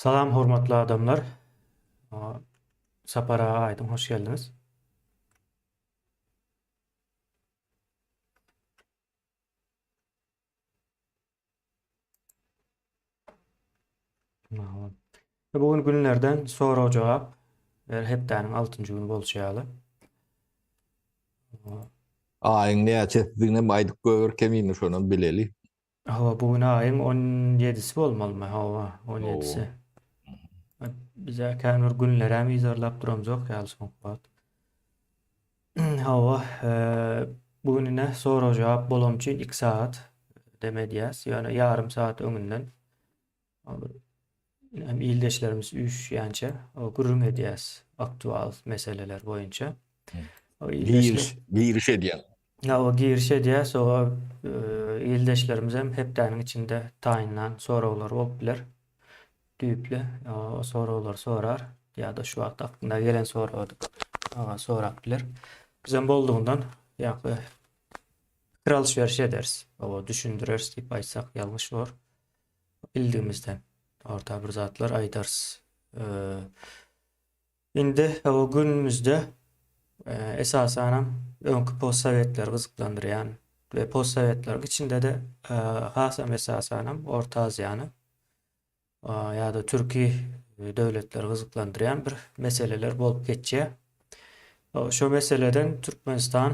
Salam hormatly adamlar. Sapar aga Aýdyň hoş geldiňiz. Bu gün günlerden sorag jogap her hepdäniň 6-njy güni bolşy ýaly. Aýyň näçesidiginem aýdyp goýber kemini şonam bileli. Hawa, bu gün aýyň 17-si bolmalymy? Hawa, 17-si. Bize kän bir günlerem yzarlap duramzok ýaly soňky wagt. Hawa, bu gün ine sorag-jogap bolany üçin 2 sagat dem edýäs. Ýöne ýarym sagat öňünden hem ildeşlerimiz üýşýänçä gürrüň edýäs aktual meseleler boýunça. Giriş, giriş edýän. Hawa, giriş edýäs. Oňa ildeşlerimiz hem hepdäniň içinde taýynlan soraglary bolup biler. Düýpli o soraglary sorar ýa-da şu wagt aklyna gelen soragy sorap biler. Bizem boldugyndan ýa-da pikir alyş-beriş ederis. Oba düşündireris diýip aýtsak ýalňyş bor. Bildigimizden orta bir zatlar aýdarys. Indi o günümizde esasanam öňki postsowetleri gyzyklandyrýan we postsowetleriň içinde-de hasam esasanam Orta Aziýany ýa-da türki döwletleri gyzyklandyrýan bir meseleler bolup geçýär. Şo meseleden Türkmenistan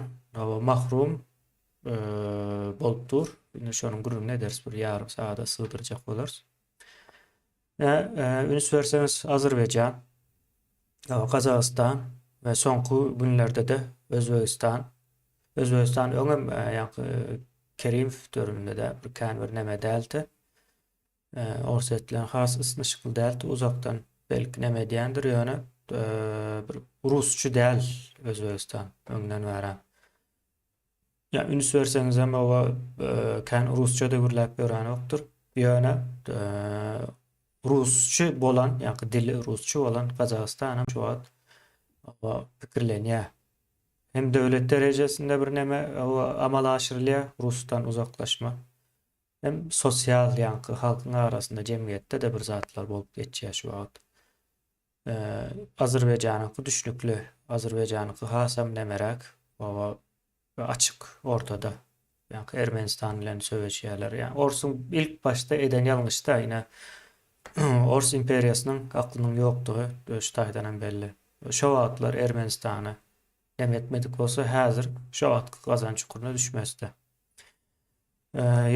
mahrum bolup dur. Indi şonuň gürrüňini ederis bir ýarym sagada sygdyrjak bolarys. Üns berseňiz Azerbaýjan, Gazagystan we soňky günlerde-de Özbegistan. Özbegistan öňem ýaňky Kerimow döwründe-de bir kän bir neme däldi. Orsýet bilen has ysnyşykly däldi uzakdan belki neme edýändir ýöne bir rusçy däl Özbegistan öňden bärem. Ýa üns berseňizem oba kän rusça-da gürläp ýörenokdyr. Ýöne rusçy bolan, ýa-da dili rusçy bolan Gazagystanam şu wagt oba pikirlenýär. Hem döwlet derejesinde bir neme oba amala aşyrylýar, rusdan uzaklaşma. Hem sosial, ýaňky halkyň arasynda, jemgyýetde-de bir zatlar bolup geçýär şu wagt. Azerbaýjanyňky düşnükli. Azerbaýjanyňky hasam nemeräk, oba açyk ortada. Ýaňky Ermenistan bilen söweşýärler. Ýa Orsuň ilk başda eden ýalňyşda ine Ors imperiýasynyň aklynyň ýokdugy şu taýdan hem belli. Şo wagtlar Ermenistany nem etmedik bolsa häzir şo wagtky gazan çukuryna düşmezdi.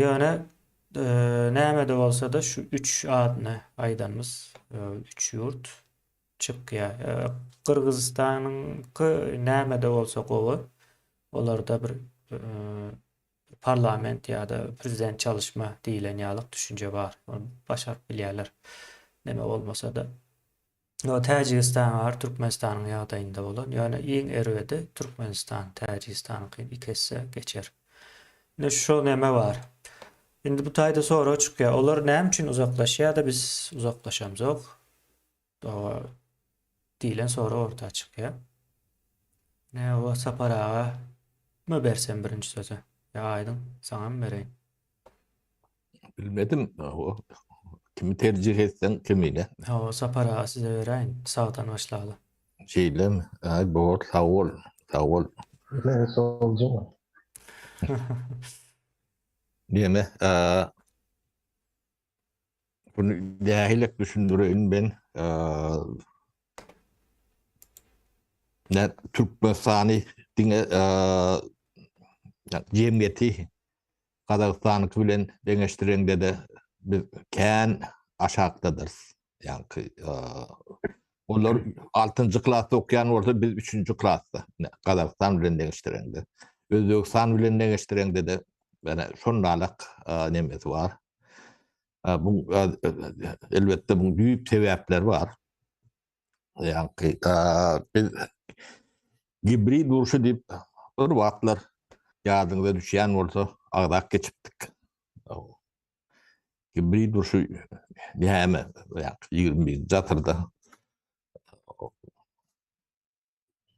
Ýöne näme-de bolsa-da şu üç adyny aýdanymyz üç ýurt çykýar. Gyrgyzystanyňky näme-de bolsa gowy. Olarda bir parlament ýa-da prezident çalyşma diýlen ýalyk düşünje bar. Ony başaryp bilýärler. Neme bolmasa-da. Ýo Täjigistan bar Türkmenistanyň ýagdaýynda bolan. Ýöne iň erbedi Türkmenistan Täjigistanyňky iki esse geçer. Indi şo neme bar. Indi bu taýda sorag çykýar. Olar näme üçin uzaklaşýar-da biz uzaklaşamzok? Doga diýlen sorag orta çykýar. Ne o Sapar aga mı bersem birinji sözi? Ýa Aýdyň saňamy bereýin? Bilmedim. Kimi tercih etseň kimine. Hawa Sapar aga size beräýin. Sagdan başlaly. Şeýlemi? Aý bor, sag bol. Sag bol. Men solcumy? Neme, bunu nähilek düşündireýin ben? Ne Türkmenistany diňe jemgyýeti Gazagystanyňky bilen deňeşdireňde-de biz kän aşakdadyrys. Ýaňky olar altynjy klasda okýan bolsa biz üçünji klasda. Gazagystan bilen deňeşdireňde. Özbegistan bilen deňeşdireňde-de ýöne şonalak nemesi bar. Bu elbetde bu düýp sebäpleri bar. Ýaňky biz gibrid urşy diýip bir wagtlar ýadyňyza düşýän bolsa agzap geçipdik. Gibrid urşy näme? Ýaňky 21-nji asyrda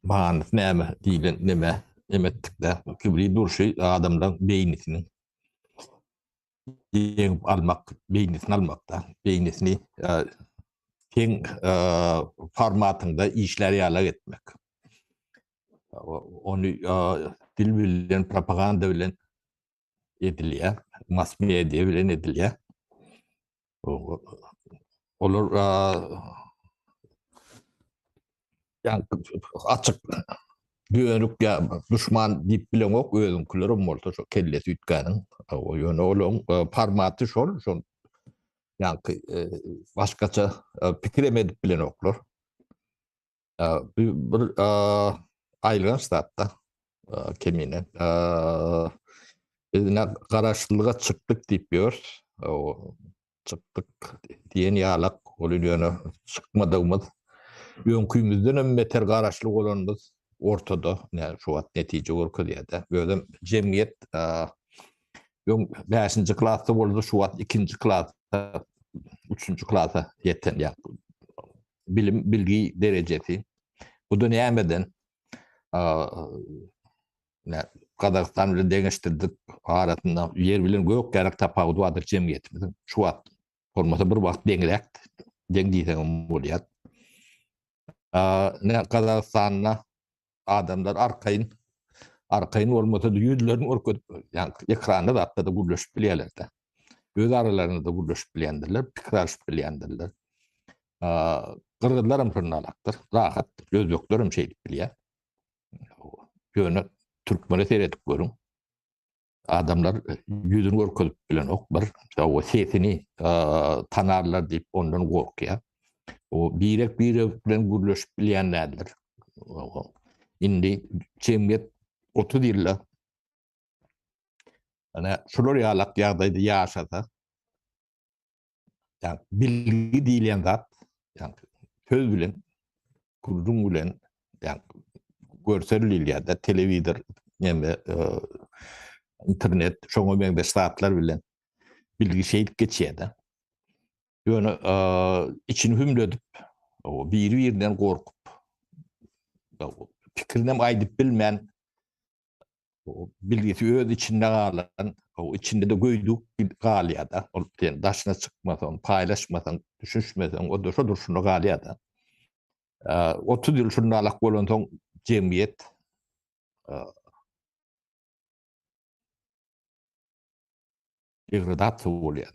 manysy näme diýlen neme neme etdik-de. Gibrid urşy adamlaryň beýnisiniň ýeňip almak, beýnisini almakda, beýnisini. Seň formatyňda işlär ýalak etmek. Ony dil bilen, propaganda bilen edilýär, mass media bilen edilýär. Olar ýa açyk dönük ýa duşman diýip bileňok özüňkilerem bolsa şo kellesi üýtgäniň. Ýöne olaryň formaty şol, şol ýaňky başgaça pikirem edip bilenoklar. Bu bir aýylganç zatda kemine. Biz ine garaşsyzlyga çykdyk diýip ýörüs. Çykdyk diýen ýalak, ol ýöne çykmadygymyz, öňkümizden hem beter garaşly bolanymyz ortada, ine şu wagt netije görkezýär-de. Özem jemgyýet öň bäşinji klasda boldy, şu wagt ikinji klasa, üçünji klasa ýeten ýa bilim, bilgi derejesi. Bu-da nämeden? Gazagystan bilen deňeşdirdik, arasynda ýer bilen gök ýaly tapawut bardyr jemgyýetimiziň. Şu wagt bolmasa bir wagt deňräkdi. Deň diýseňem bolýar. Ne Gazagystanda adamlar arkaýyn arkaýyn bolmasa-da ýüzlerini görkezip, ýa ekranda zatda-da gürleşip bilýärler-de. Öz aralarynda-da gürleşip bilýändirler, pikir alyşyp bilýändirler. Gyrgyzlar hem şonda alakdyr, rahat. Özbekler hem şeýdip bilýär. Ýöne türkmene seredip görüň. Adamlar ýüzüni görkezip bilenok bir. O sesini tanarlar diýip ondan gorkýar. O birek-birek bilen gürleşip bilýän däldir. Indi jemgyýet 30 ýylda ana şular ýalak ýagdaýda ýaşasa, ýa bilgi diýilýän zat, ýa söz bilen, gürrüň bilen, ýa görsel diýilýär-de, telewizor, näme, internet, şoňa meňzeş zatlar bilen bilgi şeýdip geçýär-de. Ýöne içini hümledip, biri-birinden gorkup, pikirinem aýdyp bilmän, bilgisi öz içinde galan, o içinde de göýdük galýar da. Ol sen daşyna çykmasaň, paýlaşmasaň, düşünişmeseň, o da şo durşuna galýar da. 30 ýyl şundalak bolansoň jemgyýet degradasiýa bolýar.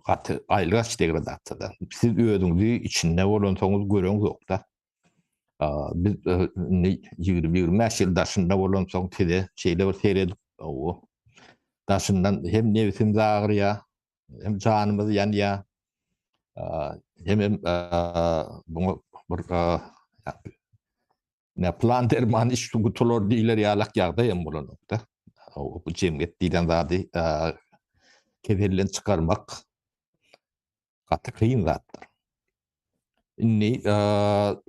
Gaty aýylganç degradasiýada. Siz özüňizi içinde bolansoňyz göreňzok-da. Biz indi 20-25 ýyl daşynda bolansoň size şeýle bir seredip, o daşyndan hem nebsimiz agyrýar, hem janymyz ýanýar, hem hem buňa bir Ne plan derman iş gutular diýler ýalak ýagdaý hem bolanokda. Bu jemgyýet diýlen zady keselden çykarmak gaty kyn zatdyr. Indi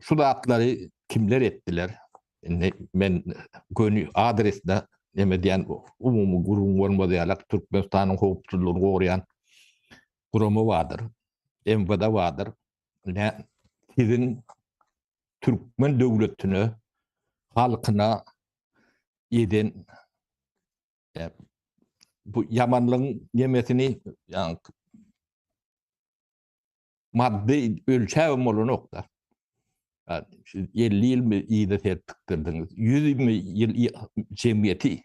şu zatlary kimler etdiler? Indi men göni adresine neme diýen umumy gürrüň bolmaz ýalak Türkmenistanyň howpsuzlygyny goraýan gurama bardyr. MWD bardyr. Ine siziň türkmen döwletine, halkyna eden bu ýamanlygyň nemesini ýa maddy ölçäbem bolanok-da. 50 ýylmy yza serpikdirdiňiz, 100 ýyl jemgyýeti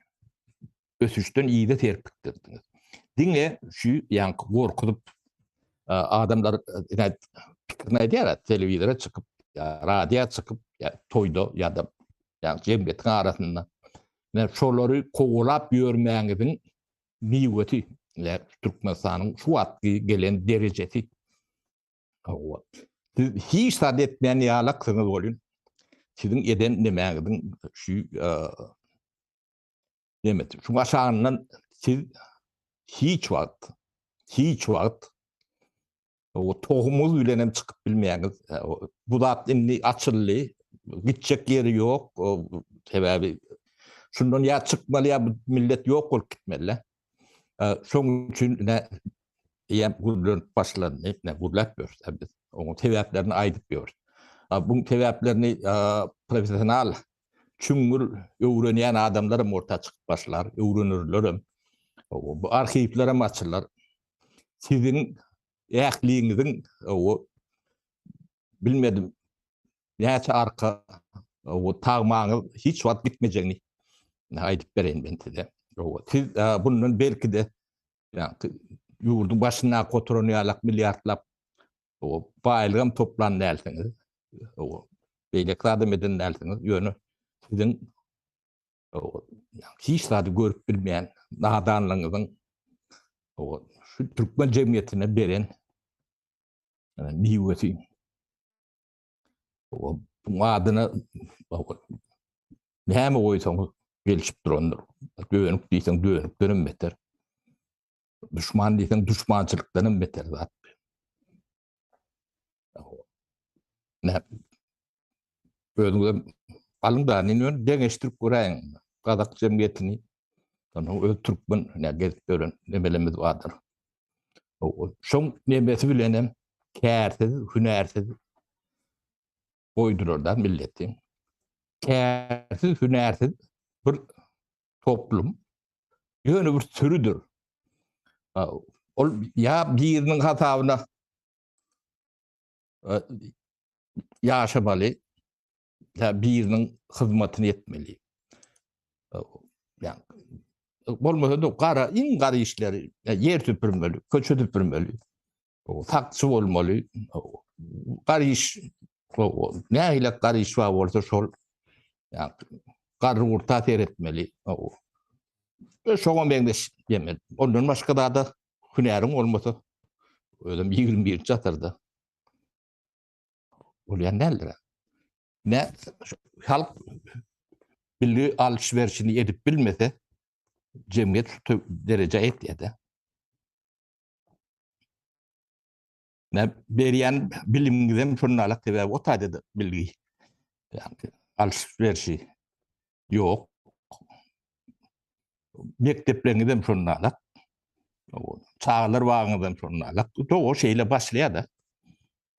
ösüşden yza serpikdirdiňiz. Diňe şu ýaňky gorkuzyp adamlar pikirini aýdýar, telewizora çykyp, radioa çykyp, toýda ýa-da jemgyýetiň arasynda. Ine şolary kowalap ýörmäňiziň miwesi, Türkmenistanyň şu wagtky gelen derejesi. Siz hiç zat etmeýän ýalaksyňyz welin, siziň eden nemäňiziň şu Demek, şuň aşagyndan siz hiç wagt, hiç wagt o tohumyňyz bilen hem çykyp bilmeýäňiz. Bu zat indi açyldy. Gitjek ýeri ýok. Sebäbi şundan ýa çykmaly ýa bu millet ýok bolup gitmeli. Şoň üçin ine eýýäm gürlenip başlandy. Ine gürläp ýörüs biz. Onuň sebäplerini aýdyp ýörüs. Buň sebäplerini professional çuňňur öwrenýän adamlar hem orta çykyp başlar, öwrenirler hem. Bu arhiwler hem açylar. Siziň ähliňiziň o. bilmedim näçe arka o tagmaňyz hiç wagt gitmejegini aýdyp bereýin men size. Siz bundan belki-de ýurduň başyndaky oturan ýalak milliardlap o baýlygam toplan dälsiňiz. O beýleki zadam eden dälsiňiz. Ýöne siziň hiç zady görüp bilmeýän nadanlygyňyzyň o şu türkmen jemgyýetine beren miwesi. O bu adyna näme goýsaňyz gelişip durandyr. Dönük diýseň dönükden hem beter. Düşman diýseň düşmançylykdan hem beter zat. Ne özüňize alyň da indi deňeşdirip göräýiň. Gazak jemgyýetini Ondan öz türkmen ne gezip ýören nemelerimiz bardyr. Şoň nemesi bilen hem kärsiz, hünärsiz goýdular da milleti. Kärsiz, hünärsiz bir toplum ýöne bir sürüdür. Ol ýa biriniň hasabyna ýaşamaly, ýa biriniň hyzmatyny etmeli. Ýa bolmasa da gara, iň gara işleri, ýer süpürmeli, köçe süpürmeli, sakçy bolmaly, gara iş, nähili gara iş bar bolsa şol, garry gurta seretmeli. Şoňa meňzeş demeli. Ondan başga zada hünäriň bolmasa, özem 21-nji asyrda bolýan däldir. Ne halk bilgi alyş-berişini edip bilmese, jemgyýet şu derejä ýetýär-de. Ne berýän bilimiňizem şonda alak sebäbi o taýda bilgi ýagny alyş-berişi ýok. Mekdepleriňizem şonda alak. Çagalar bagyňyzam şonda alak. Doga şeýle başlaýar-da.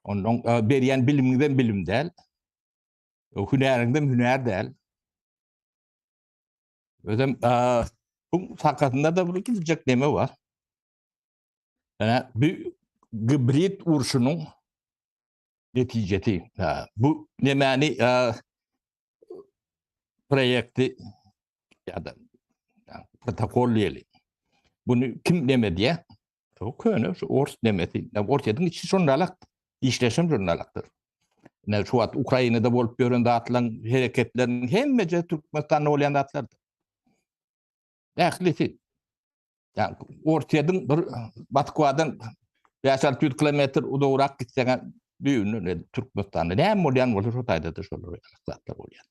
Ondan e, berýän bilimiňizem bilim däl. Hünäriňizem hünär däl. Özem e, bu sakasynda da bir gidecek neme bar. Yani bu gibrid urşunyň netijesi. Bu nemäni e, proýekti ýa-da protokol diýeli. Bunu kim neme diýä? O köne şu ors nemesi. Orsýetiň içi şonda işleşen şonda Ne şu wagt Ukrainada bolup ýören zatlaryň hereketleriniň hemmesi Türkmenistanda bolýan zatlardyr. Ählisi. Yani Orsýetiň bir Moskwadan 5-600 kilometr uzagrak gitseň düýbünden Türkmenistanda näme bolýan bolsa şo taýda-da şolar zatlar bolýar.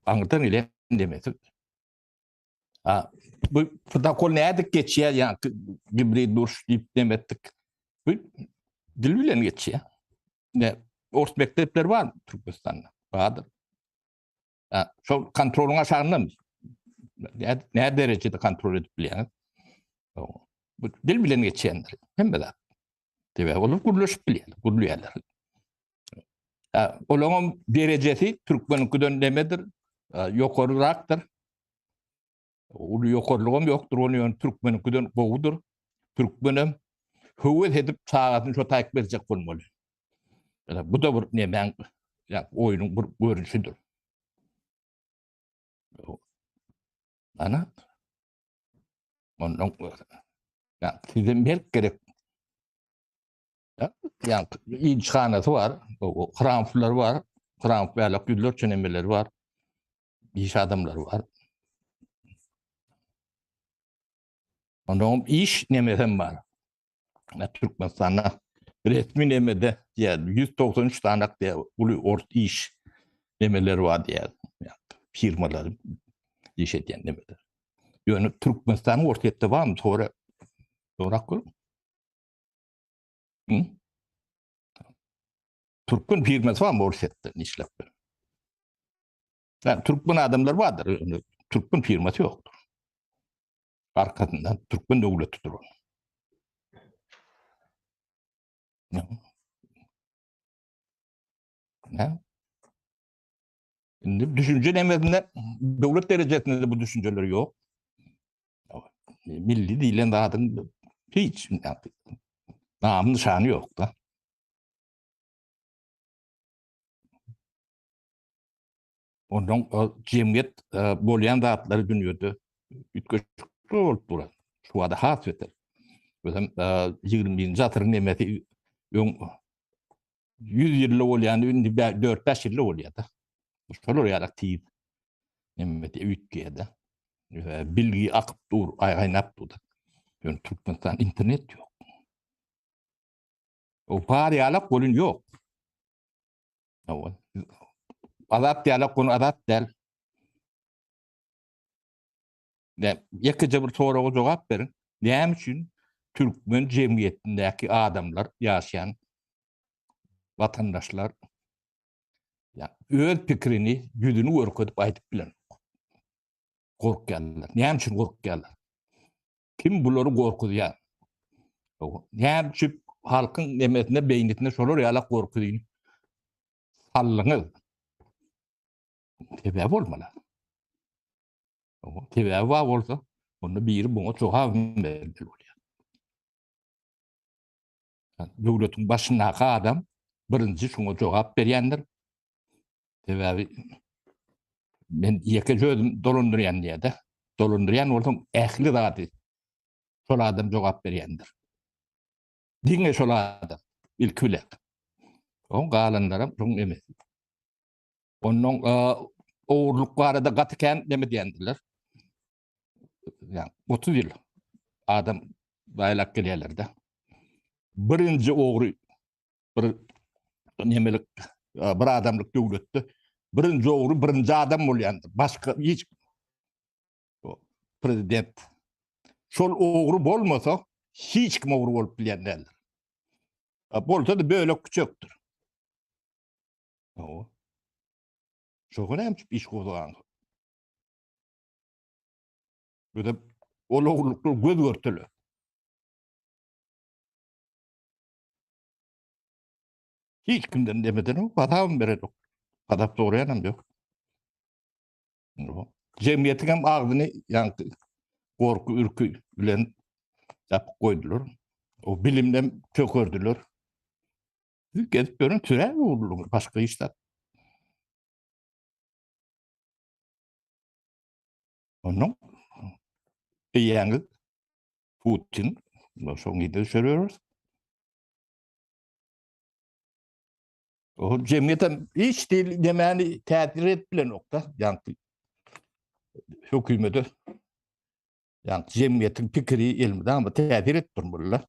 Aňyrdan gelen demesi. Ha, bu protokol nädip geçýär, ýa gibrid duruş diýip demetdik. Bu dil bilen geçýär. Ne ors mekdepleri bar Türkmenistanda. Bardyr. Ha, şol kontrolyň aşagynda ne, ne derejede kontrol edip bilýäňiz? Bu dil bilen geçýändir. Hemme zat. Sebäbi olar gürleşip bilýärler, gürleýärler. Ha, olaryň derejesi türkmeniňkiden nemedir? Ýokaryrakdyr. Uly ýokarlygam ýokdur, ony ýöne türkmeniňkiden gowudyr. Türkmenem höwes edip çagasyny şo taýyk berjek bolmaly. Bu da bir nemäň, ýa oýnuň bir görnüşidir. Ana. Ondan ýa size merk gerek. Ýa ilçihanasy bar, hramflar bar, hramf bälak ýüzlerçe nemeleri bar. Iş adamlary bar. Ondan iş nemesem bar. Türkmenistanda resmi nemede diýär 193 tane diýär uly ort iş nemeleri bar diýär. Firmalar iş edýän nemeler. Ýöne Türkmenistanyň Orsýetde barmy? Sora. Sorak gör. Hı? Türkmen firmasy barmy Orsýetde işläp? Yani Türkmen adamlar bardyr. Türkmen firmasy ýokdur. Arkasynda türkmen döwleti duran. Ne? Indi düşünje nemesinde döwlet derejesinde bu düşünjeler ýok. Milli diýlen zadyň hiç nam nyşany ýok da. Ondan jemgyýet bolýan zatlary dünýede üýtgeşik bolup duran. Şu wada has beter. Özem 21-nji asyryň nemesi öň 100 ýylda bolýany indi 4-5 ýylda bolýar-da. Şolar ýaly tiz neme üýtgeýär-de. Bilgi akyp dur, gaýnap dur. Ýöne Türkmenistan internet ýok. O bar ýalak bolun ýok. Azat ýalak bunu azat däl. Ýekeje bir soraga jogap beriň. Näme üçin türkmen jemgyýetindäki adamlar ýaşaýan watandaşlar öz pikirini ýüzüni görkezip aýdyp bilenok? Gorkýarlar. Näme üçin gorkýarlar? Kim bulary gorkuzýar? Näme üçin halkyň nemesine, beýnisine şolar ýalak gorkuzyny saldyňyz? Sebäbi bolmaly. Sebäbi bar bolsa, onda biri buňa jogap bermeli bolýar. Döwletiň başyndaky adam birinji şuňa jogap berýändir. Sebäbi men ýeke özüm dolandyrýan diýýär-de. Dolandyrýan bolsaň ähli zady şol adam jogap berýändir. Diňe şol adam ilki bilen. Oň galanlaram şoň emesi. Ondan ogurlyk barada gaty kän neme diýendiler. Ýa 30 ýyl adam baýlap gelýärler-de. Birinji ogry bir nemelik bir adamlyk döwletde birinji ogry birinji adam bolýandyr. Başga hiç prezident şol ogry bolmasa hiç kim ogry bolup bilýän däldir. Bolsa da bölek küçekdir. Hawa. Şoňa näme üçin iş gozgan? Öde ol ogurlyklar göz görtele. Hiç kimden demeden o hasabym berenok. Hasap soraýanam ýok. Jemgyýetiň hem agzyny ýaňky gorky ürki bilen ýapyp goýdular. O bilimden çökerdiler. Siz gezip ýören sürä öwrüldiňiz, başga hiç zat. Ondan eýäňiz Putin, şoň ýerde düşürüyoruz. O jemgyýete hiç değil demäni täsir edip bilenok da, ýaňky hökümete ýaňky jemgyýetiň pikiri elmydama täsir edip durmalylar.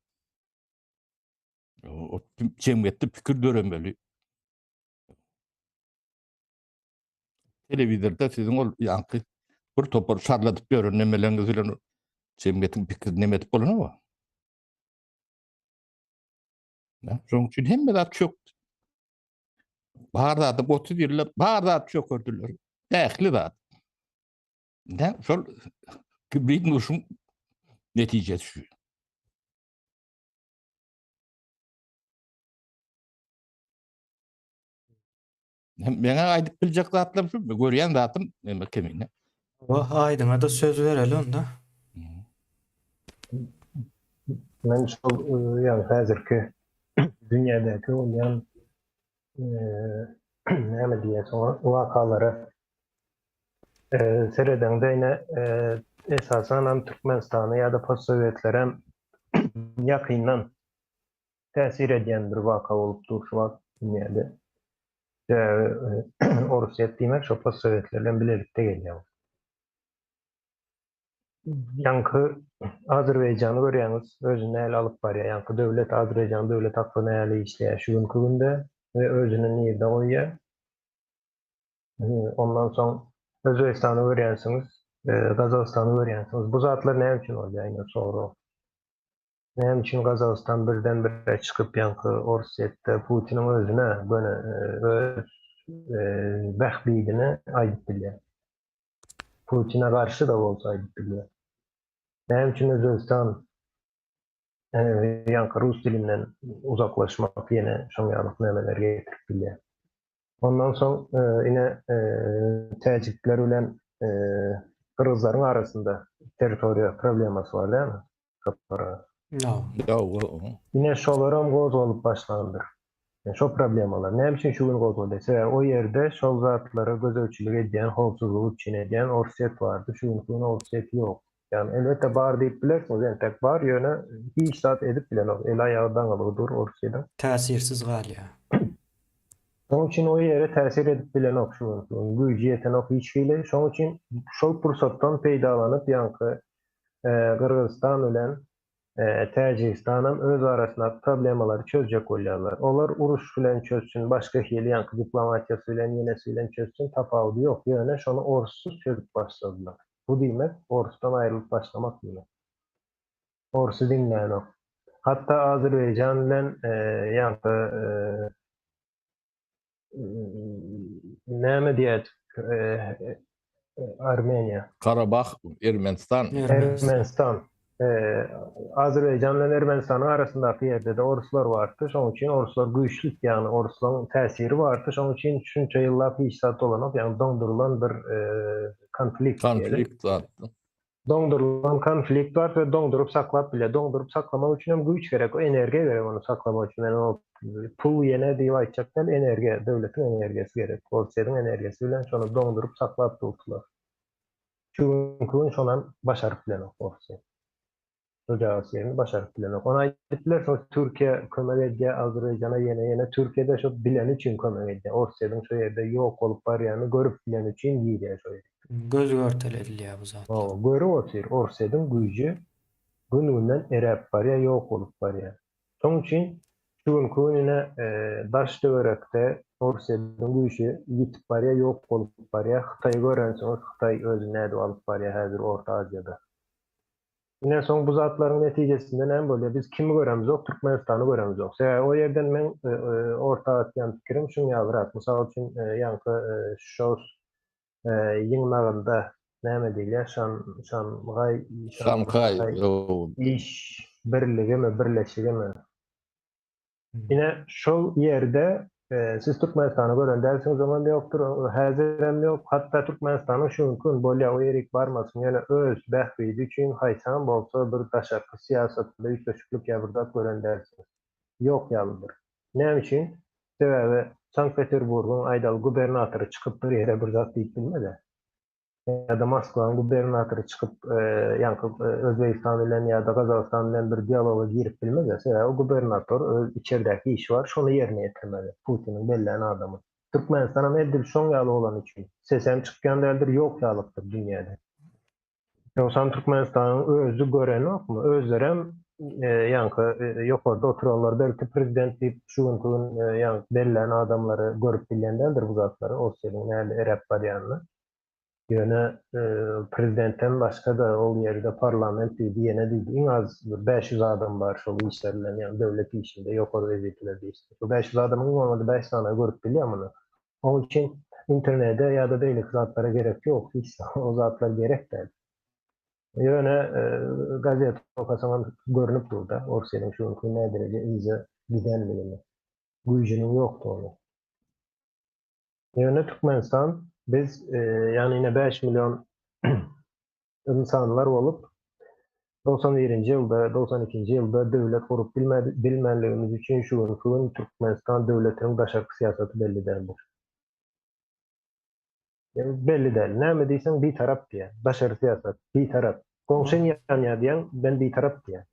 O jemgyýetde pikir döremeli. Telewizorda siziň ol ýaňky bir topar şarladyp ýören nemeleriňiz bilen jemgyýetiň pikirini neme edip bolanok. Şonuň üçin hemme zat çökdi. Bar zady 30 ýylda bar zat çökerdiler. Ähli zat. Ne şol gibrid urşuň netijesi şu. Meňe aýdyp biljek zatlarym şu, görýän zatym näme kemine. Wah, Aýdyňa-da söz bereli onda. Men şol ýa häzirki dünýädäki bolýan näme diýýäs oňa wakalara seredeňde ine esasanam Türkmenistana ýa-da postsowetlerem ýakyndan täsir edýän bir waka bolup dur şu wagt dünýäde. Sebäbi Orsýet diýmek şo postsowetler bilen bilelikde gelýär. Ýaňky Azerbaýjany görýäňiz, özüni nähili alyp barýar, ýaňky döwlet Azerbaýjan döwlet hakda nähili işleýär şu günki günde we özüni nirde goýýar. Ondan soň Özbegistany görýänsiňiz, Gazagystany görýänsiňiz. Bu zatlar näme üçin bolýar ine sorag. Näme üçin Gazagystan birden bire çykyp ýaňky Orsýetde Putiniň özüne göni öz bähbidini aýdyp bilýär. Putine garşy-da bolsa aýdyp bilýär. Näme üçin Özbegistan ýaňky rus dilinden uzaklaşmak ýene şoň ýaly nämeler getirip bilýär. Ondan soň ine täjikler bilen gyrgyzlaryň arasynda territoriýa problemasy bar dälmi? Sapar aga. Ýok. Ine şolaram gozgalyp başlandyr. Şo problemalar näme üçin şu gün gozgalýar? Sebäbi o ýerde şol zatlara gözegçilik edýän, howpsuzlygy üpjün edýän Orsýet bardy. Şu günki gün Orsýet ýok. Ýagny elbetde bar diýip bilersiňiz, entek bar, ýöne hiç zat edip bilenok. Eli-aýagy daňylgy dur Orsýediň. Täsirsiz galýar. Şonuň üçin o ýere täsir edip bilenok şu günki gün. Güýji ýetenok hiç hili. Şonuň üçin şol pursatdan peýdalanyp ýaňky Gyrgyzystan bilen Täjigistanam öz arasyndaky problemalary çözjek bolýarlar. Olar uruş bilen çözsün, başga hili ýaňky diplomatiýasy bilen, ýenesi bilen çözsün, tapawudy ýok. Ýöne şony orussyz çözüp başladylar. Bu diýmek, orusdan aýrylyp başlamak diýmek. Orusy diňlänok. Hatda Azerbaýjan bilen ýaňky näme diýýärdik Armeniýa. Karabah, Ermenistan. Ermenistan. Azerbaýjan bilen Ermenistanyň arasyndaky ýerde-de oruslar bardy. Şonuň üçin oruslar güýçli, ýagny oruslaryň täsiri bardy. Şonuň üçin şunça ýyllap hiç zat bolanok, ýagny doňdurylan bir konflikt. Konflikt bardy. Doňdurylan konflikt bar we doňduryp saklap bilýär. Doňduryp saklamak üçin hem güýç gerek, energiýa gerek ony saklamak üçin. Men ol pul ýene diýip aýtjak däl, energiýa, döwletiň energiýasy gerek. Orsýetiň energiýasy bilen şony doňduryp saklap durdylar. Şu günki gün şonam başaryp bilenok Orsýet. Şojagaz ýerini başaryp bilenok. Ony aýdyp bilersiňiz, Türkiýe kömek edýär Azerbaýjana ýene ýene Türkiýe-de şo bileni üçin kömek edýär. Orsýetiň şo ýerde ýok bolup barýanyny görüp bileni üçin girýär şo ýere. Göz görtel edilýär bu zatlar. Hawa, görüp otyr, Orsýetiň güýji gün-günden eräp barýar, ýok bolup barýar. Şonuň üçin şu günki gün ine daş-töwerekde Orsýetiň güýji ýitip barýar, ýok bolup barýar. Hytaýy görensiňiz, Hytaý özüni nädip alyp barýar häzir Orta Aziýada. Ine soň bu zatlaryň netijesinde näme bolýar? Biz kimi göremzok, Türkmenistany göremzok. Sebäbi o ýerden meň orta atýan pikirim şuň ýalyrak. Mysal üçin, ýaňky şos ýygnagynda näme diýilýär? Şan Şangaý Şanhaý iş birligimi, birleşigimi? Ine, şol ýerde siz Türkmenistany gören dälsiňiz, oňam ýokdur, häzirem ýok. Hatda Türkmenistanyň şu günki gün bolýar, o ýerik barmasyn, ýöne öz bähbidi üçin haýsam bolsa bir daşarky syýasatynda üýtgeşiklik ýa bir zat gören dälsiňiz. Ýok ýalydyr. Näme üçin? Sebäbi Sankt-Peterburgyň, aýdaly, gubernatory çykyp bir ýere bir zat diýip bilmez-ä. Ýa-da Moskwanyň gubernatory çykyp, ýaňky Özbegistan bilen ýa-da Gazagystan bilen bir dialoga girip bilmez-ä. Sebäbi o gubernator öz içerdäki işi bar, şony ýerine ýetirmeli. Putiniň bellän adamy. Türkmenistanam edil şoň ýaly bolany üçin sesem çykýan däldir, ýok ýalykdyr dünýäde. Ýogsam Türkmenistanyň özi görenokmy? Özlerem ýaňky ýokarda oturanlar belki prezident diýip şu günki gün ýaňky bellän adamlary görüp bilýän däldir bu zatlary Orsýetiň näle eräp barýanyny. Ýöne prezidentden başga-da ol ýerde parlament diýdi, ýene diýdi, iň az bir 500 adam bar şol işler bilen, ýagny döwlet işinde ýokary wezipelerde işleýän. Şol 500 adamyň iň bolmanda 5 sany görüp bilýär muny. Onuň üçin internete ýa-da beýleki zatlara gerek ýok, hiç o zatlar gerek däl. Ýöne gazet okasaňam görnüp dur-da, Orsýetiň şu günki nädereje yza gidenligini, güýjüniň ýokdugyny. Ýöne Türkmenistan biz ýagny ine 5 million ynsanlar bolup 91-nji ýylda, 92-nji ýylda döwlet gurup bilmänligimiz üçin şu günki gün Türkmenistan döwletiniň daşarky syýasaty belli däldir. Ýagny belli däl. Näme diýseň bitarap diýýär. Daşary syýasat, bitarap. Goňşyň ýanýar diýýäň, men bitarap diýýär.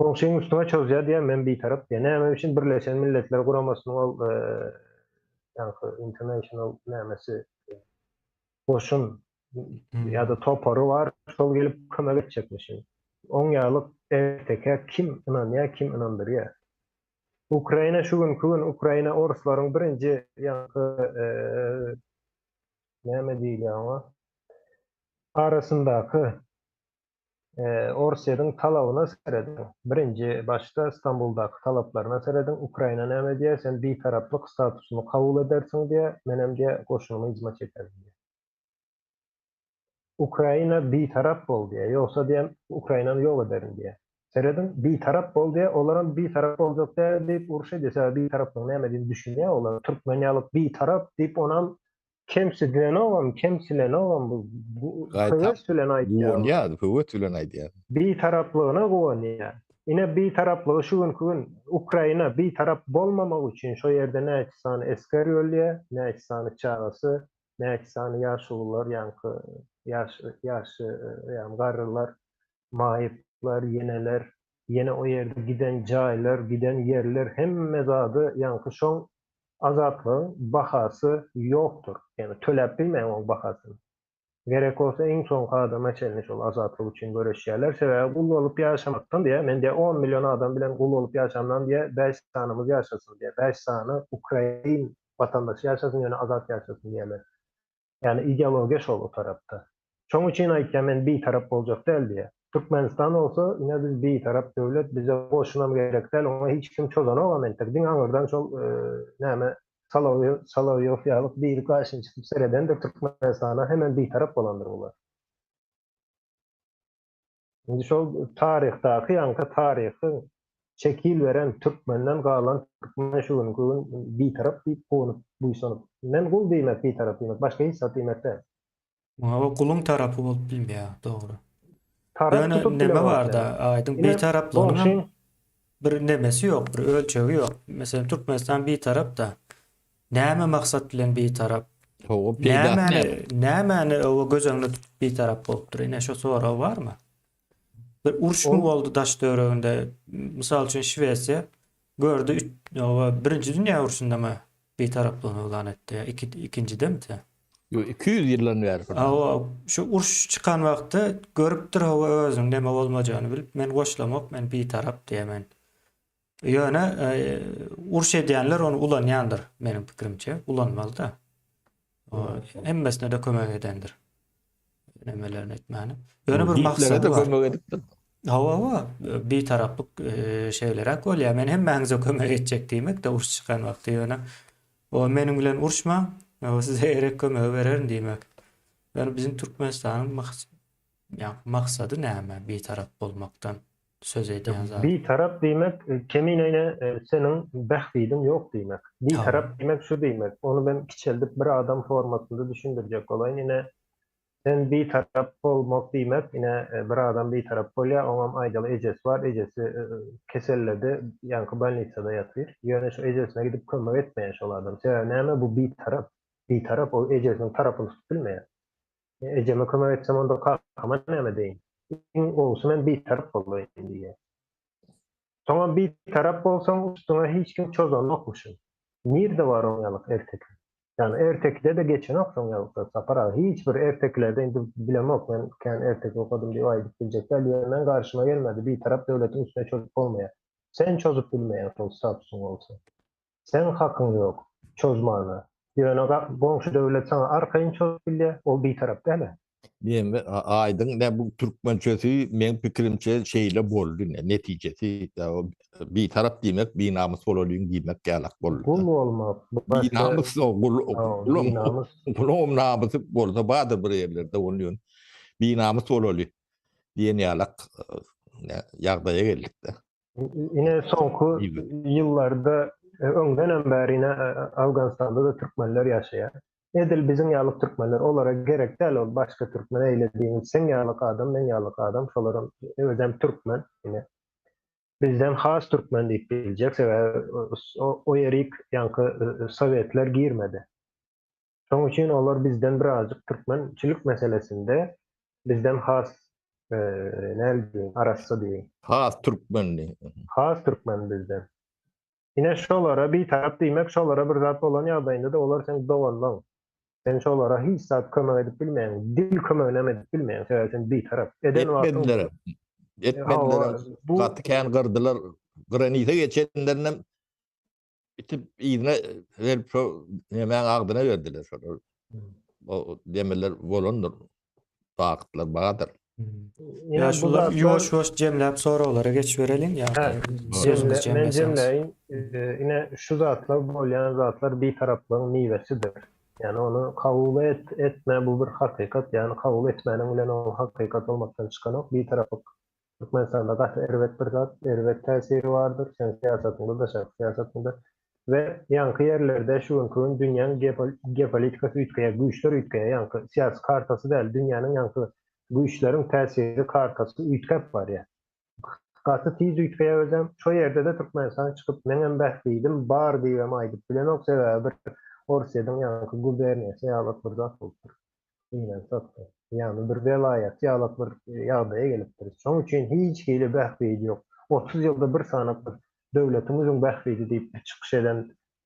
Goňşyň üstüňe çozýar diýýär, men bitarap diýýär. Näme üçin Birleşen Milletler Guramasynyň ol ýaňky international nämesi goşun ýa-da topary bar, şol gelip kömek etjekmişin. Oň ýaly ertekä kim ynanýar, kim ynandyrýar? Ukraina şu günki gün Ukraina orslaryň birinji ýaňky näme diýilýär oňa arasyndaky Orsýetiň talabyna serediň. Birinji başda Stambuldaky talaplaryna serediň. Ukraina näme diýýär? Sen bitaraplyk statusyny kabul edersiň diýýär, menem diýýär goşunymy yzyma çekerin diýýär. Ukraina bitarap bol diýýär, ýogsa diýýär Ukrainany ýok ederin diýýär. Serediň, bitarap bol diýýär, olaram bitarap boljak däl diýip uruş edýär. Sebäbi bitaraplygyň nämedigini düşünýär olar. Türkmen ýaly bitarap diýip onam Kemsidilenogam, kemsilenogam bu Gaýtam höwes bilen aýdýar. Guwanýar, höwes bilen aýdýar. Bitaraplygyna guwanýar. Ine bitaraplygy şu günki gün Ukraina bitarap bolmamak üçin şo ýerde näçe sany esger ölýär, näçe sany çagasy, näçe sany ýaşulular ýaňky ýaş ýaş ýagny garrylar, maýyplar, ýeneler, ýene o ýerde giden jaýlar, giden ýerler hemme zady ýaňky şoň azatlygyň bahasy ýokdur. Ýagny töläp bilmeýäň oň bahasyny. Gerek bolsa iň soňky adama çenli şol azatlyk üçin göreşýärler. Sebäbi gul bolup ýaşamakdan diýýär, men diýýär on million adam bilen gul bolup ýaşamdan diýýär, bäş sanymyz ýaşasyn diýýär. Bäş sany ukrain watandaşy ýaşasyn, ýöne azat ýaşasyn diýýärler. Ýagny ideologiýa şol o tarapda. Şoň üçin aýtýar men bitarap boljak däl diýýär. Türkmenistan bolsa ine biz bitarap döwlet, bize goşunam gerek däl, oňa hiç kim çozanogam entek, diňe aňyrdan şol näme Solowýow, Solowýow ýaly biri garşyny çykyp seredendir Türkmenistana hemen bitarap bolandyr bular. Indi şol taryhdaky ýaňky taryhyň şekil beren türkmenden galan türkmen şu günki gün bitarap diýip guwanyp buýsanyp. Men gul diýmek bitarap diýmek başga hiç zat diýmek däl. Muňa bu guluň tarapy bolup bilmeýär, dogry. Tarap Ýöne tutup neme bar-da, aýdyň bitaraplygynyň bir nemesi ýok, bir ölçegi ýok. Meselem, Türkmenistan bitarap-da. Näme maksat bilen bitarap? Hawa, peýdasy näme? Nämäni oba göz öňünde tutup bitarap bolupdyr? Ine şo sorag barmy? Bir uruşmy boldy daş töwereginde? Mysal üçin Şwesiýa gördi, oba birinji dünýä urşundamy bitaraplygyny yglan etdi ýa iki, ikinjidemi? Ýok, 200 ýyldan bäri. Hawa, şu uruş çykan wagtda görüpdir hawa özüniň neme bolmajagyny bilip, men goşlamok, men bitarap diýýär men. Ýöne uruş edýänler ony ulanýandyr meniň pikirimçe, ulanmaly-da. Hemmesine-de kömek edendir. Nemelerini etmäni. Ýöne bir maksady bar. kömek edipdir. Hawa, hawa, bitaraplyk şeýleräk bolýar. Men hemmäňize kömek etjek diýmek-de uruş çykan wagty ýöne o meniň bilen uruşmaň, size gerek kömegi bererin diýmek. Ýöne biziň Türkmenistanyň maksady näme bitarap bolmakdan? söz edýän zat. Bitarap diýmek kemine ine seniň bähbidiň ýok diýmek. Bitarap diýmek şu diýmek. Ony men kiçeldip bir adam formasynda düşündirjek bolaýyn. Ine sen bitarap bolmak diýmek ine bir adam bitarap bolýar oňam aýdaly ejesi bar ejesi keselledi ýaňky bolnisada ýatyr. Ýöne şu ejesine gidip kömek etmeýär şol adam. Sebäbi näme bu bitarap. Bitarap ol ejesiniň tarapyny tutup bilmeýär. Ejeme kömek etsem onda kakama näme deýin? Iň gowusy men bitarap bolaýyn diýýär. Soňam bitarap bolsaň üstüňe hiç kim çozanokmyşyn. Nirde bar oň ýalyk erteki? Ýagny ertekide-de geçenok şoň ýalyk zat Sapar aga. Hiç bir ertekilerde indi bilemok men kän erteki okadym diýip aýdyp biljek däl ýöne meň garşyma gelmedi bitarap döwletiň üstüne çozup bolmaýar. Sen çozup bilmeýäň şol statusyň bolsa. Seň hakyň ýok çozmana. Ýöne goňşy döwlet saňa arkaýyn çozup bilýär, ol bitarap däl-ä. Neme aýdyň ne bu türkmençesi meň pikirimçe şeýle boldy ne netijesi bitarap diýmek binamys bolalyň diýmek ýalak boldy. Gul bolmak. Binamys o gul guluň namysy bolsa bardyr bir ýerlerde ony ýön binamys bolaly diýen ýalak ýagdaýa geldik-de. Ine soňky ýyllarda öňdenem bäri ine Awganystanda-da türkmenler ýaşaýar. Edil biziň ýalyk türkmenler olara gerek däl ol başga türkmen eýle diýiň seň ýalyk adam meň ýalyk adam şolaram özem türkmen ine. Bizden has türkmen diýip biljek sebäbi o ýerik ýaňky sowetler girmedi. Şoň üçin olar bizden birazjyk türkmençilik meselesinde bizden has näme diýeýin, arassa diýeýin. Has türkmenli. Has türkmen bizden. Ine şolara bitarap diýmek, şolara bir zat bolan ýagdaýynda-da olar seň doganlaň. Sen şolara hiç zat kömek edip bilmeýäň, dil kömeginem edip bilmeýäň, sebäbi sen bitarap. Eden wagtyň Etmedilerem. Etmedilerem. Gaty kän gyrdylar. Granite geçenlerinem Itip yzyna berip şo nemäň agzyna berdiler şolar. O demeler bolandyr. Faktlar bardyr. Ýa şular ýuwaş-ýuwaş jemläp soraglara geçibereliň ýa sözümizi Men jemläýin. Ine şu zatlar bolýan zatlar bitaraplygyň miwesidir. Ýani ony kabul et, etme bu bir hakykat. Ýani kabul etmäniň bilen ol hakykat bolmakdan çykanok. Bitaraplyk Türkmenistanda gaty erbet bir zat, erbet täsiri bardyr, sen syýasatyňda, daşarky syýasatyňda we ýaňky ýerlerde şu günki gün dünýäň geopolitikasy üýtgeýär, güýçler üýtgeýär, ýaňky syýasy kartasy däl, dünýäniň ýaňky güýçleriň täsiri kartasy üýtgäp barýar. Gaty tiz üýtgeýär özem. Şo ýerde-de Türkmenistan çykyp meňem bähbidim bar diýibem aýdyp bilenok, sebäbi bir Orsýetiň ýaňky guberniýasy ýalak bir zat bolupdyr. Gynansak-da. Ýagny bir welaýaty ýalak bir ýagdaýa gelipdir. Şoň üçin hiç hili bähbidi ýok. 30 ýylda bir sany bir döwletiň özüň bähbidi diýip bir çykyş eden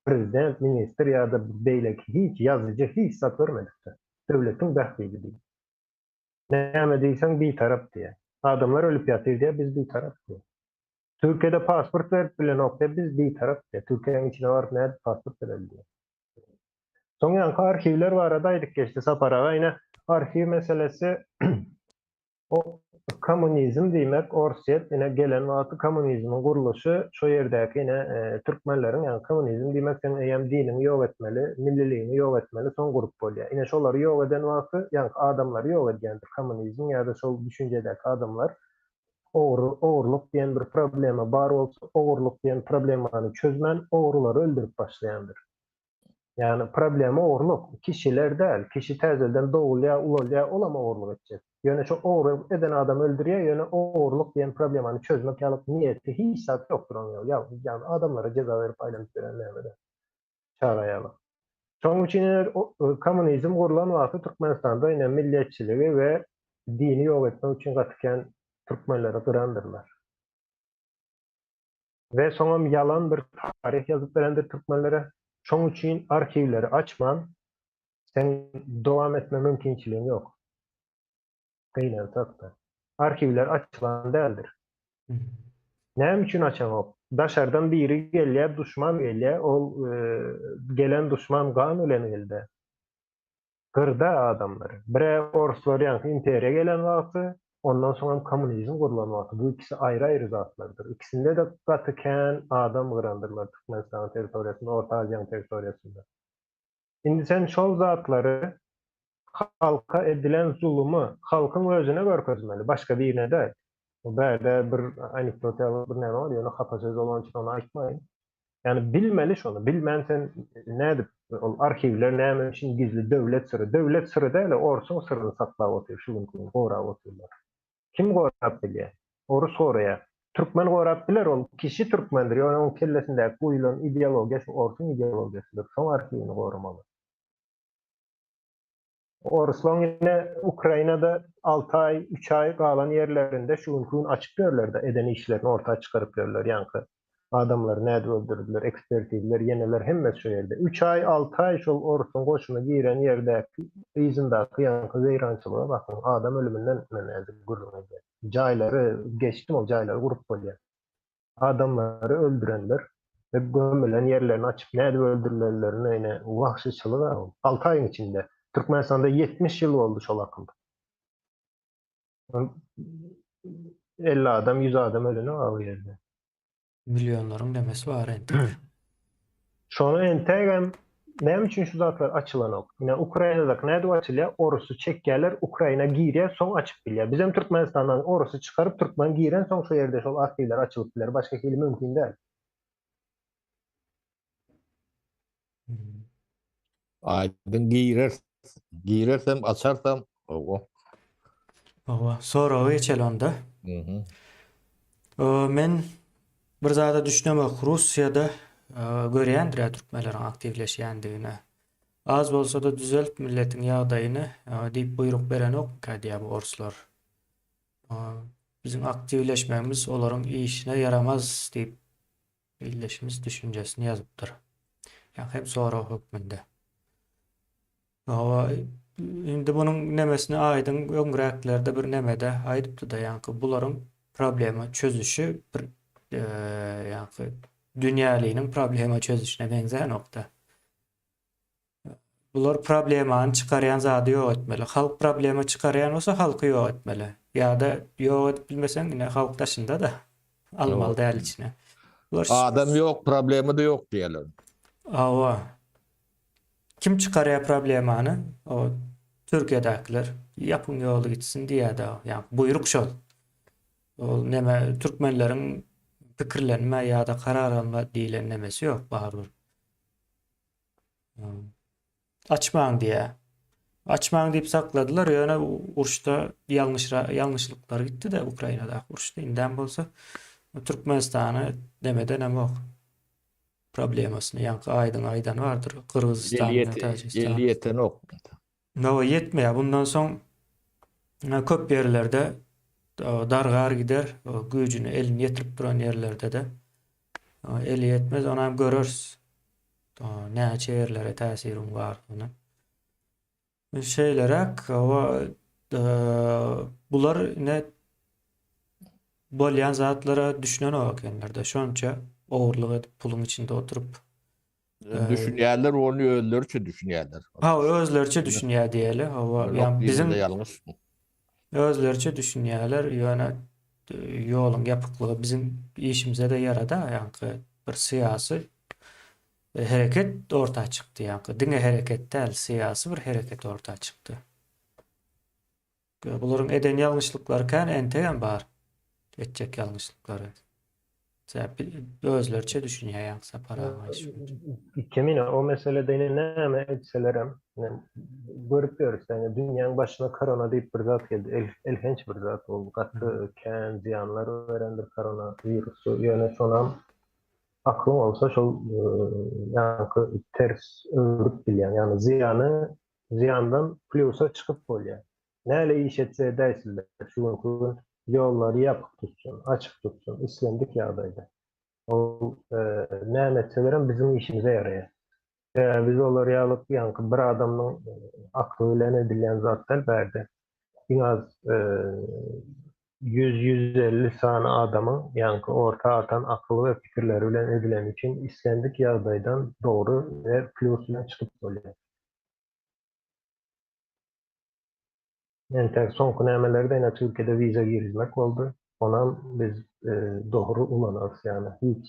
prezident, ministr ýa-da beýleki hiç ýazyjy hiç zat görmedikde. Döwletiň bähbidi diýip. Näme diýseň bitarap diýýär. Adamlar ölüp ýatyr diýýär, biz bitarap diýýär. Türkiýede pasport berip bilenok diýýär, biz bitarap diýýär. Türkiýäniň içine baryp nädip pasport bereli diýýär. Soň ýaňky arhiwler barada aýdyp geçdi Sapar aga. Ine, arhiw meselesi o kommunizm diýmek Orsýet ine gelen wagty kommunizmiň gurluşy şo ýerdäki ine türkmenleriň ýagny kommunizm diýmek seň eýýäm diniňi ýok etmeli, milliligiňi ýok etmeli soň gurup bolýar. Ine şolary ýok eden wagty ýaňky adamlary ýok edýändir kommunizm ýa-da şol düşünjedäki adamlar. Ogry, ogurlyk diýen bir problema bar bolsa ogurlyk diýen problemany çözmän ogrulary öldürip başlaýandyr. Ýagny problema ogurlyk, kişiler däl. Kişi täzeden dogulýar, ulalýar, olam ogurlyk etjek. Ýöne şo ogurlyk eden adam öldürýär, ýöne ogurlyk diýen problemany çözmek ýaly niýeti hiç zat ýokdur onuň ýaly. Ýagny adamlara jeza berip aýlanyp ýören näme-de. Çaga ýaly. Şonuň üçin ine kommunizm gurlan wagty Türkmenistanda ine milletçiligi we dini ýok etmek üçin gaty kän türkmenleri gyrandyrlar. We soňam ýalan bir taryh ýazyp berendir türkmenlere. Şoň üçin arhiwleri açman seň dowam etme mümkinçiligiň ýok. Gynansak-da. Arhiwler açylan däldir. Näme üçin açaňok? Daşardan biri gelýär, duşman gelýär, ol gelen duşman gan bilen geldi. Gyrda adamlary. Birä orslar ýaňky imperiýa gelen wagty, ondan soňam kommunizm gurlan wagty. Bu ikisi aýry-aýry zatlardyr. Ikisinde-de gaty kän adam gyrandyrlar Türkmenistanyň territoriýasynda, Orta Aziýanyň territoriýasynda. Indi sen şol zatlary halka edilen zulumy halkyň özüne görkezmeli, başga birine däl. Bu bärde bir anekdot ýaly bir näme bar, ýöne hapa söz bolany üçin ony aýtmaýyn. Ýagny bilmeli şony, bilmän sen nädip ol arhiwler näme üçin gizli döwlet syry, döwlet syry däl-de orsuň syryny saklap otyr şu günki gün gorap otyrlar. Kim gorap bilýär? Orus goraýar. Türkmen gorap biler ol kişi türkmendir ýöne oň kellesindäki guýulan ideologiýa şu orsuň ideologiýasydyr şoň arhiwini goramaly. Oruslaň ine Ukrainada alty aý, üç aý galan ýerlerinde şu günki gün açyp ýörler-de eden işlerini orta çykaryp ýörler ýaňky adamlary nädip öldürdiler, ekspertizler, ýeneler hemmesi şo ýerde. Üç aý, alty aý şol orusyň goşuny giren ýerdäki yzyndaky ýaňky weýrançylyga bakyň, adam ölüminden men häzir gürrüň edýän. Jaýlary geçdim ol jaýlary gurup bolýar. Adamlary öldürenler we gömülen ýerlerini açyp nädip öldürilenlerini ine wagşyçylyk-a ol. Alty aýyň içinde. Türkmenistanda 70 ýyl boldy şol akym. 50 adam, 100 adam ölenok o ýerde. Millionlaryň nemesi bar entek. Şony entegem näme üçin şu zatlar açylanok? Ine Ukrainadaky nädip açylýar? Orusy çekýärler, Ukraina girýär, soň açyp bilýär. Bizem Türkmenistandan orusy çykaryp türkmen giren soň şo ýerde şol arhiwler açylyp biler. Başga hili mümkin däl. Aýdyň girer, girersem açarsam, owo. Owa, soraga geçeli onda. Mhm. Men bir zada düşünemok. Russiýada görýändir-ä türkmenleriň aktiwleşýändigini. Az bolsa-da düzelt milletiň ýagdaýyny diýip buýruk berenokmyka diýýär bu orslar. Biziň aktiwleşmegimiz olaryň işine ýaramaz diýip ildeşimiz düşünjesini ýazypdyr. Ýa hem sorag hökmünde. Hawa, indi munuň nemesini aýdyň öňräklerde bir nemede aýdypdy-da, ýaňky bularyň problema çözüşi bir ýaňky dünýäliniň problema çözüşine meňzänokda. Bular problemany çykarýan zady ýok etmeli. Halk problema çykarýan bolsa halky ýok etmeli. Ýa-da ýok edip bilmeseň ine halk daşynda-da almaly däl içine. Bular Adam ýok, problema-da ýok diýerler. Hawa. Kim çykarýar problemany? O Türkiýedäkiler. Ýapyň ýoly gitsin diýýär-de. Ýa buýruk şol. Ol neme türkmenleriň pikirlenme ýa-da karar alma diýlen nemesi ýok barybir. Açmaň diýýär. Açmaň diýip sakladylar, ýöne uruşda ýalňyşra ýalňyşlyklar gitdi-de Ukrainadaky uruşda indem bolsa. Türkmenistany nemedenemok problemasyny ýaňky Aýdyň aýdany bardyr Gyrgyzystan bilen Täjigistan. Eli ýetenok. Hawa ýetmeýär. Bundan soň köp ýerlerde dargar gider, güýjüni elini ýetirip duran ýerlerde-de eli ýetmez, onam göreris. Näçe ýerlere täsiriň bardygyny. Şeýleräk, hawa, bular ine bolýan zatlara düşünenok ekenler-de, şonça ogurlyk edip puluň içinde oturyp. Düşünýärler, ony özleriçe düşünýärler. Hawa, özleriçe düşünýär diýeli, hawa, ýa biziň ýalňyş. Özleriçe düşünýärler, ýöne ýoluň ýapyklygy biziň işimize-de ýarady, ýaňky bir syýasy Hereket orta çykdy ýaňky. Diňe hereket däl, syýasy bir hereket orta çykdy. Bularyň eden ýalňyşlyklary kän, entegem bar. Etjek ýalňyşlyklary. Sebäp özleriçe düşünýär ýaňky Sapar aga aýdyşy boýunça. Kemine o meselede ine näme etselerem, ine görüp ýörüs, ýagny dünýäň başyna korona diýip bir zat geldi. Elhenç bir zat ol. Gaty kän zyýanlar beren bir korona wirusy. Ýöne şonam Aklyň bolsa şol ýaňky ters öwrüp bilýäň. Ýagny zyýany zyýandan plýusa çykyp bolýar. Näle iş etse edäýsinler, şu günki gün ýollary ýapyk tutsun, açyk tutsun, islendik ýagdaýda. Ol näme etselerem biziň işimize ýaraýar. Sebäbi biz olar ýaly ýaňky bir adamyň akly bilen edilýän zat däl bärde. Iň az 100-150 sany adamyň ýaňky orta atan akyly we pikirleri bilen edileni üçin islendik ýagdaýdan dogry we plýus bilen çykyp bolýar. Entäk soňky nämelerde ine Türkiýede wiza girizmek boldy. Onam biz dogry ulanarys ýagny hiç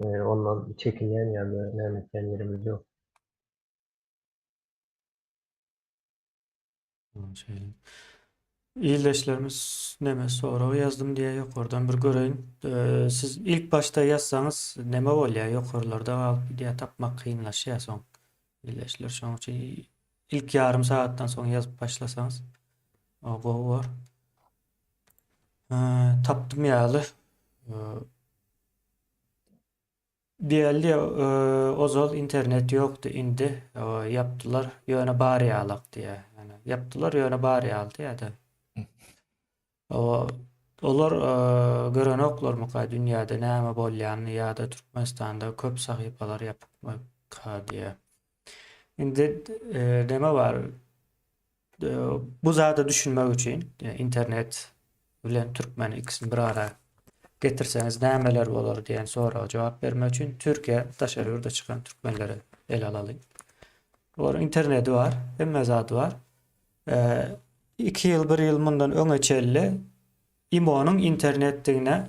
ondan çekinýän ýa-da näme etýän ýerimiz ýok. Şeýle. Ildeşlerimiz neme sorag ýazdym diýýär ýokardan bir göreýin. Siz ilk başda ýazsaňyz neme bolýar ýokarlarda galyp gidýär tapmak kynlaşýar soň. Ildeşler şonuň üçin ilk ýarym sagatdan soň ýazyp başlasaňyz o gowy bor. Tapdym ýaly. Diýeli ozal internet ýokdy indi ýapdylar ýöne bar ýalak diýýär. Ýani ýapdylar ýöne bar ýaly diýýär-de. Olar görenoklarmyka dünýäde näme bolýanyny ýa-da Türkmenistanda köp sahypalar ýapykmyka diýýär. Indi näme bar? Bu zada düşünmek üçin internet bilen türkmeni ikisini bir ara getirseňiz nämeler bolar diýen soraga jogap bermek üçin Türkiýe daşary ýurda çykan türkmenleri ele alalyň. Olaryň interneti bar, hemme zady bar. 2 ýyl, 1 ýyl mundan öňe çenli IMO-nyň internetdigine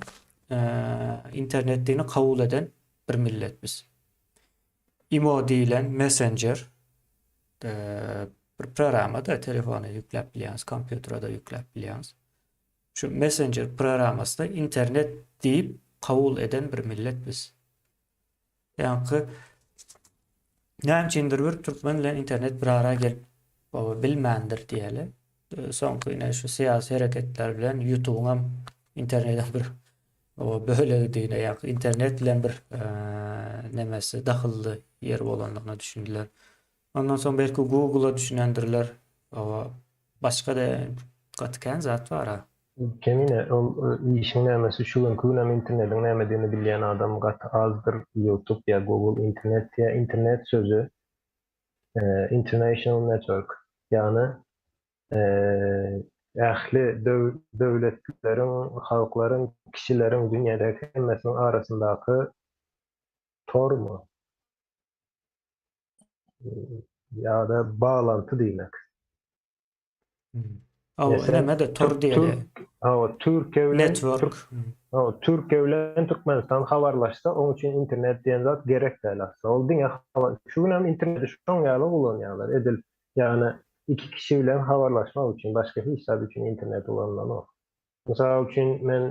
internetdigini kabul eden bir millet biz. Imo diýlen messenger bir programma-da telefona ýükläp bilýäňiz, kompýutere-de ýükläp bilýäňiz. Şu messenger programmasyna internet diýip kabul eden bir millet biz. Ýaňky näme üçindir bir türkmen bilen internet bir ara gelip bilmändir diýeli. Soňky ine şu syýasy hereketler bilen YouTube'yň hem internetiň bir o bölegidigine ýa internet bilen bir nemesi dahylly ýer bolandygyna düşündiler. Ondan soň belki Google-a düşünendirler. O başga-da gaty kän zat bar-a. Kemine ol işiň nämesi şu günki günem internediň nämedigini bilýän adam gaty azdyr YouTube ýa Google internet diýýär internet sözi international network ýagny ähli döwletleriň halklaryň kişileriň dünýädäki hemmesiniň arasyndaky tormy ýa-da baglanty diýmek. Hawa, näme-de tor diýeli. Hawa, Türkiýe bilen Network. Hawa, Türkiýe bilen Türkmenistan habarlaşsa, oň üçin internet diýen zat gerek däl aslynda. Ol diňe şu gün hem interneti şoň ýaly ulanýarlar. Edil, ýagny iki kişi bilen habarlaşmak üçin, başga hiç zat üçin internet ulanylanok. Mysal üçin, men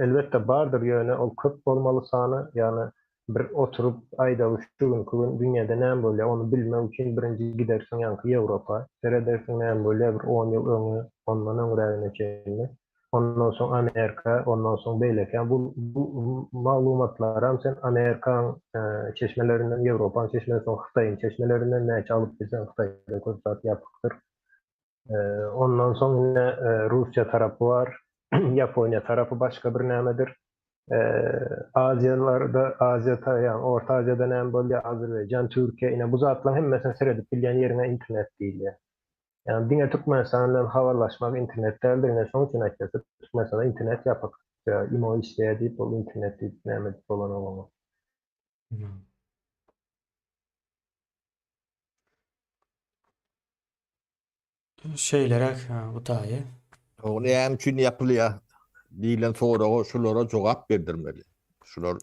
elbetde bardyr, ýöne ol köp bolmaly sany, ýagny bir oturyp aýdaly şu günki gün dünýäde näme bolýar, ony bilmek üçin birinji gidersiň ýaňky Ýewropa, seredersiň näme bolýar bir on ýyl öňe, ondan öňrägine çenli. Ondan soň Amerika, ondan soň beýleki. Ýa bu bu maglumatlaram sen Amerikaň çeşmelerinden, Ýewropaň çeşmelerinden, soň Hytaýyň çeşmelerinden näçe alyp bilseň Hytaýda köp zat ýapykdyr. Ondan soň ine Russiýa tarapy bar, Ýaponiýa tarapy başga bir nämedir. Aziýalarda, Aziýa ýagny Orta Aziýada näme bolýar, Azerbaýjan, Türkiýe, ine bu zatlaryň hemmesine seredip bilýän ýeriňe internet diýilýär. Ýagny diňe Türkmenistan bilen habarlaşmak internet däldir, ine şoň üçin aýtýas, Türkmenistanda internet ýapyk, imo işleýär diýip, ol internet diýip näme diýip bolanok oňa. Şeýleräk bu taýy. O näme üçin ýapylýar diýlen soraga şulara jogap berdirmeli. Şular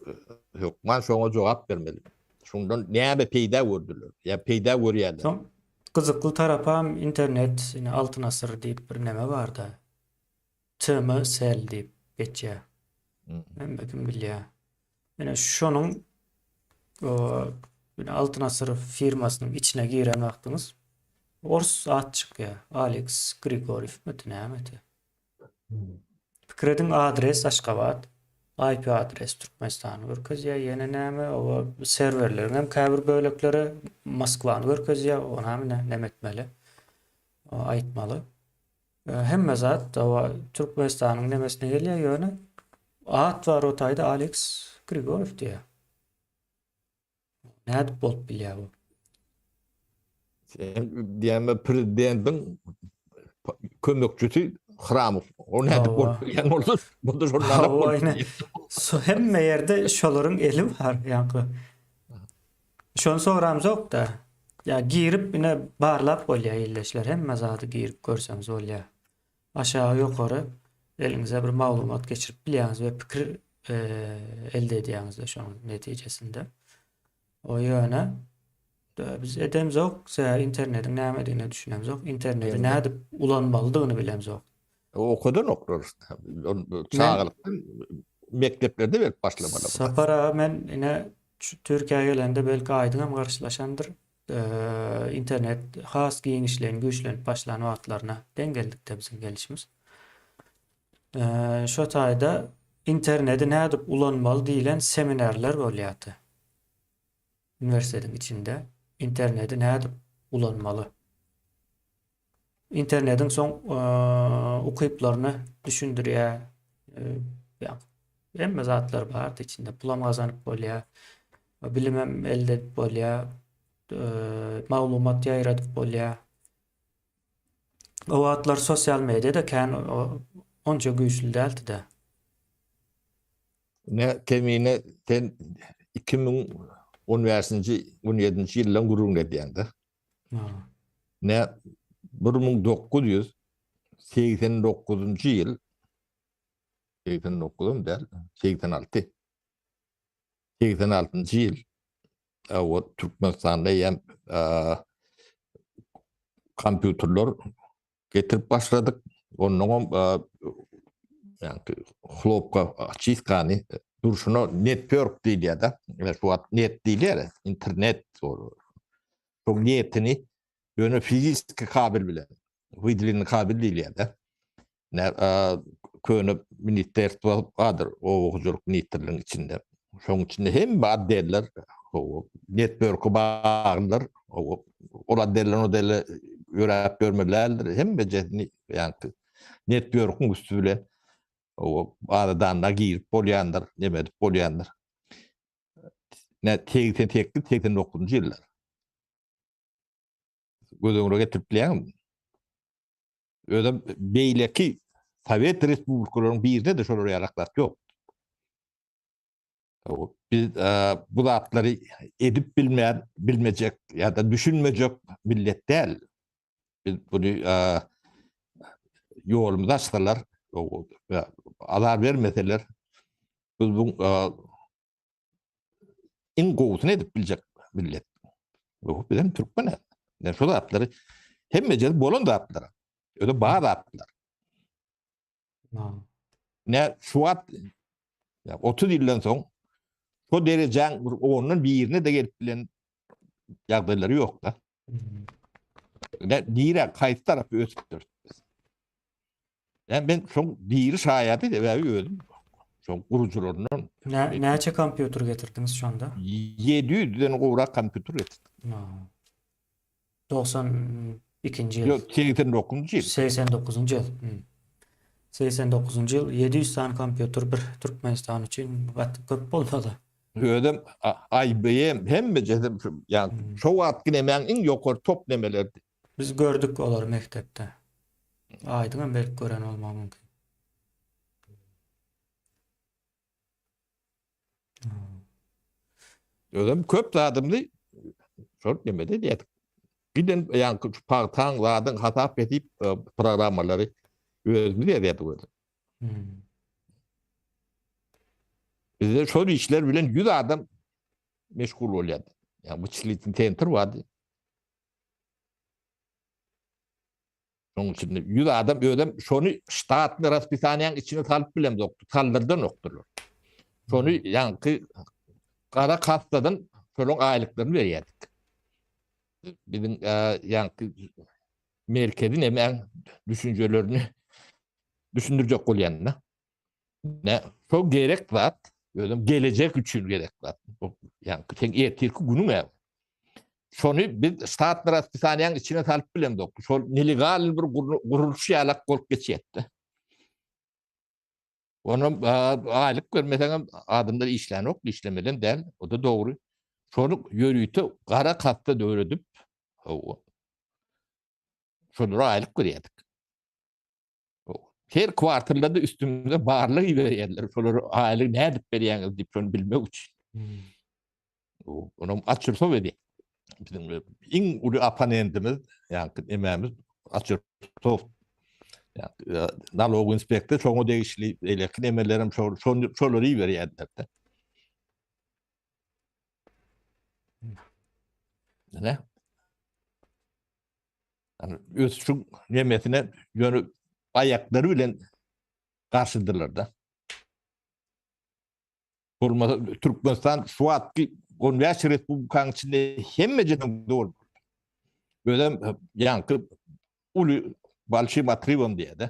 hökman şoňa jogap bermeli. Şundan näme peýda gördüler? Ýa peýda görýärler? Soň gyzykly tarapam internet ine Altyn asyr diýip bir neme barda. TM Cell diýip geçýär. Hemme kim bilýär. Ine şonuň o ine Altyn asyr firmasynyň içine giren wagtyňyz ors at çykýar. Alex Grigorýew midi nämedi? Pikir ediň adres Aşgabat, IP adres Türkmenistany görkezýär, ýene näme, oba serwerleriň hem käbir bölekleri Moskwany görkezýär, onam ine neme etmeli, aýtmaly. Hemme zat oba Türkmenistanyň nemesine gelýär, ýöne at bar o taýda Alex Grigorýew diýýär. Nädip bolup bilýär bu? Sen diýme prezidentiň kömekçisi Hramow. O nädip bolup bilýän bolsa, bu da şondan bolup bilýär. Hemme ýerde şolaryň eli bar, ýaňky. Şony soramzok-da. Ýa girip ine barlap bolýar illeşler, hemme zady girip görseňiz bolýar. Aşagy ýokary eliňize bir maglumat geçirip bilýäňiz we pikir elde edýäňiz-de şonuň netijesinde. O ýöne biz edemzok, sebäbi internetiň nämedigine düşünemzok, interneti nädip ulanmalydygyny bilemzok. Okadanoklar. Çagalykdan mekdeplerde berip başlamaly. Sapar aga men ine Türkiýä gelende belki Aýdyňam garşylaşandyr. Internet has giňişleýin güýçlenip başlan wagtlaryna deň geldikde biziň gelişimiz. Şo taýda interneti nädip ulanmaly diýlen seminarlar bolýardy. Uniwersitetiň içinde interneti nädip ulanmaly. Internetiň soň ukyplaryny düşündirýär. Hemme zatlar bardy içinde. Pulam gazanyp bolýar. Bilimem elde edip bolýar. Maglumat ýaýradyp bolýar. O wagtlar sosial media-da kän onça güýçli däldi-de. Ne kemine sen 2015-nji, 17-nji ýyldan gürrüň edýäň-de. Ne 1989-njy ýyl 89-am däl, 86. 86-njy ýyl o Türkmenistanda eýýäm kompýuterler getirip başladyk. Onnoňam ýa-ni hlopka çiskany durşuna network diýilýär-de. Şu wagt net diýilýär, internet. Şoň netini ýöne fiziki kabel bilen, wydeleniý kabel diýilýär-de. Ne köne ministerstwo bardyr, oba hojalyk ministrliginiň içinde. Şoň içinde hemme otdeller, network baglydyr. Ol otdeller odelle ýöräp ýörmeli däldir. Hemmejesini ýa-ni networkyň üsti bilen bazadanda girip bolýandyr, neme edip bolýandyr. Ne 88 89-njy ýyllar. Göz öňüne getirip bilýäňmi? Özem beýleki Sowet respublikalaryň birinde-de şolar ýaly zat ýok. Biz bu zatlary edip bilmän, bilmejek ýa-da düşünmejek millet däl. Biz buny ýolumyzy açsalar, azar bermeseler, biz bu iň gowusyny edip biljek millet. Bu bizem türkmen. Yani şu zatlary hemme ýerde bolan zatlar. Öyle bar zatlar. Ne şu wagt ya 30 ýyldan soň şu derejäň bir ondan birine de gelip bilen ýagdaýlary ýok da. Ne nire haýsy tarapy ösüpdir? Yani men şoň diri şaýady sebäbi özüm şoň gurujularyndan. Nä, näçe kompýuter getirdiňiz şonda? 700-den gowrak kompýuter getirdik. 92-nji ýyl. Ýok, 89-njy ýyl. 89-njy ýyl. Hmm. 89-njy ýyl 700 sany kompýuter bir Türkmenistan üçin gaty köp bolsa-da. Özem IBM hemmejesi ýa şo wagtky nemäň iň ýokary top nemelerdi. Biz gördük olary mekdepde. Aýdyňam belki gören bolmagy mümkin. Özem köp zadymyzy şol nemede edýärdik. Giden ýaňky şu pagtaň zadyň hasap edip e, programmalary özümiz edýärdik özüm. Hmm. Bizde şol işler bilen 100 adam meşgul bolýardy. Ýa bu çilitin sentr bardy. Şonuň üçin 100 adam özem şony ştatny raspisaniýaň içine salyp bilemzokdy, saldyrdanokdylar. Şony ýaňky gara kassadan şolaň aýlyklaryny berýärdik. Biziň ýaňky merkezi nemäň düşünjelerini düşündirjek bolýan-da. Ne, şo gerek zat, özem gelejek üçin gerek zat. Ýagny sen ertirki günüň äw. Şony biz ştatny raspisaniýaň içine salyp bilemzok. Şol nelegal bir gurluş ýalak bolup geçýärdi. Onam aýlyk bermeseňem adamlar işlänok, işlemelem däl. O da dogry. Şony ýörite gara kassa döredip, şolara aýlyk berýärdik. Her kwartalda üstümize barlyk iberýärler. Şolar aýlyk nädip berýäňiz diýip şony bilmek üçin. Hmm. Onam açyrsow edýär. Biziň iň uly opponentimiz, ýagny emämiz açyrsow. Ýagny nalog inspektor şoňa degişli beýleki nemelerem şol şolary iberýärler. Ne? Yani ösüşiň nemesine ýöne aýaklary bilen garşydyrlar da. Bolmasa Türkmenistan şu wagtky 15 respublikanyň içinde hemmejeden dogry. Özem ýaňky uly bolşim otrywom diýýär-de.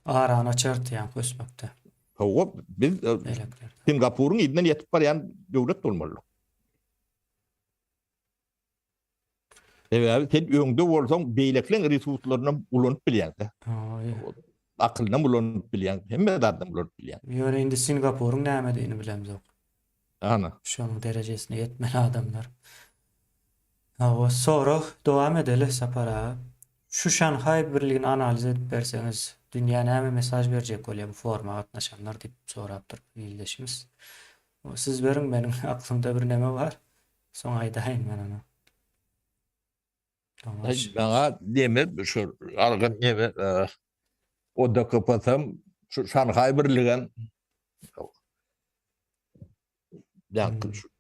Arany açardy ýaňky ösmekde. Hawa, biz Singapuryň yzyndan ýetip barýan döwlet bolmalydyk. Sebäbi sen öňde bolsaň, beýlekileň resurslarynam ulanyp bilýäň-de. Akylynam ulanyp bilýäň, hemme zadynam ulanyp bilýäň. Ýöne indi Singapuryň nämedigini bilemzok. Ana. Şonuň derejesine ýetmeli adamlar. Hawa, sorag dowam edeli Sapar aga. Şu Şanhaý birligini analiz edip berseňiz, dünýä näme mesaj berjek bolýar bu foruma gatnaşanlar diýip sorapdyr bir ildeşimiz. Siz beriň meniň aklymda bir neme bar. Soň aýdaýyn men ony. Maňa neme şu algan neme ODKP-sam şu Şanhaý birligem ýa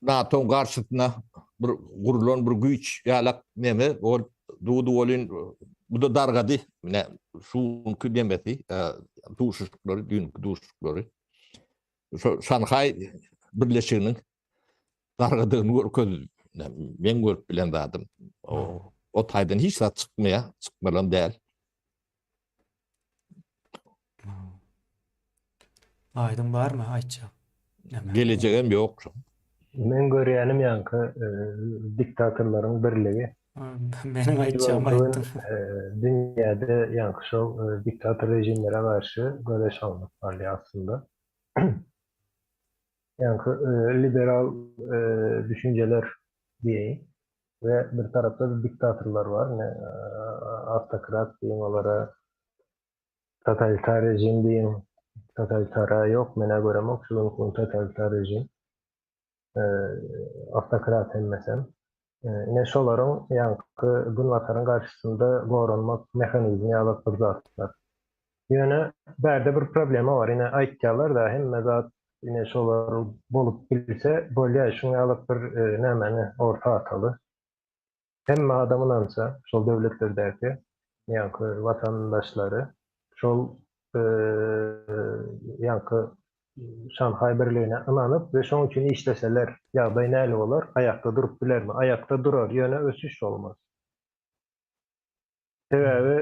NATO-nyň garşysyna bir gurulan bir güýç ýalak neme ol dudy bolyn bu da dargady. Mine şu günki nemesi duşuşyklary, düýnki duşuşyklary. Şu Şanhaý birleşiginiň dargadygyny görkezdi. Men görüp bilen zadym. O, o taýdan hiç zat çykmaýar, çykmalam däl. Aýdyň barmy aýtjak? Gelejegem ýok. Men görýänim ýaňky e, diktatorlaryň birligi. Meniň aýtjagym aýtdyň. E, dünýäde ýaňky şol e, diktator režimlere garşy göreş alnyp barylýar aslynda. Ýaňky liberal düşünjeler diýeýin we bir tarapda diktatorlar bar, ine awtokrat diýiň olara, totalitar režim diýiň, totalitara ýok, men-ä göremok şu günki gün totalitar režim, awtokrat hemmesem. Ine şolaryň ýaňky Günbataryň garşysynda goranmak mehanizmi ýalak bir zatlar. Ýöne bärde bir problema bar. Ine aýtýarlar-da hemme zat ine şolar bolup bilse bolýar şuň ýalak bir nämäni orta ataly. Hemme adam ynansa şol döwletlerdäki ýaňky watandaşlary şol ýaňky Şanhaý birligine ynanyp we şoň üçin işleseler, ýagdaý näli bolar? Aýakda durup bilermi? Aýakda durar, ýöne ösüş bolmaz. Sebäbi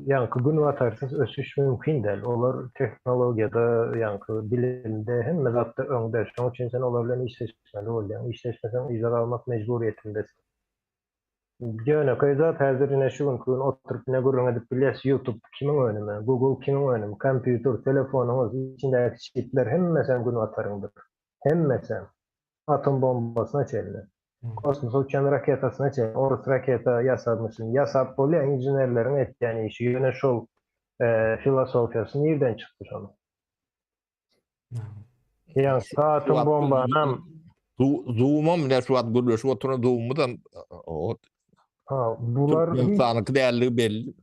ýaňky günbatarsyz ösüş mümkin däl. Olar tehnologiýada, ýaňky bilimde, hemme zatda öňde. Şonuň üçin sen olar bilen işleşmeli bolýaň. Işleşmeseň yza galmak mejburyýetindesiň. Ýönekeý zat häzir ine şu günki gün oturyp ine gürrüň edip bilýäs YouTube kimiň önümi, Google kimiň önümi, kompýuter, telefonyňyz, içindäki çipler hemmesem günbataryňdyr. Hemmesem. Atom bombasyna çenli. Kosmosa uçýan raketasyna çenli. Orus raketa ýasarmyşyn. Ýasap bolýar inženerleriň etýän işi. Ýöne şol filosofiýasy nirden çykdy şonuň? Ýa atom bombanam Zoom'am ne şu wagt gürleşip oturan Zoom'umyzam o Ha, bular Türkmenistanyňky dälligi belli.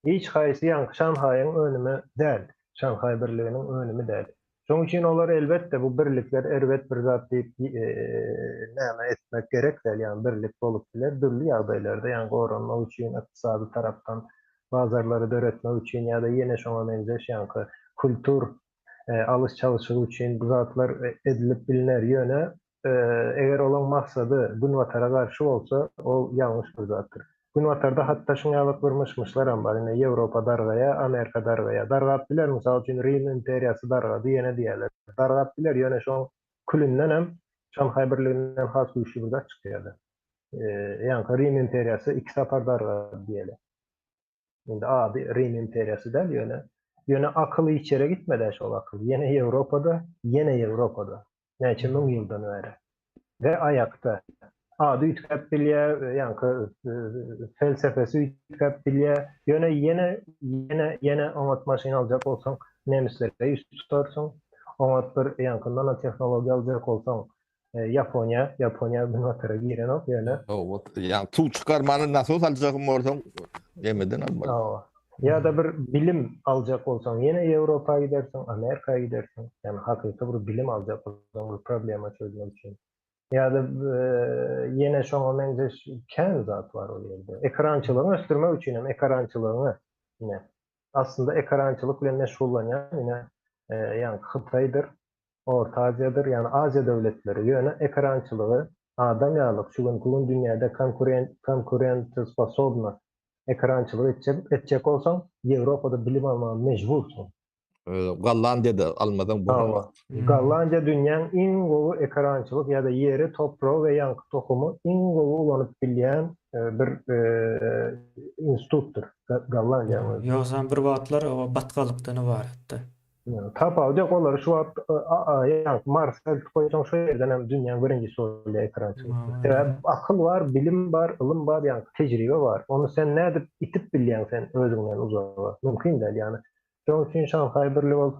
Hiç haýsy ýaňky Şanhaýyň önümi däl. Şanhaý birliginiň önümi däl. Şonuň üçin olar elbetde bu birlikler erbet bir zat diýip näme etmek gerek däl, ýagny birlik bolup biler dürli ýagdaýlarda, ýagny goranmak üçin, ykdysady tarapdan bazarlary döretmek üçin ýa-da ýene şoňa meňzeş ýaňky kultur alyş-çalşygy üçin bu zatlar edilip bilner. Ýöne eger olaň maksady Günbatara garşy bolsa, ol ýalňyş bir zatdyr. Günbatarda hatda şuň ýaly bir myş-myşlaram bar, ine Ýewropa dargaýar, Amerika dargaýar. Dargap biler, mysal üçin Rim imperiýasy dargady ýene diýerler. Dargap biler, ýöne şoň külündenem Şanhaý birliginden has güýçli bir zat çykýar-da. Ýaňky Rim imperiýasy iki sapar dargady diýeli. Indi ady Rim imperiýasy däl ýöne. Ýöne akyl hiç ýere gitmedi-ä şol akyl. Ýene Ýewropada, ýene Ýewropada. Näçe müň ýyldan bäri. We aýakda. Ady üýtgäp bilýär, ýaňky felsefesi üýtgäp bilýär. Ýöne ýene, ýene, ýene oňat maşyn aljak bolsaň, nemislere ýüz tutarsyň. Oňat bir ýaňky nanotehnologiýa aljak bolsaň, Ýaponiýa, Ýaponiýa günbatara girenok ýöne. Hawa, ýa suw çykarmany nasos aljak bolsaň, nemeden almaly. Hawa. Ýa-da bir bilim aljak bolsaň, ýene Ýewropa gidersiň, Amerika gidersiň. Ýagny hakyky bir bilim aljak bolsaň, bir problema çözmek üçin. Ýa-da ýene şoňa meňzeş kän zat bar ol ýerde. Ekrançylygyňy ösdürmek üçin hem ekrançylygyňy ine. Aslynda ekrançylyk bilen meşgullanýan ine ýaňky Hytaýdyr, Orta Aziýadyr, ýagny Aziýa döwletleri. Ýöne ekrançylygy adam ýalyk şu günki gün dünýäde konkurent konkurentosposobna ekrançylyk etjek etjek bolsaň, Ýewropada bilim almaga mejbursyň. Gollandiýada almasaň bolanok. Hawa. Gollandiýa dünýäň iň gowy ekrançylyk ýa-da ýeri, topragy we ýaňky tohumy iň gowy ulanyp bilýän bir institutdyr. Gollandiýanyň özi. Ýogsam bir wagtlar o batgalykdan ybaratdy. Tapawudy ýok, olary şu wagt ýaňky Marsa eltip goýsaň şo ýerden hem dünýäň birinjisi bolýar ekrançylykda. Sebäbi akyl bar, bilim bar, ylym bar, ýaňky tejribe bar. Ony sen nädip itip bilýäň sen özüňden uzaga? Mümkin däl ýagny. Şonuň üçin Şanhaý birligi bolup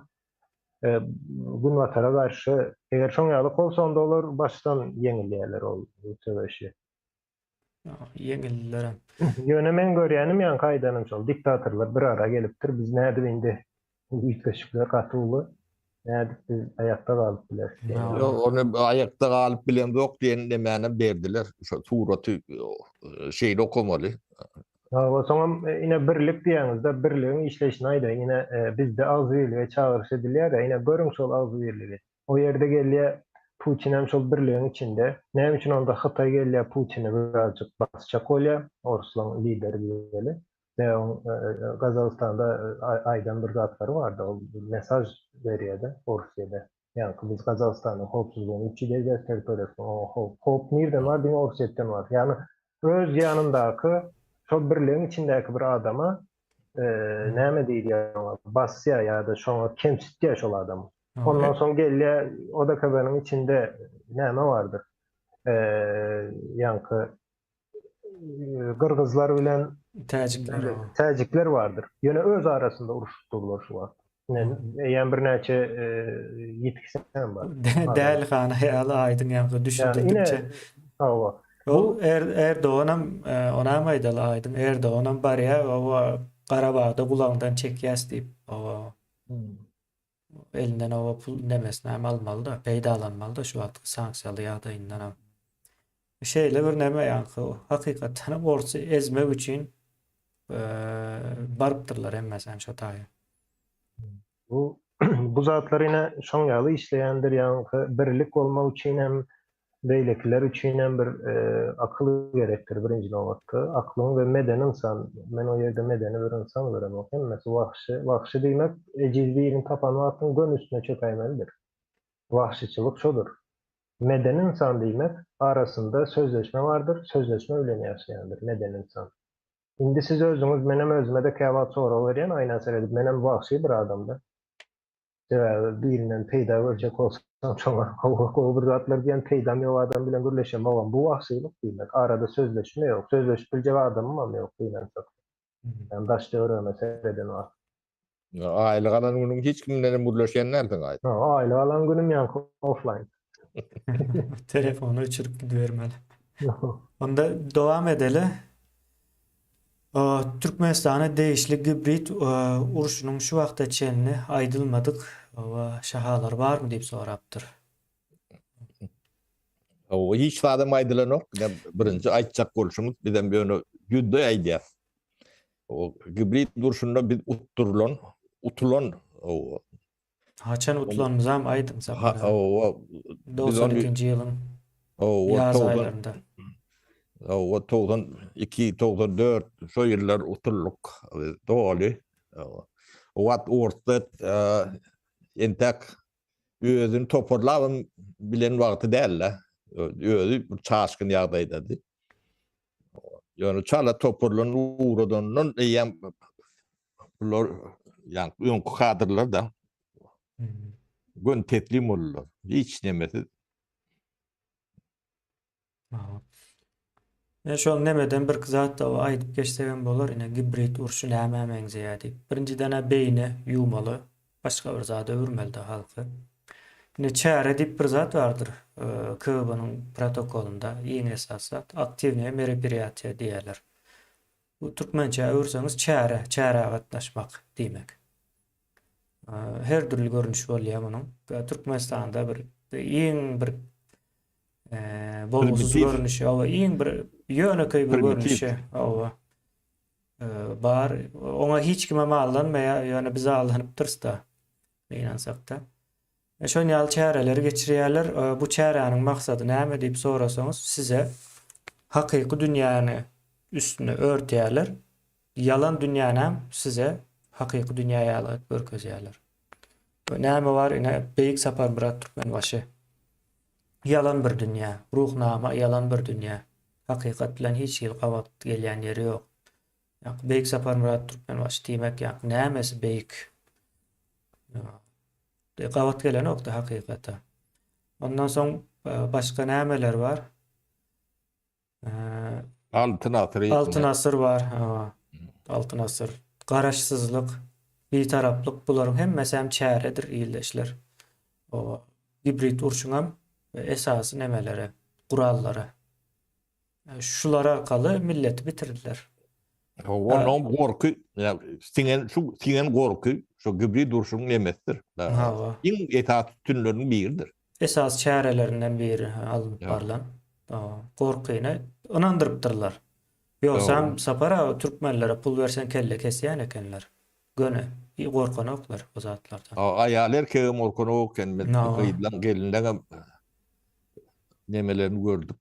Günbatara garşy eger şoň ýaly bolsa onda olar başdan ýeňilýärler ol söweşi. Ýeňildilerem. Ýöne meň görýänim ýaňky aýdanym şol diktatorlar bir ara gelipdir biz nädip indi üýtgeşikler gaty uly nädip biz aýakda galyp bileris diýen. Ýok ony aýakda galyp bilemzok diýen nemänem berdiler şo suraty şeýle okamaly. Hawa soňam ine birlik diýýäňizde birligiň işleýşini aýdaýyn ine bizde agzybirlige çagyryş edilýär-ä ine görüň şol agzybirligi. O ýerde gelýär, Putinem şol birligiň içinde. Näme üçin onda Hytaý gelýär, Putini birazjyk basjak bolýar, orslaň lideri diýeli. Sebäbi oň Gazagystanda aýdan bir zatlary bardy, ol mesaj berýär-de Orsýede. Ýaňky biz Gazagystanyň howpsuzlygyny üpjün edýäris territoriýasynyň, oňa howp. Howp nirden bar? Diňe Orsýetden bar. Ýagny öz ýanyndaky şol birligiň içindäki bir adama näme diýilýär oňa, basýar ýa-da şoňa kemsitýär şol adamy. Ondan soň gelýär ODKB-niň içinde näme bardyr? Ýaňky gyrgyzlar bilen täjikler täjikler bardyr. Ýöne öz arasynda uruşyp durlar şu wagt. Eýýäm birnäçe ýitgisi hem bar. Dälihana ýaly aýdyň ýaňky düşündirdikçe. Hawa. Ol Erdoganam onam aýdaly aýdyň Erdoganam barýar oba Garabagda gulagyňdan çekýäs diýip. Oba. Elinden oba pul nemesini hem almaly-da, peýdalanmaly-da şu wagtky sanksiýaly ýagdaýyndanam. Şeýle bir neme ýaňky hakykatdan hem orsy ezmek üçin barypdyrlar hemmesi hem şo taýa. Bu bu zatlar ine şoň ýaly işleýändir ýaňky birlik bolmak üçin hem. Beýlekiler üçin hem bir akyl gerekdir birinji nobatda. Aklyň we medeni ynsan, men o ýerde medeni bir ynsan göremok. Hemmesi wagşy. Wagşy diýmek, ejiz birini tapan wagtyň göni üstüne çökäýmelidir. Wagşyçylyk şodur. Medeni ynsan diýmek, arasynda sözleşme bardyr, sözleşme bilen ýaşaýandyr medeni ynsan. Indi siz özüňiz, menem özüme-de käwagt sorag berýän aýna seredip, menem wagşy bir adamda. Sebäbi birinden peýda görjek bolsaň şoňa gowy gowy bir zatlar diýen peýdam ýok adam bilen gürleşemogam. Bu wagşylyk diýmek. Arada sözleşme ýok. Sözleşip biljek adamymam ýok gynansak. Ýani daş töweregime sereden wagt. Aýlyk alan günüň hiç kim bilenem gürleşýän dälsiň aý. Ha, aýlyk alan günüm ýaňky offline. Telefony öçürip gidibermeli. Onda dowam edeli. Türkmenistana degişli gibrid urşunyň şu wagta çenli aýdylmadyk şahalary barmy diýip sorapdyr. Hawa, hiç zadam aýdylanok. Birinji aýtjak bolşumyz bizem ýöne ýüzde aýdýas. O gibrid urşunda biz utdurylan, utulan Haçan utulanymyzam aýdyň Sapar aga. Hawa. 92-nji ýylyň ýaz aýlarynda. Hawa, 92, 94 şo ýyllar utuldyk doly. O wagt Orsýet entäk özüni toparlabam bilen wagty däldi. Özi bir çaşgyn ýagdaýdady. Ýöne çala toparlanyp ugradandan eýýäm bular ýa öňki kadrlar da gön teslim boldular. Hiç nemesiz. Men şol nemeden bir zat da aýdyp geçsegem bolar. Ine gibrid urşy nämä meňzeýär diýip. Birinjiden-ä beýni ýuwmaly. Başga bir zada öwürmeli-de halky. Indi çäre diýip bir zat bardyr KGB-niň protokolynda iň esasy zat aktiwnyýe meropiriýatiýa diýýärler. Bu türkmençä öwürseňiz çäre, çärä gatnaşmak diýmek. Her dürli görnüşi bolýar munuň. Türkmenistanda bir iň bir bolgusyz görnüşi, hawa iň bir ýönekeý bir görnüşi, hawa. Bar. Oňa hiç kimem aldanmaýar, ýöne biz aldanypdyrys-da. Gynansakda. Şon ýaly çäreleri geçirýärler. Bu çäräniň maksady näme diýip sorasaňyz, size hakyky dünýäni üstüne örtýärler. Ýalan dünýänäm size hakyky dünýä ýaly edip görkezýärler. Näme bar ine Beýik Saparmyrat Türkmenbaşy. Ýalan bir dünýä. Ruhnama ýalan bir dünýä. Hakykat bilen hiç hili gabat gelýän ýeri ýok. Ýa Beýik Saparmyrat Türkmenbaşy diýmek ýa nämesi beýik? Gabat gelenokda hakykata. Ondan soň başga nämeler bar? Altyn asyr. Altyn asyr bar. Altyn asyr. Garaşsyzlyk, bitaraplyk bularyň hemmesi hem çäredir ildeşler. O gibrid urşuňam esasy nemeleri, gurallary. Şular arkaly milleti bitirdiler. Onuň gorky, siňen şu siňen gorky şu gibrid urşuň nemesidir. Iň esasy sütünleriniň biridir. Esasy çärelerinden biri alnyp barlan gorkyny ynandyrypdyrlar. Ýogsam Sapar aga türkmenlere pul berseň kelle kesýän ekenler. Göni gorkanoklar o zatlardan. Aýal erkegem gorkanok eken. Biz gyzlaň gelinleňem nemelerini gördük.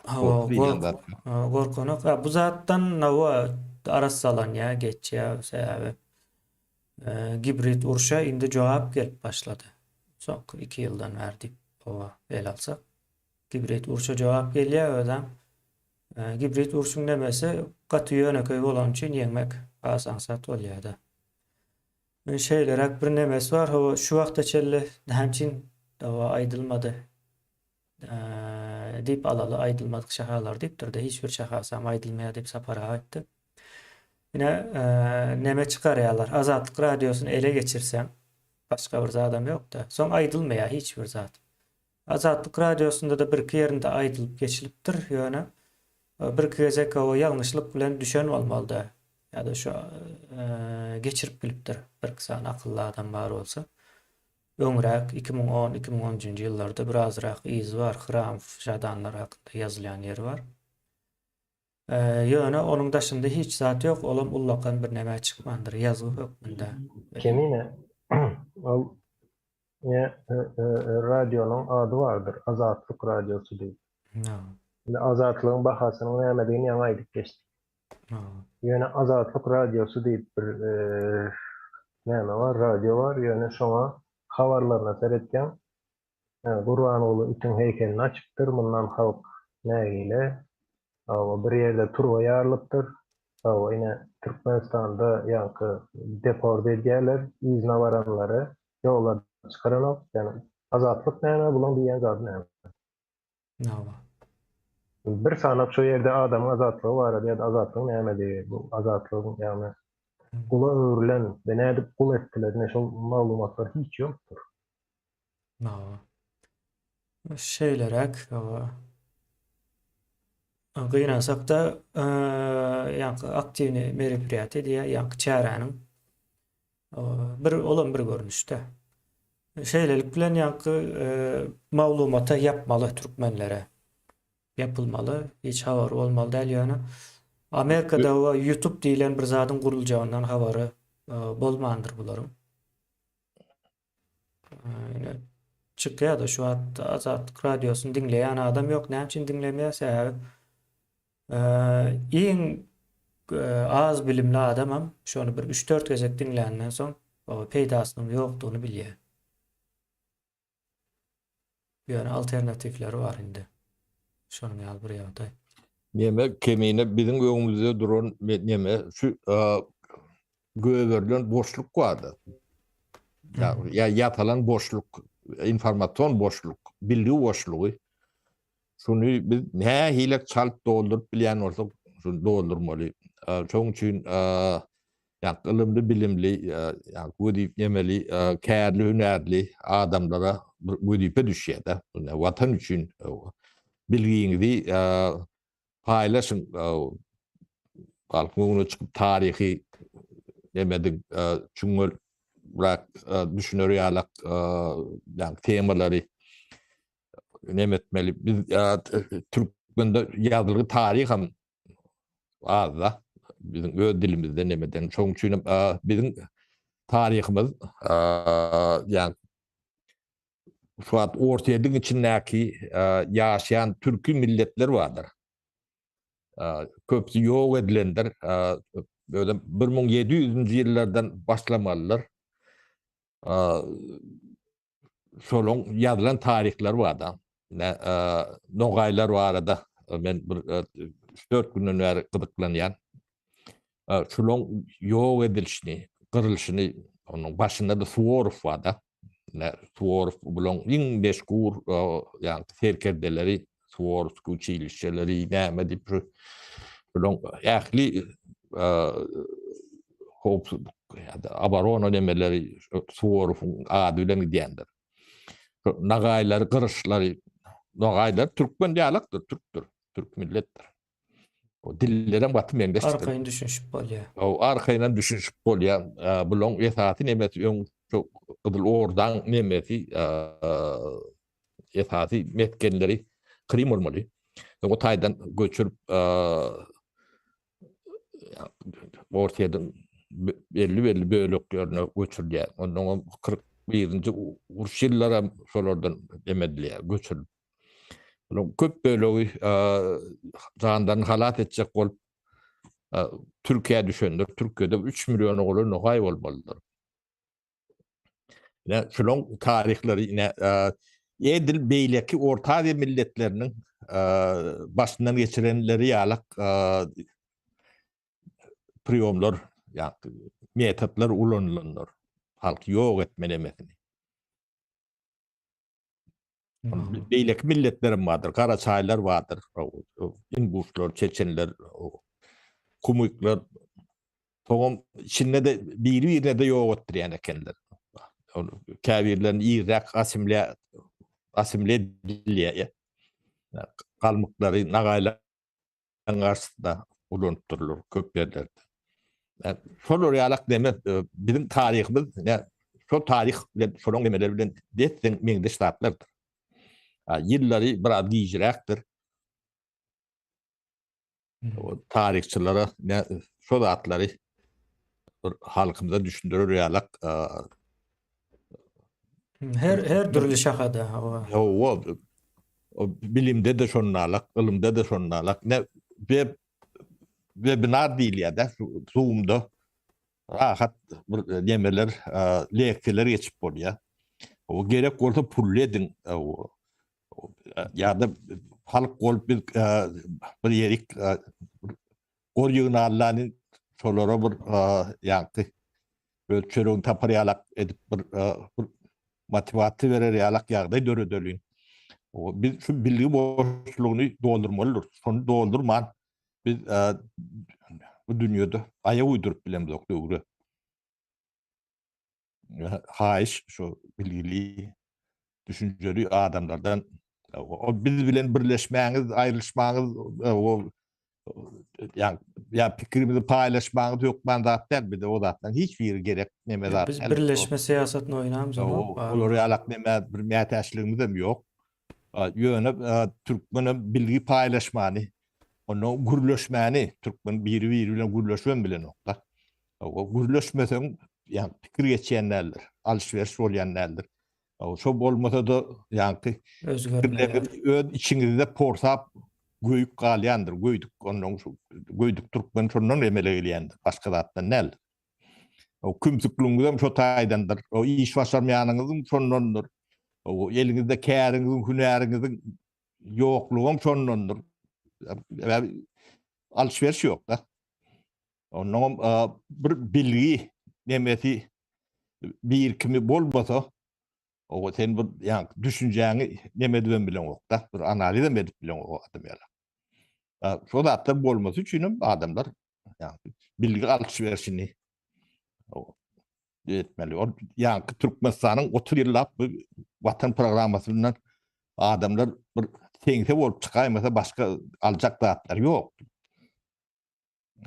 Hawa, gorkanok. Bu zatdan hawa arassalanýar, geçýär sebäbi gibrid urşa indi jogap gelip başlady. Soňky 2 ýyldan bäri diýip, hawa, el alsak. Gibrid urşa jogap gelýär özem. Gibrid urşuň nemesi gaty ýönekeý bolany üçin ýeňmek has aňsat bolýar-da. Şeýleräk bir nemesi bar, hawa, şu wagta çenli näme üçin hawa aýdylmady diýip alaly, aýdylmadyk şahalar diýipdir-de, hiç bir şahasam aýdylmaýar diýip Sapar aga aýtdy. Ine, neme çykarýarlar, Azatlyk radiosyny ele geçirseň, başga bir zadam ýok-da, soň aýdylmaýar hiç bir zat. Azatlyk radiosynda-da birki ýerinde aýdylyp geçilipdir, ýöne birki gezek o ýalňyşlyk bilen düşen bolmaly-da, ýa-da şu geçirip bilipdir birki sany akylly adam bar bolsa. Öňräk, 2010, 2010-njy ýyllarda birazrak yzy bar, Hramow, Žadanlar hakynda ýazylýan ýeri bar. Ýöne onuň daşynda hiç zat ýok, olam ullakan bir nämä çykmandyr, ýazgy hökmünde. Kemine, ol. Ine, radionyň ady bardyr, Azatlyk radiosy diýip. Indi azatlygyň bahasynyň nämedigini ýaňy aýdyp geçdik. Ýöne Azatlyk radiosy diýip bir näme bar, radio bar, ýöne şoňa habarlaryna seretýäň, Gurbanguly itiň heýkelini açypdyr, mundan halk nägile. Hawa, bir ýerde turba ýarylypdyr. Hawa, ine, Türkmenistanda ýaňky deport edýärler yzyna baranlary, ýola çykaranok. Ýagny azatlyk näme, bulaň diýýän zady näme? Hawa. Bir sanap şo ýerde adamyň azatlygy barada ýa-da azatlygyň nämedigi, bu azatlygyň ýagny gula öwrülen we nädip gul etdiler, ine şol maglumatlar hiç ýokdur. Hawa. Şeýleräk, hawa. Gynansak-da, ýaňky aktiwnyý meropriýatiýa diýýär, ýaňky çäräniň bir olam bir görnüşde. Şeýlelik bilen ýaňky maglumata ýapmaly türkmenlere. Ýapylmaly, hiç habary bolmaly däl ýöne. Amerikada we YouTube diýlen bir zadyň guruljagyndan habary bolmandyr bularyň. Ine çykýar-da şu wagt Azatlyk radiosyny diňleýän adam ýok. Näme üçin diňlemeýär? Sebäbi iň az bilimli adamam şony bir 3-4 gezek diňländen soň peýdasynyň ýokdugyny bilýär. Ýöne alternatiwleri bar indi. Şonuň ýaly bir ýagdaý. Neme kemine biziň öňümizde duran neme şu göberilen boşluk bardy. Ýa ýasalan boşluk, informasion boşluk, bilgi boşlugy. Şuny biz nähili çalt dolduryp bilýän bolsak, şuny doldurmaly. Şonuň üçin ýa ylymly, bilimli, ýa wezip nemeli, kärli, hünärli adamlara bir wezipe düşýär-de. Watan üçin bilgiňizi paýlaşyň. Halkyň öňüne çykyp taryhy nemediň çuňňurrak düşüner ýalak ýa temalary neme etmeli. Biz türkmende ýazylgy taryh hem az-da. Biziň öz dilimizde nemeden. Şonuň üçin hem biziň taryhymyz ýa şu wagt Orsýetiň içindäki ýaşaýan türki milletler bardyr. Köpüsi ýok edilendir. Özem 1700-nji ýyllardan başlamalydyr. Şolaň ýazylan taryhlary bar-da. Nogaýlar barada men bir 3-4 günden bäri gyzyklanýan. Şulaň ýok edilişini, gyrylyşyny, onuň başynda-da Suworow bar-da. Suworow bulaň iň meşhur ýagny serkerdeleri, Suworowskiý uçilişşeleri näme diýip şu bulaň ähli howpsuzlyk ýa-da oborona nemeleri Suworowyň ady bilen gidýändir. Nagaýlary gyryşlary, nagaýlar türkmen ýalakdyr, türkdür, türk milletdir. O dillerem gaty meňzeşdir. Arkaýyn düşünişip bolýar. O arkaýynam düşünişip bolýar. Bulaň esasy nemesi öň şu Gyzyl Ordaň nemesi esasy mesgenleri Krym bolmaly. O taýdan göçürip Orsýetiň belli-belli böleklerine göçürilýär. Ondan 41-nji uruş ýyllaram şolardan emedilýär, göçürilip. Onuň köp bölegi janlaryny halas etjek bolup Türkiýä düşendir. Türkiýede 3 milliona golaý nogaý bolmalydyr. Ine, şulaň taryhlary ine edil beýleki Orta Aziýa milletleriniň başyndan geçirenleri ýalak priýomlar, ýa metodlar ulanylandyr. Halky ýok etme nemesini. Beýleki milletlerem bardyr, garaçaýlar bardyr, inguşlar, çeçenler, kumyklar. Soňam içinde-de biri-birine-de ýok etdirýän ekenler. Käbirlerini irräk asimilýa asimile edilýär. Galmyklary, nagaýlar garşysynda ulanypdyrlar köp ýerlerde. Şolar ýalak neme biziň taryhymyz ne şol taryh bilen şolaň nemeleri bilen dessin meňzeş zatlardyr. Ýyllary biraz gijräkdir. O taryhçylara ne şo zatlary bir halkymyza düşündirer ýalak. Her her dürli şahada hawa. Hawa. Bilimde de şonalak, ylymda da şonalak. Ne web webinar diýilýär-de, Zoom-da rahat bir nemeler, leksiýalar geçip bolýar. O gerek bolsa pully ediň. Ýa-da halk bolup biz bir ýerik gol ýygnarlany şolara bir ýaňky öz çöregini tapar ýalak edip bir bir motiwasiýa berer ýalak ýagdaý döredeliň. Biz şu bilgi boşlugyny doldurmalydyrys. Şony doldurman biz bu dünýede aýak uýduryp bilemzok döwre. Haýyş şu bilgili, düşünjeli adamlardan o biz bilen birleşmäňiz, aýrylyşmaňyz, o ýa ýa pikirimizi paýlaşmaňyz hökman zat däl, bize o zatlaryň hiç biri gerek neme zat Biz birleşme syýasatyny oýnamzok. Olar ýalak neme bir mätäçligimiz hem ýok. Ýöne türkmenem bilgi paýlaşmany, ondan gürleşmäni, türkmen biri-biri bilen gürleşibem bilenok-da. Gürleşmeseň, ýa pikir geçýän däldir, alyş-beriş bolýan däldir. Şo bolmasa-da, ýaňky özgermeler öz içiňizde porsap göýük galýandyr, göýdük ondan şu göýdük türkmen şondan emele gelýändir, başga zatdan däl. O kümsükligiňizem şo taýdandyr, o iş başarmaýanyňyzyň şondandyr. O eliňizde käriňiziň, hünäriňiziň ýoklugam şondandyr. Alyş-beriş ýok-da. Onnoňam bir bilgi nemesi birikimi bolmasa, o sen bir ýa düşünjäňi neme edibem bileňok-da, bir analizem edip bileňok adam ýaly. Şo zatlar bolmasy üçin hem adamlar ýa bilgi alyş-berşini etmeli. Ol ýaňky Türkmenistanyň 30 ýyllap bu Watan programmasyndan adamlar bir seňse bolup çykaýmasa başga aljak zatlary ýok.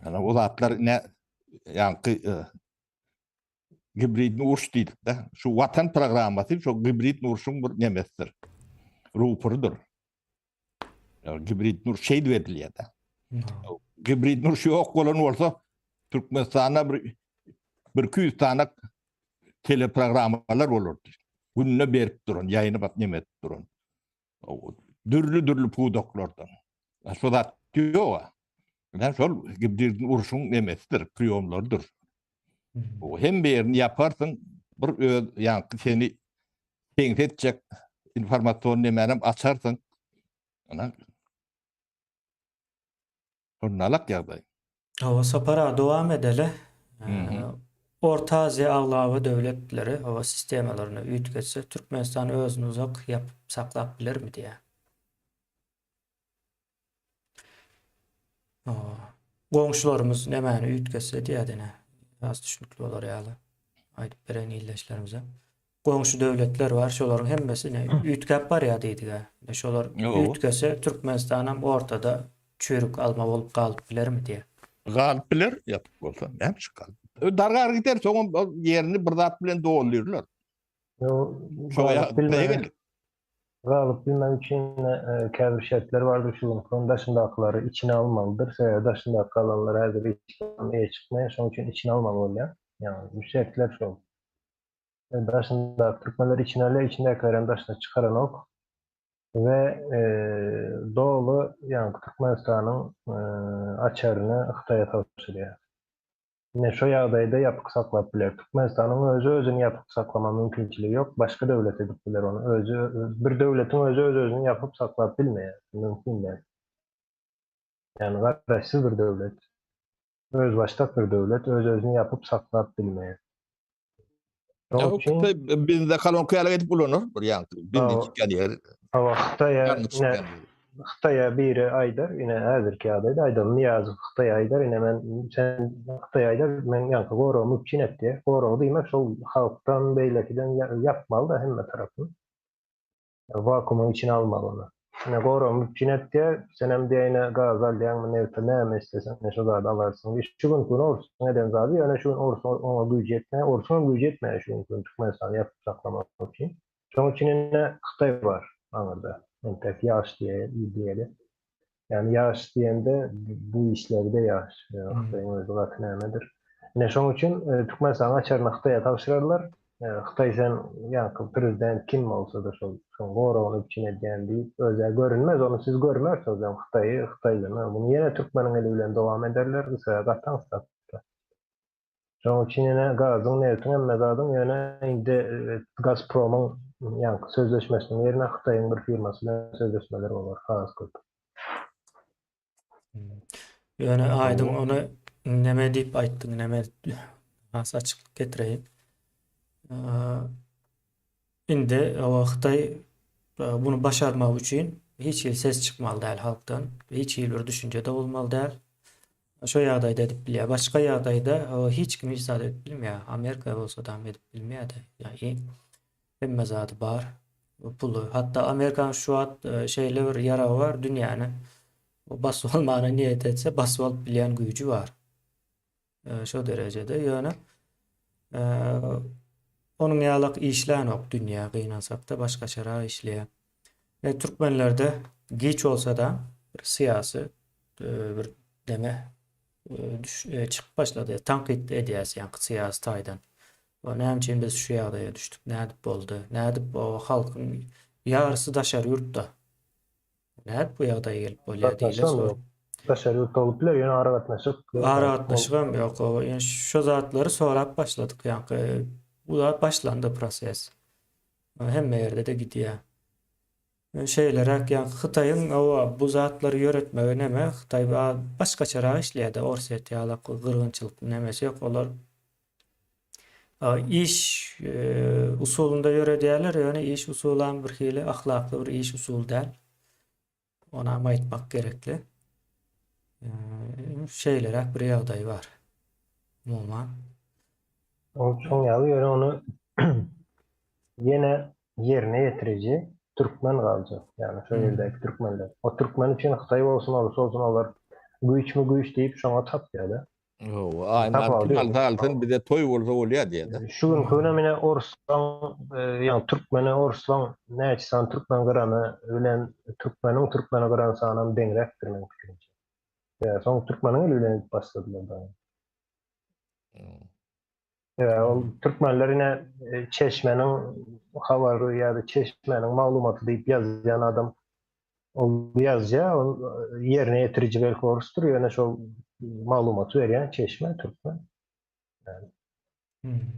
Ýani o zatlar ne ýaňky e, gibridni uruş diýdik-de. Şu Watan programmasy şu gibridni urşuň bir nemesidir. Rupurydyr. Gibridni uruş şeýdip edilýär-de. Gibridni uruş ýok bolan bolsa Türkmenistanda bir bir 200 tane teleprogrammalar bolardy. Günde berip duran, ýaýyny bak neme edip duran. Dürli-dürli pudaklardan. Şu zat ýok. Yani şol gibridin urşuň nemesidir, priýomlarydyr. O hem bir ýerini ýaparsyň, bir öz ýaňky seni teňse etjek informasion nemänem açarsyň. Ana. Şonalak ýagdaý. Hawa Sapar aga dowam edeli. Orta Aziýa aglaba döwletleri howa sistemalaryny üýtgetse Türkmenistan özüni uzak ýapyp saklap bilermi diýýär. Goňşularymyz nämäni üýtgetse diýýär ine. Has düşnükli bolar ýaly aýdyp bereýin ildeşlerimize. Goňşy döwletler bar, şolaryň hemmesi ine üýtgäp barýar diýdik-ä. Ine şolar üýtgese Türkmenistanam ortada çüýrük alma bolup galyp bilermi diýýär. Galyp biler, ýapyk bolsa. Näme üçin galyp? Dargar gider, soňam ýerini bir zat bilen doldurlar. Şo bilmän, galyp bilmek üçin käbir şertler bardyr, şu gün daşyndakylary içine almalydyr. Sebäbi daşyndaky galanlar häzir hiç eýe çykmaýar, şonuň üçin içine almaly bolýar. Ýagny bu şertler şol. Daşyndaky türkmenler içine alýar, içindäkilerem daşyna çykaranok. We doly ýaňky Türkmenistanyň açaryny Hytaýa tabşyrýar. Ine şo ýagdaýda ýapyk saklap biler. Türkmenistanyň özi özüni ýapyk saklama mümkinçiligi ýok. Başga döwlet edip biler ony. Özi bir döwletiň özi öz-özüni ýapyp saklap bilmeýär. Mümkin däl. Ýagny garaşsyz bir döwlet. Özbaşdak bir döwlet öz-özüni ýapyp saklap bilmeýär. Şonuň üçin bizde kolonka ýaly edip ulanar bir ýaňky benzin çykýan ýer. Hawa, Hytaýa ine Hytaýa biri aýdar, ine häzirki ýagdaýda aýdaly Nyýazow Hytaýa aýdar, ine men sen Hytaýa aýdar, men ýaňky goragymy üpjün et diýer. Gorag diýmek şol halkdan beýlekiden ýapmaly-da hemme tarapyny. Wakuumyň içine almaly ony. Ine goragymy üpjün et diýýär, senem diýýär ine gaz alýaňmy, nebti näme isleseň ine şo zady alarsyň diýýär. Şu günki gün orsuň eden zady, ýöne şu gün orsuň oňa güýji ýetmeýär, orsuňam güýji ýetmeýär şu günki gün Türkmenistany ýapyp saklamak üçin. Şonuň üçin ine Hytaý bar aňyrda, entek ýaş diýeli. Ýagny ýaş diýende bu işlerde ýaş. Hytaýyň özi gaty nämedir. Ine şonuň üçin Türkmenistanyň açaryny Hytaýa tabşyrarlar. Hytaý sen ýaňky prezident kim bolsa-da şol şoň goragyny üpjün edýän diýip özä görünmez ony siz görmersiňiz öň Hytaýy Hytaýlyny muny ýene türkmeniň eli bilen dowam ederler bu sebäbi gaty aňsatda. Şoň üçin ýene gazyň nebtiň hemme zadyň ýöne indi Gazpromyň ýaňky sözleşmesiniň ýerine Hytaýyň bir firmasy bilen sözleşmeler bolar has köp. Ýöne aýdyň ony neme diýip aýtdyň, neme has açyklyk getireýin. Indi o Hytaý bunu başarmak üçin hiç hili ses çykmaly däl halkdan, hiç hili bir düşünje de bolmaly däl. Şo ýagdaýda edip bilýär. Başga ýagdaýda hiç kim hiç zat edip bilmeýär. Amerika bolsa da edip bilmeýär-de. Ýa Hemme zady bar. Puly. Hatda Amerikanyň şu wagt şeýle bir ýaragy bar, dünýäni basyp almana niýet etse, basyp alyp bilýän güýji bar. Şo derejede. Ýöne onuň ýalak işlänok dünýä gynansakda başgaçarak işleýär. E, türkmenlerde giç bolsa-da bir syýasy bir deme çykyp başlady. Tankyt edýäs ýaňky syýasy taýdan. O näme üçin biz şu ýagdaýa düşdük? Nädip boldy? Nädip o halkyň ýarysy daşary ýurtda? Nädip bu ýagdaýa gelip bolýar diýilýär sor. Daşary ýurtda bolup biler, ýöne aragatnaşyk Aragatnaşygam ýok. O ýöne şu zatlary sorap başladyk ýaňky. Bu zat başlandy proses. Hemme ýerde-de gidýär. Şeýleräk ýaňky Hytaýyň hawa bu zatlary ýöretmegi neme Hytaý başgaçarak işleýärde Orsýet ýaly gyrgynçylyk nemesi ýok olar iş usulynda ýöredýärler ýöne iş usulam bir hili ahlakly bir iş usuly däl onam aýtmak gerekli şeýleräk bir ýagdaý bar umuman. Ol şoň ýaly ýöne ony ýene ýerine ýetiriji türkmen galjak. Ýagny şo ýerdäki türkmenler. O türkmen üçin hytaý bolsun, orus bolsun olar güýçmi güýç diýip şoňa tapýar-da. Hawa, aýnany kim alsa alsyn bize toý bolsa bolýar diýýär-de. Şu günki günem ine orslaň, ýagny türkmeni orslaň näçe sany türkmen gyrany bilen türkmeniň türkmeni gyran sanam deňräkdir meniň pikirimçe. Ýa soň türkmeniň eli bilen edip başladylar dagy. Ýa ol türkmenler ine çeşmäniň habary ýa-da çeşmäniň maglumaty diýip ýazýan adam ol ýazýar, ol ýerine ýetiriji belki orusdyr, ýöne şol maglumaty berýän çeşme türkmen. Hmm.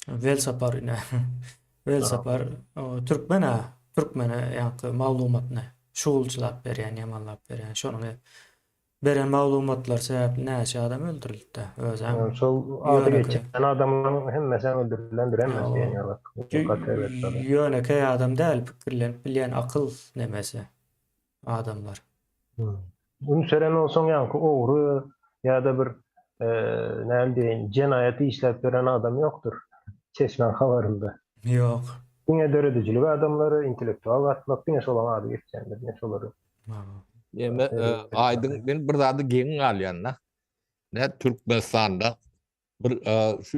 Welsapar ine. Welsapar türkmen ha, türkmene ýaňky maglumatyny şugulçylap berýän, ýamanlap berýän. Şonuň Beren maglumatlary sebäpli näçe adam öldürildi-dä, özem Şol ady geçen adamlaryň hemmesem öldürilendir, hemmesi diýen ýaly. Gaty erbet zat. Ýönekeý adam däl, pikirlenip bilýän akyl nemesi adamlar. Üns beren bolsaň ýaňky ogry ýa-da bir näme diýeýin jenaýat işläp ýören adam ýokdur çeşmäň habarynda. Ýok. Diňe döredijilik adamlary, intellektual gatlak diňe şolaň ady geçýändir, diňe şolary. Ýeme aýdyň men bir zady geň galýan-da. Ne Türkmenistanda bir şu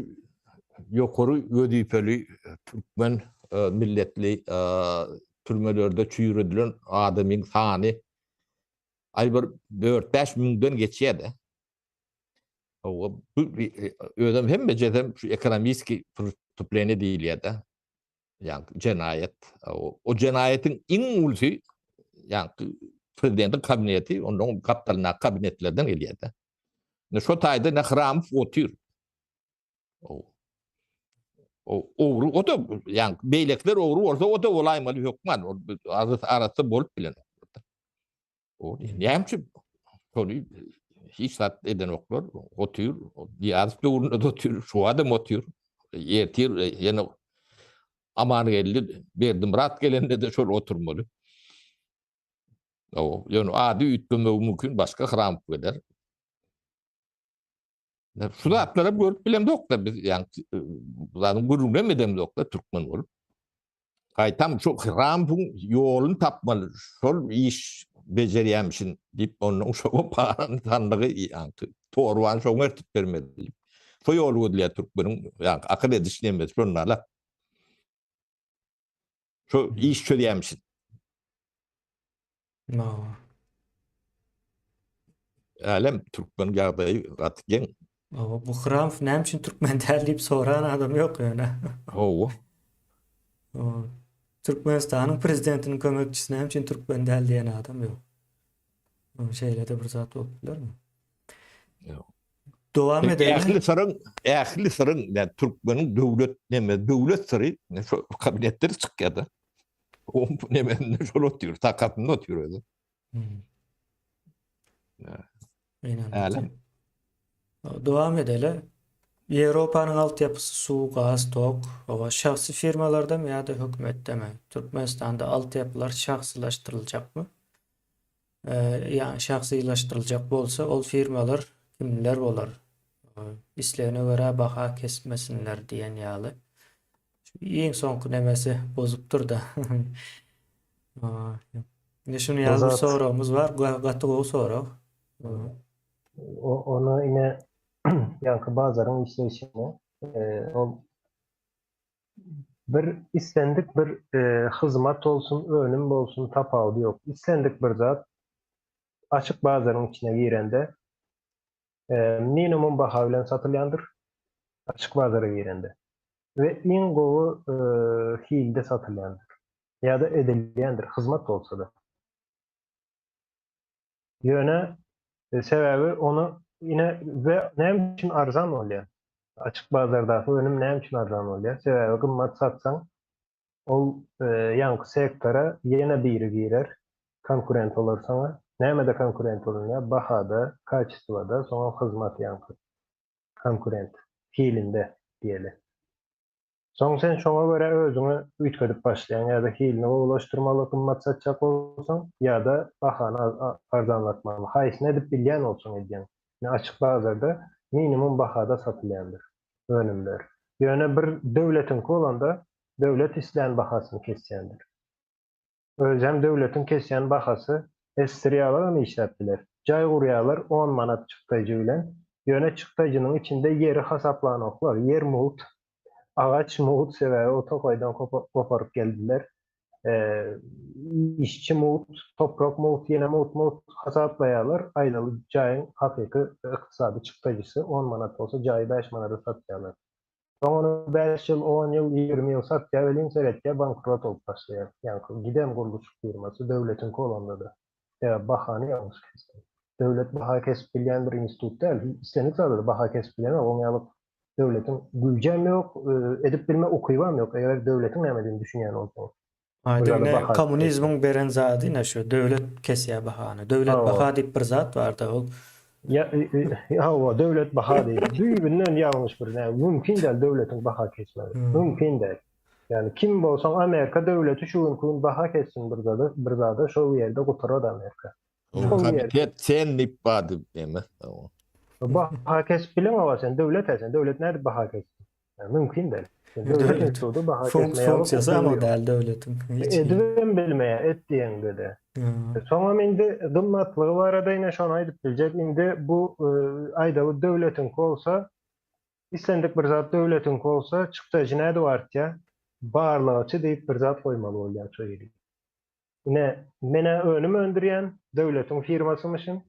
ýokary wezipeli türkmen milletli türmelerde çüýredilen adamyň sany aý bir 4-5 müňden geçýär-de. Bu özem hemmejesem şu ekonomiski prestuplenýe diýilýär-de. Ýagny jenaýat. O jenaýatyň iň ulusy ýagny prezidentiň kabineti, ondan gapdalyndaky kabinetlerden gelýär-de. Indi şo taýda ne Hramow otyr. O o ogry o da ýagny beýlekiler ogry bolsa o da bolaýmaly hökman. Ol arassa bolup bilenok. O näme üçin şony hiç zat edenoklar. Otyr, Nyýazow döwründe de otyr, şu adam otyr. Ertir ýene Amangeldi Berdimyrat gelende de şol oturmaly. O, ýöne ady üýtgemegi mümkin, başga Hramow geler. Şu zatlary görüp bilemzok-da biz, ýagny bu zadyň gürrüňini hem edemzok-da türkmen bolup. Gaýtam şu Hramyň ýoluny tapmaly, şol iş bejerýämişin diýip, ondan şoňa paran sandygy, ýagny torbany şoňa ertip bermeli diýip. Şo ýoly gözleýär türkmeniň, ýagny akyl ediş nemesi şonda-la. Şo iş çözýämişin. Hawa. Älem türkmen ýagdaýy gaty geň. Hawa, bu Hramow näme üçin türkmen däl diýip soran adam ýok ýöne. Hawa. Türkmenistanyň prezidentiniň kömekçisi näme üçin türkmen däl diýen adam ýok. Şeýle-de bir zat bolup bilermi? Ýok. Dowam edelim. Ähli syryň, ähli syryň, ýa türkmeniň döwlet neme, döwlet syry şo kabinetden çykýar-da. O nemesinde şol otyr, takasynda otyr özi. Hmm. Älem. Dowam edeli. Ýewropanyň altyapysy suw, gaz, tok, howa şahsy firmalardamy ýa-da hökümetdemi? Türkmenistanda altyapylar şahsylaşdyryljakmy? Ýa şahsylaşdyryljak bolsa ol firmalar kimler bolar? Islegine görä baha kesmesinler diýen ýaly. Şu iň soňky nemesi bozupdyr-da. Ine şuny ýaly bir soragymyz bar. Gaty gowy sorag. Ona ine ýaňky bazaryň işleýşini ol bir islendik bir hyzmat bolsun, önüm bolsun tapawudy ýok. Islendik bir zat açyk bazaryň içine girende minimum baha bilen satylýandyr açyk bazara girende we iň gowy hilde satylýandyr ýa-da edilýändir hyzmat bolsa-da. Ýöne sebäbi ony ine we näme üçin arzan bolýar? Açyk bazardaky önüm näme üçin arzan bolýar? Sebäbi gymmat satsaň ol ýaňky sektora ýene biri girer, konkurent bolar saňa. Nämede konkurent bolunýar? Bahada, kaçestwada, soňam hyzmat ýaňky konkurent hilinde diýeli. Soň sen şoňa görä özüňi üýtgedip başlaýaň, ýa-da hilini gowulaşdyrmaly gymmat satjak bolsaň, ýa-da bahany arzanlatmaly. Haýsyny edip bilýän bolsaň edýäň. Ine açyk bazarda minimum bahada satylýandyr önümler. Ýöne bir döwletiňki bolanda döwlet islän bahasyny kesýändir. Özem döwletiň kesýän bahasy esdirýalagam işläp biler. Jaý gurýalar on manat çykdaýjy bilen, ýöne çykdaýjynyň içinde ýeri hasaplanoklar, ýer mugt, agaç mugt sebäbi o tokaýdan goparyp geldiler. Işçi mugt, toprak mugt, ýene mugt mugt hasaplaýarlar, aýdaly jaýyň hakyky ykdysady çykdaýjysy on manat bolsa jaýy bäş manada satýarlar. Soň ony bäş ýyl, on ýyl, 20 ýyl satýar welin seretýär bankrot bolup başlaýar. Ýaňky giden gurluşyk firmasy döwletiňki bolanda-da. Sebäbi bahany ýalňyş kesdi. Döwlet baha kesip bilýän bir institut däl. Islendik zada-da baha kesip bilenok. Oň ýaly döwletiň güýjem ýok, edip bilme ukybam ýok. Eger döwletiň nämedigini düşünýän bolsaň. Aýdyň ine kommunizmiň beren zady ine şu döwlet kesýär bahany. Döwlet baha diýip bir zat barda ol. Ýa hawa döwlet baha diýip düýbünden ýalňyş bir näme mümkin däl döwletiň baha kesmegi. Mümkin däl. Ýani kim bolsaň Amerika döwleti şu günki gün baha kessin bir zada bir zada şol ýerde gutarad Amerika. Komitet sen diýip bardy neme. Baha kesip bileňoga sen döwlet sen döwlet nädip baha kessin. Mümkin däl. Döwlet instituty baha kesme ýaly. Funksiýasy hem o däl döwletiň. Edibem bilmeýär, et diýeňde-de. Soňam indi gymmatlygy barada ine şony aýdyp biljek. Indi bu aýdaly döwletiňki bolsa, islendik bir zat döwletiňki bolsa, çykdajy nädip artýar? Barlagçy diýip bir zat goýmaly bolýar şo ýeri. Ine, men-ä önüm öndürýän, döwletiň firmasymyşyn.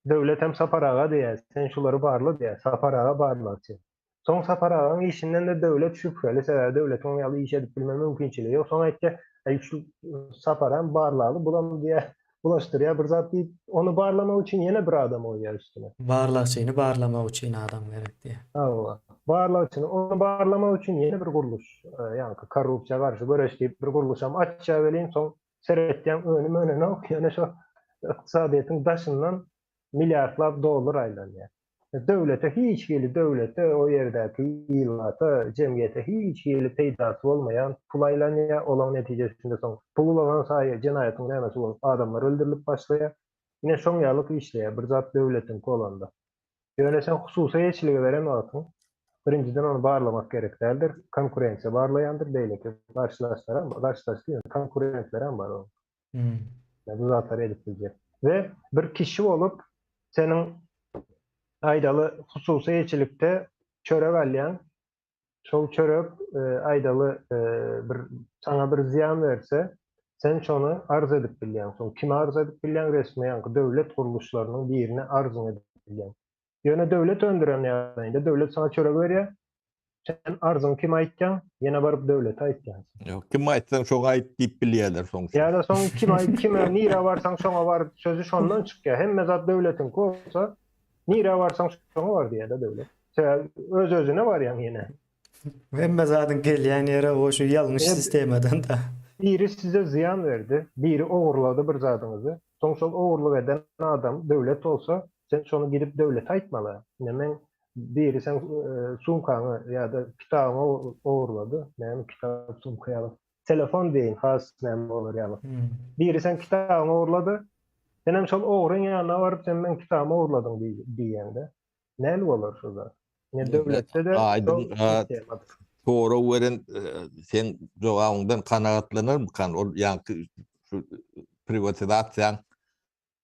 Döwlet hem Sapar aga diýýär, sen şulary barla diýýär. Sapar aga barlagçy. Soň Sapar agaň işinden-de döwlet şübheli, sebäbi döwletiň oň ýaly iş edip bilme mümkinçiligi ýok. Soň aýtýar, Äý, şu Saparam barlaly, bulam diýýär, bulaşdyrýar bir zat diýip, ony barlamak üçin ýene bir adam goýýar üstüne. Barlagçyny barlamak üçin adam gerek diýýär. Hawa. Barlagçyny, ony barlamak üçin ýene bir gurluş, ýaňky korrupsiýa garşy göreş diýip bir gurluşam açýar welin, soň seretýäň önüm önenok, ýöne şo ykdysadyýetiň daşyndan milliardlap dollar aýlanýar. Döwlete hiç hili döwlete, o ýerdäki ilata, jemgyýete hiç hili peýdasy bolmaýan pul aýlanýar, olaň netijesinde soň pul ulalan saýy jenaýatyň nämesi bolup adamlar öldürilip başlaýar. Ine şoň ýalyk işleýär bir zat döwletiňki bolanda. Ýöne sen hususy eýeçilige beren wagtyň, birinjiden ony barlamak gerek däldir, konkurensiýa barlaýandyr, beýleki garşydaşlaram, garşydaş diýmän, konkurentlerem bar onuň. Ýa bu zatlary edip biljek. We bir kişi bolup, seniň aýdaly hususy eýeçilikde çörek alýaň, Şol çörek aýdaly bir saňa bir zyýan berse, sen şony arz edip bilýäň. Soň kime arz edip bilýäň? Resmi ýaňky döwlet gurluşlarynyň birine arzyňy edip bilýäň. Ýöne döwlet öndüren ýagdaýynda döwlet saňa çörek berýär. Sen arzyňy kime aýtýaň? Ýene baryp döwlete aýtýaň. Ýok, kime aýtsaň şoňa aýt diýip bilýärler soň. Ýa-da soň kime aýt, kime, nirä barsaň şoňa bar sözi şondan çykýar. Hemme zat döwletiňki bolsa, nirä barsaň şoňa bar diýýär-de döwlet. Sebäbi öz-özüne barýaň ýene. Hemme zadyň gelýän ýeri o şu ýalňyş sistemadan-da. Biri size zyýan berdi, biri ogurlady bir zadyňyzy. Soň şol ogurlyk eden adam döwlet bolsa, sen şony gidip döwlete aýtmaly. Ine meň biri seň sumkaňy ýa-da kitabyňy ogurlady. Näme kitap, sumka ýaly. Telefon diýeýin, has näme bolar ýaly. Biri seň kitabyňy ogurlady. Senem şol ogryň ýanyna baryp sen meň kitabymy ogurladyň diýýäň-de. Näme bolar şo zat? Ne döwletde-de Aýdyň sorag beren seň jogabyňdan kanagatlanarmykan? Ol ýaňky şu priwatizasiýaň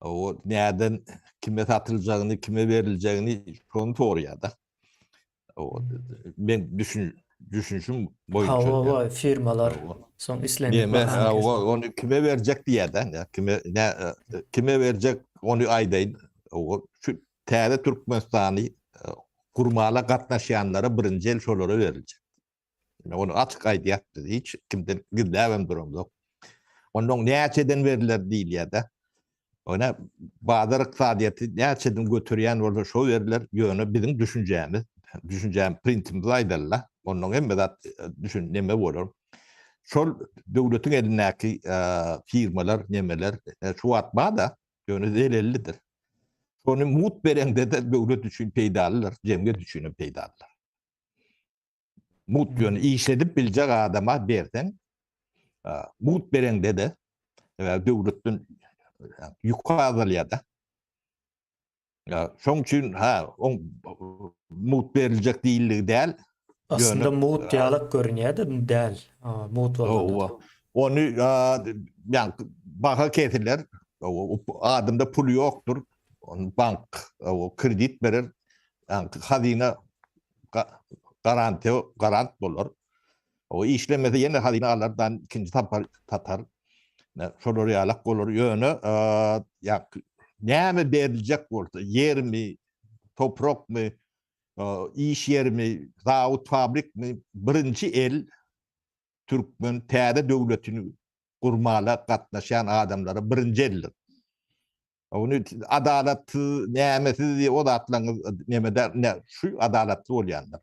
o näden kime satyljagyny, kime beriljegini şony soraýar-da. O men düşün düşünişim boýunça. Hawa, firmalar soň islendik bahany Ony kime berjek diýýär-de, kime kime berjek ony aýdaýyn. O şu Täze Türkmenistany gurmala gatnaşýanlara birinji el şolara beriljek. Ine ony açyk aýdýas biz, hiç kimden gizläbem duramzok. Onnoň näçeden beriler diýilýär-de. Ine bazar ykdysadyýeti näçeden göterýän bolsa şo beriler, ýöne biziň düşünjämiz, düşünjämiz prinsipimizi aýdaly-da, onnoň hemme zat düşün neme bolar. Şol döwletiň elindäki firmalar, nemeler şu wagt bar-da, Ýöne zelellidir. Şony mugt bereňde-de döwlet üçin peýdalydyr, jemgyýet üçin hem peýdalydyr. Mugt ýöne işledip biljek adama berseň, mugt bereňde-de döwletden ýük azalýar-da. Şoň üçin ha, oň mugt beriljek diýildigi däl. Aslynda mugt ýalak görünýär-de, däl. Mugt bolanda. Ony ýa baha kesiler. Adamda pul ýokdur. Ony bank kredit berer. Hazyna garantiýa garant bolar. O işlemese ýene hazyna alar dan ikinji sapar satar. Şolar ýalak bolar. Ýöne ýa näme beriljek bolsa, ýermi, toprakmy, iş ýerimi, zawod, fabrikmi, birinji el türkmen täze döwletini gurmala gatnaşýan adamlara birinji eldir. Ony adalatsyz, nämesiz diýip o zatlaryňyz neme däl, ne şu adalatly bolýandyr.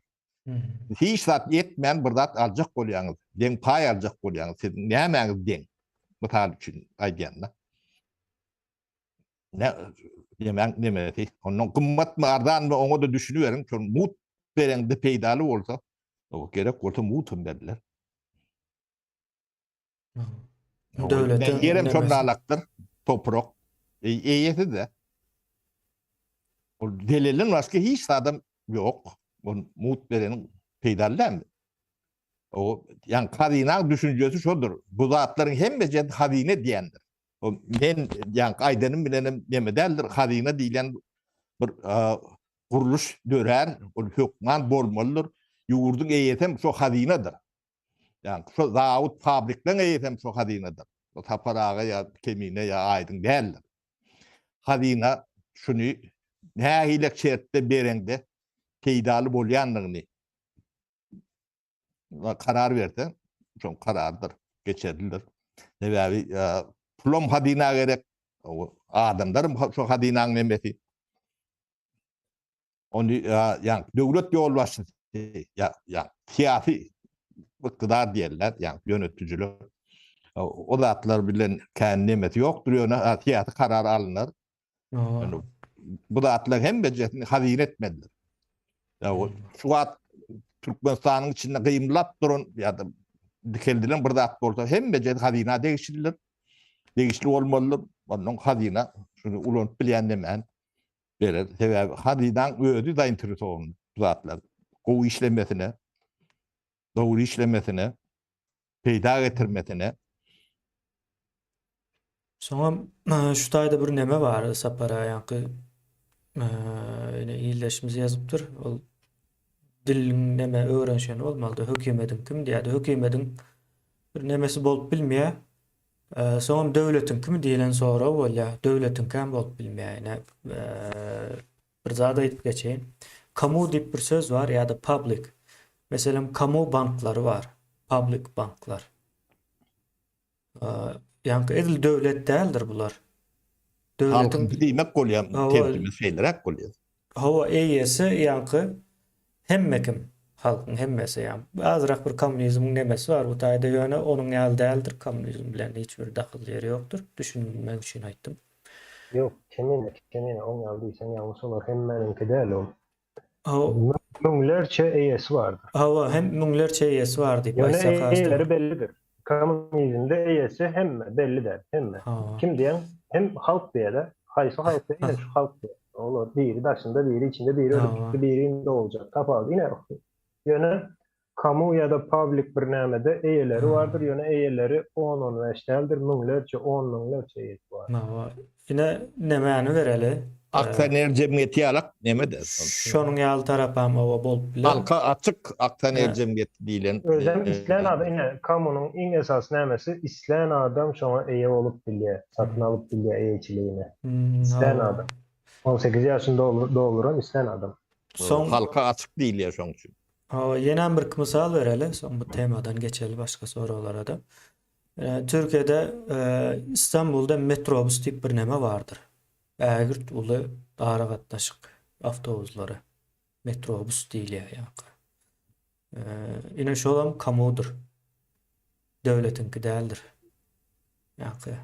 Hiç zat etmän bir zat aljak bolýaňyz, deň paý aljak bolýaňyz, siziň nämäňiz deň? Mysal üçin aýdýanda. Ne nemäň nemesi? Ondan gymmatmy, arzanmy oňa-da düşüniberiň, şol mugt bereňde peýdaly bolsa, gerek bolsa mugt hem berler. Döwlete ýerem şonda alakdyr, toprak. Eýesi de. Ol zelelden başga hiç zadam ýok. Ol mugt bereniň peýdaly dälmi? O ýa hazynaň düşünjesi şodur. Bu zatlaryň hemmesi hazyna diýendir. O men ýa aýdanym bilenem neme däldir, hazyna diýlen bir gurluş dörär, ol hökman bolmalydyr. Ýurduň eýesi hem şo hazynadyr. Ýa şo zawod fabrikleň eýesi hem şo hazynadyr. O Sapar aga ýa Kemine ýa Aýdyň däldir. Hazyna şuny nähili şertde bereňde peýdaly bolýandygyny karar berse, şoň kararydyr, geçerlidir. Sebäbi pulam hazyna gerek, adamlaram şo hazynaň nemesi. Ony ýa döwlet ýolbaşçysy ýa ýa syýasy ykdydar diýerler, ýa ýönetijiler. O zatlar bilen kän nemesi ýokdur, ýöne syýasy karar alynar. Ýöne bu zatlar hemmejesini hazyna etmelidir. Ýa şu wagt Türkmenistanyň içinde gymlap duran ýa-da dikeldilen bir zat bolsa hemmejesi hazyna degişlidir. Degişli bolmalydyr. Ondan hazyna şuny ulanyp bilýän demän berer. Sebäbi hazynaň özi zainteresowan bu zatlar. Gowy işlemesine, dogry işlemesine, peýda getirmesine. Soňam şu taýda bir neme bar Sapar aga ýaňky ýene ildeşimiz ýazypdyr. Ol diliň neme öwrenişeni bolmalydy. Hökümediň kim diýýärdi. Hökümediň bir nemesi bolup bilmeýär. Soňam döwletiňkimi diýlen sorag bolýar. Döwletiňkäm bolup bilmeýär. Ine, Bir zat aýdyp geçeýin. Kamu diýip bir söz bar ýa-da public. Meselem, kamu banklary bar. Public banklar. Ýaňky edil döwlet däldir bular. Döwletiň diýmek bolýar, terjime şeýleräk bolýar. Hawa, eýesi ýaňky hemme kim, halkyň hemmesi ýa. Azrak bir kommunizmiň nemesi bar bu taýda, ýöne onuň ýaly däldir, kommunizm bilen hiç bir dahylly ýeri ýokdur. Düşünmek üçin aýtdym. Ýok, kemine, kemine, oň ýaly diýseň ýalňyş bolar, hemmäniňki däl ol. Müňlerçe eýesi bardyr. Hawa, hem müňlerçe eýesi bar diýip aýtsak has dogry. Ýöne eýeleri bellidir. Kommunizmde eýesi hemme, belli däl, hemme. Kim diýen, hem halk diýer-de. Haýsy halk diýen, ine şu halk diýer. Olar biri daşynda, biri içinde, biri ölüp gitdi, biri indi doguljak. Tapawudy ine. Ýöne kamu ýa-da public bir nämede eýeleri bardyr, ýöne eýeleri on-on bäş däldir, müňlerçe, on müňlerçe eýesi bardyr. Hawa. Ine nemäni bereli? Aksioner jemgyýeti ýalak neme-de. Şonuň ýaly tarapam hawa bolup biler. Halka açyk aksioner jemgyýeti diýlen. Özem islän adam, ine kamunyň iň esasy nämesi, islän adam şoňa eýe bolup bilýär, satyn alyp bilýär eýeçiligine. Islän adam. 18 ýaşyny dolduran islän adam. Soň halka açyk diýilýär şoň üçin. Hawa, ýenem birki mysal bereli, soň bu temadan geçeli başga soraglara-da. Türkiýede Istanbulda metrobus diýip bir neme bardyr. Ägirt uly aragatnaşyk awtobuslary. Metrobus diýilýär ýaňky. Ine şolam kamudyr. Döwletiňki däldir. Ýaňky.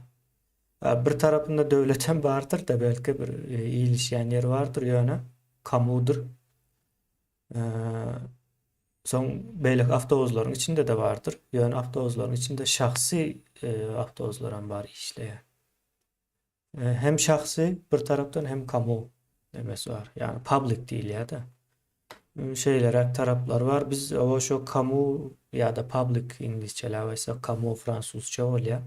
Bir tarapynda döwletem bardyr-da, belki bir ilişýän ýeri bardyr, ýöne kamudyr. Soň beýleki awtobuslaryň içinde-de bardyr. Ýöne awtobuslaryň içinde şahsy awtobuslar hem bar işleýän. Hem şahsy bir tarapdan hem kamu nemesi bar. Ýagny public diýilýär-de. Şeýleräk taraplar bar. Biz o şo kamu ýa-da public iňlisçeläp aýtsak kamu fransuzça bolýar.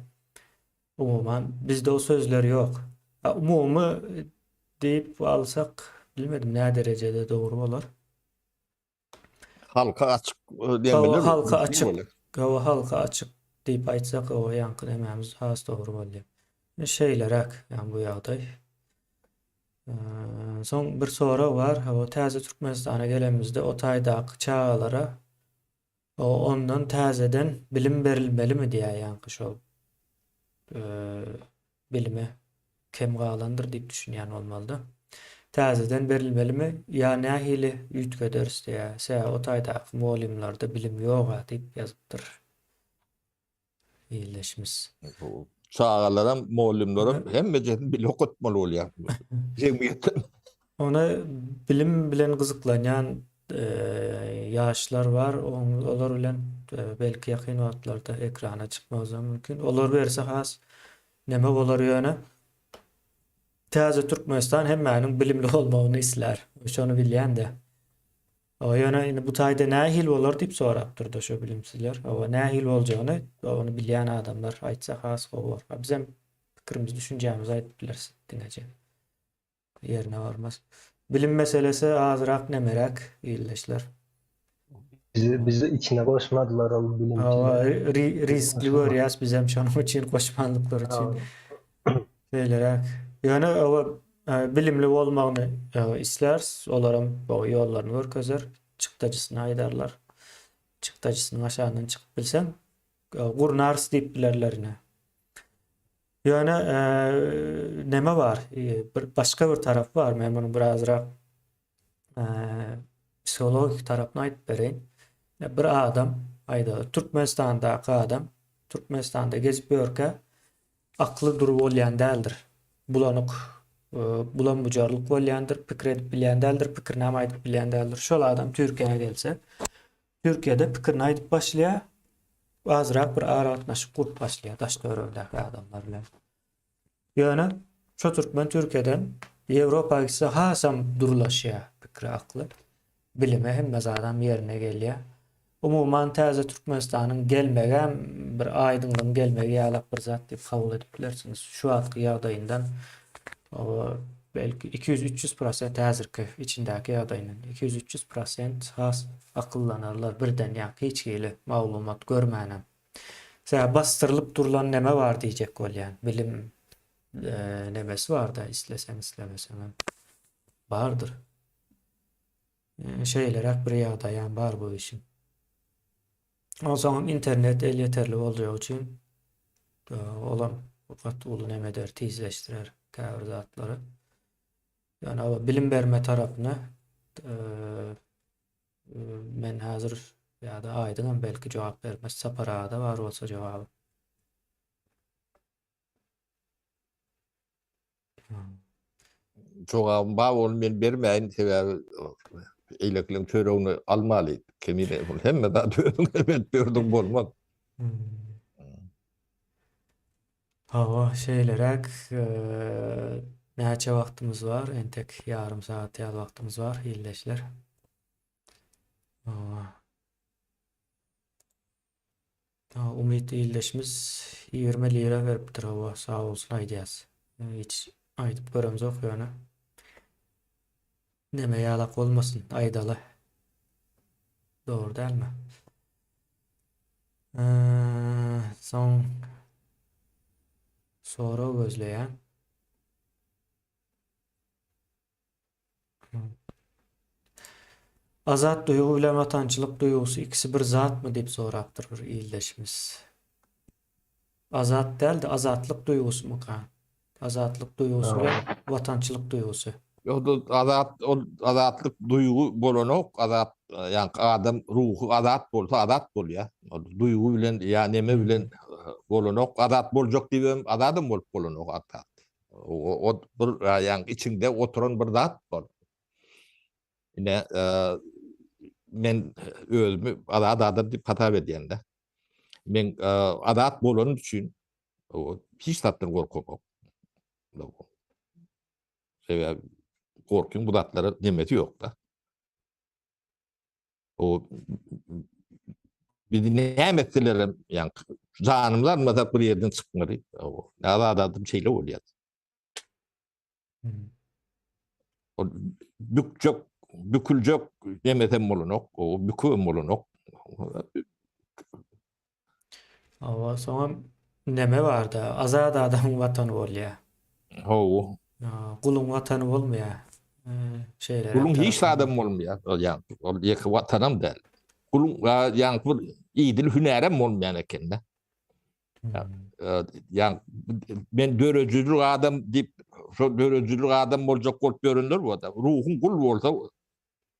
Umuman bizde o sözler ýok. Umumy diýip alsak bilmedim nä derejede dogry bolar. Halka açyk diýen Halka açyk. Hawa halka açyk diýip aýtsak o ýaňky nämämiz has dogry bolýar. Şeýleräk ýa bu ýagdaý. Soň bir sorag bar. Hawa täze Türkmenistana gelenimizde o taýdaky çagalara Ondan täzeden bilim berilmelimi diýýär ýaňky şol bilimi kem galandyr diýip düşünýän bolmalyda. Täzeden berilmelimi ýa nähili üýtgederis diýýär. Sebäbi o taýdaky mugallymlarda bilim ýoga diýip ýazypdyr ildeşimiz. Çagalaram, mugallymlaram hemmejesini bile okatmaly bolýar. Jemgyýetden. Ony bilim bilen gyzyklanýan ýaşlar bar, olar bilen belki ýakyn wagtlarda ekrana çykmagymyzam mümkin. Olar berse has neme bolar ýöne Täze Türkmenistan hemmäniň bilimli bolmagyny islär. Şony bilýän-de. Hawa, ýöne indi bu taýda nähili bolar diýip sorapdyr-da şo bilimsizler. Hawa, nähili boljagyny ony bilýän adamlar aýtsa has gowy bolar. A bizem pikirimizi, düşünjämizi aýdyp bileris diňeje. Ýerine barmaz. Bilim meselesi azrak nemeräk ildeşler. Bizi, bizi içine goşmadylar ol bilim. Hawa, riskli görýäs bizem şonuň üçin goşmanlyklary üçin. Şeýleräk. Ýöne oba bilimli bolmagyny isläris. Olaram gowy ýollaryny görkezer. Çykdajysyny aýdarlar. Çykdajysynyň aşagyndan çykyp bilseň, gurnarys diýip bilerler ine. Ýöne neme bar? Bir başga bir tarapy bar. Men munuň birazrak psihologik tarapyny aýdyp bereýin. Bir adam, aýdaly, Türkmenistandaky adam Türkmenistanda gezip ýörkä akly dury bolýan däldir. Bulanyk, bulam-bujarlyk bolýandyr, pikir edip bilýän däldir, pikirini hem aýdyp bilýän däldir. Şol adam Türkiýä gelse, Türkiýede pikirini aýdyp başlaýar, azrak bir aragatnaşyk gurup başlaýar daş-töweregindäki adamlar bilen. Ýöne şo türkmen Türkiýeden Ýewropa gitse hasam durulaşýar pikri akly. Bilimi hemme zadam ýerine gelýär. Umuman täze Türkmenistanyň gelmegem bir aýdyňlygyň gelmegi ýalak bir zat diýip kabul edip bilersiňiz. Şu wagtky ýagdaýyndan belki 200-300 prosent häzirki içindäki ýagdaýyndan 200-300 prosent has akyllanarlar birden ýa hiç hili maglumat görmänem. Sebäbi basdyrylyp durlan neme bar diýjek bolýan. Bilim nemesi barda isleseň islemeseňem. Bardyr. Şeýleräk bir ýagdaýam bar bu işiň. Onsoňam internet elýeterli boljagy üçin olam gaty uly neme eder, tizleşdirer käbir zatlary. Ýöne o bilim berme tarapyna men häzir ýa-da Aýdyňam belki jogap bermez, Sapar agada bar bolsa jogaby. Jogabym bar ony men bermäýin sebäbi eýlekileriň çöregini almaly. Kemine hemme zat özüň edip berdiň bolmaz. Hawa, şeýleräk näçe wagtymyz bar? Entek ýarym sagat ýaly wagtymyz bar, ildeşler. Hawa. Umyt ildeşimiz 20 lira beripdir hawa sag bolsun aýdýas. Hiç aýdyp göremzok ýöne. Neme ýalak bolmasyn aýdaly. Dogry dälmi? Soň sorag gözleýän. Azat duýgy bilen watançylyk duýgusy ikisi bir zatmy diýip sorapdyr bir ildeşimiz. Azat däl-de azatlyk duýgusymyka? Azatlyk duýgusy bilen watançylyk duýgusy. Ýok, azat ol azatlyk duýgy bolanok, azat ýaňky adam ruhy azat bolsa azat bolýar. Ol duýgy bilen ýa neme bilen bolanok. Azat boljak diýibem azadam bolup bolanok azat. O bir ýaňky içiňde oturan bir zat bol. Ine, men özümi azat adam diýip hasap edýän-de. Men azat bolanym üçin hiç zatdan gorkamok. Sebäbi gorkyň bu zatlara nemesi ýok-da. O bizi näme etseler hem, ýa janymyzy almasak bir ýerden çykmaly. O azat adam şeýle bolýar. O bükjek, büküljek demesem bolanok, o bükübem bolanok. Hawa, soňam neme barda, azat adamyň watany bolýar. Hawa. Guluň watany bolmaýar. Şeýle. Guluň hiç zadam bolmaýar. Ýa, ol ýeke watanam däl. Guluň ýa bir idil hünärem bolmaýan ekende. Ýa men döredijilik adam diýip, şo döredijilik adam boljak bolup ýörenler bar. Ruhuň gul bolsa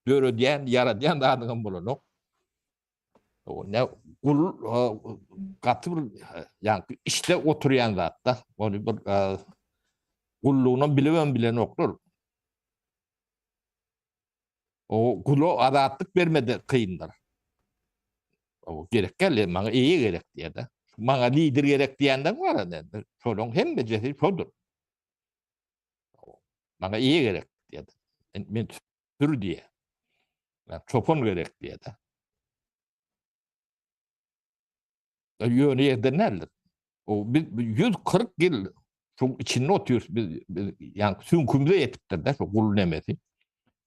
döredýän, ýaradýan zadyňam bolanok. Ne gul gaty bir ýa içde oturýan zatda. Ony bir gullugyny bilibem bilenoklar. O gula azatlyk bermede kyndyr. O gerek gel, maňa eýe gerek diýede. Maňa lider gerek diýenden bar indi. Şonuň hemmejesi şodur. Maňa eýe gerek diýede. Men sürü diýe. Çopan gerek diýede. Ýöne ýerden däldir. O biz 140 ýyl şu içinde otyrys biz, biz ýa süňkümize ýetipdir de şu gul nemesi.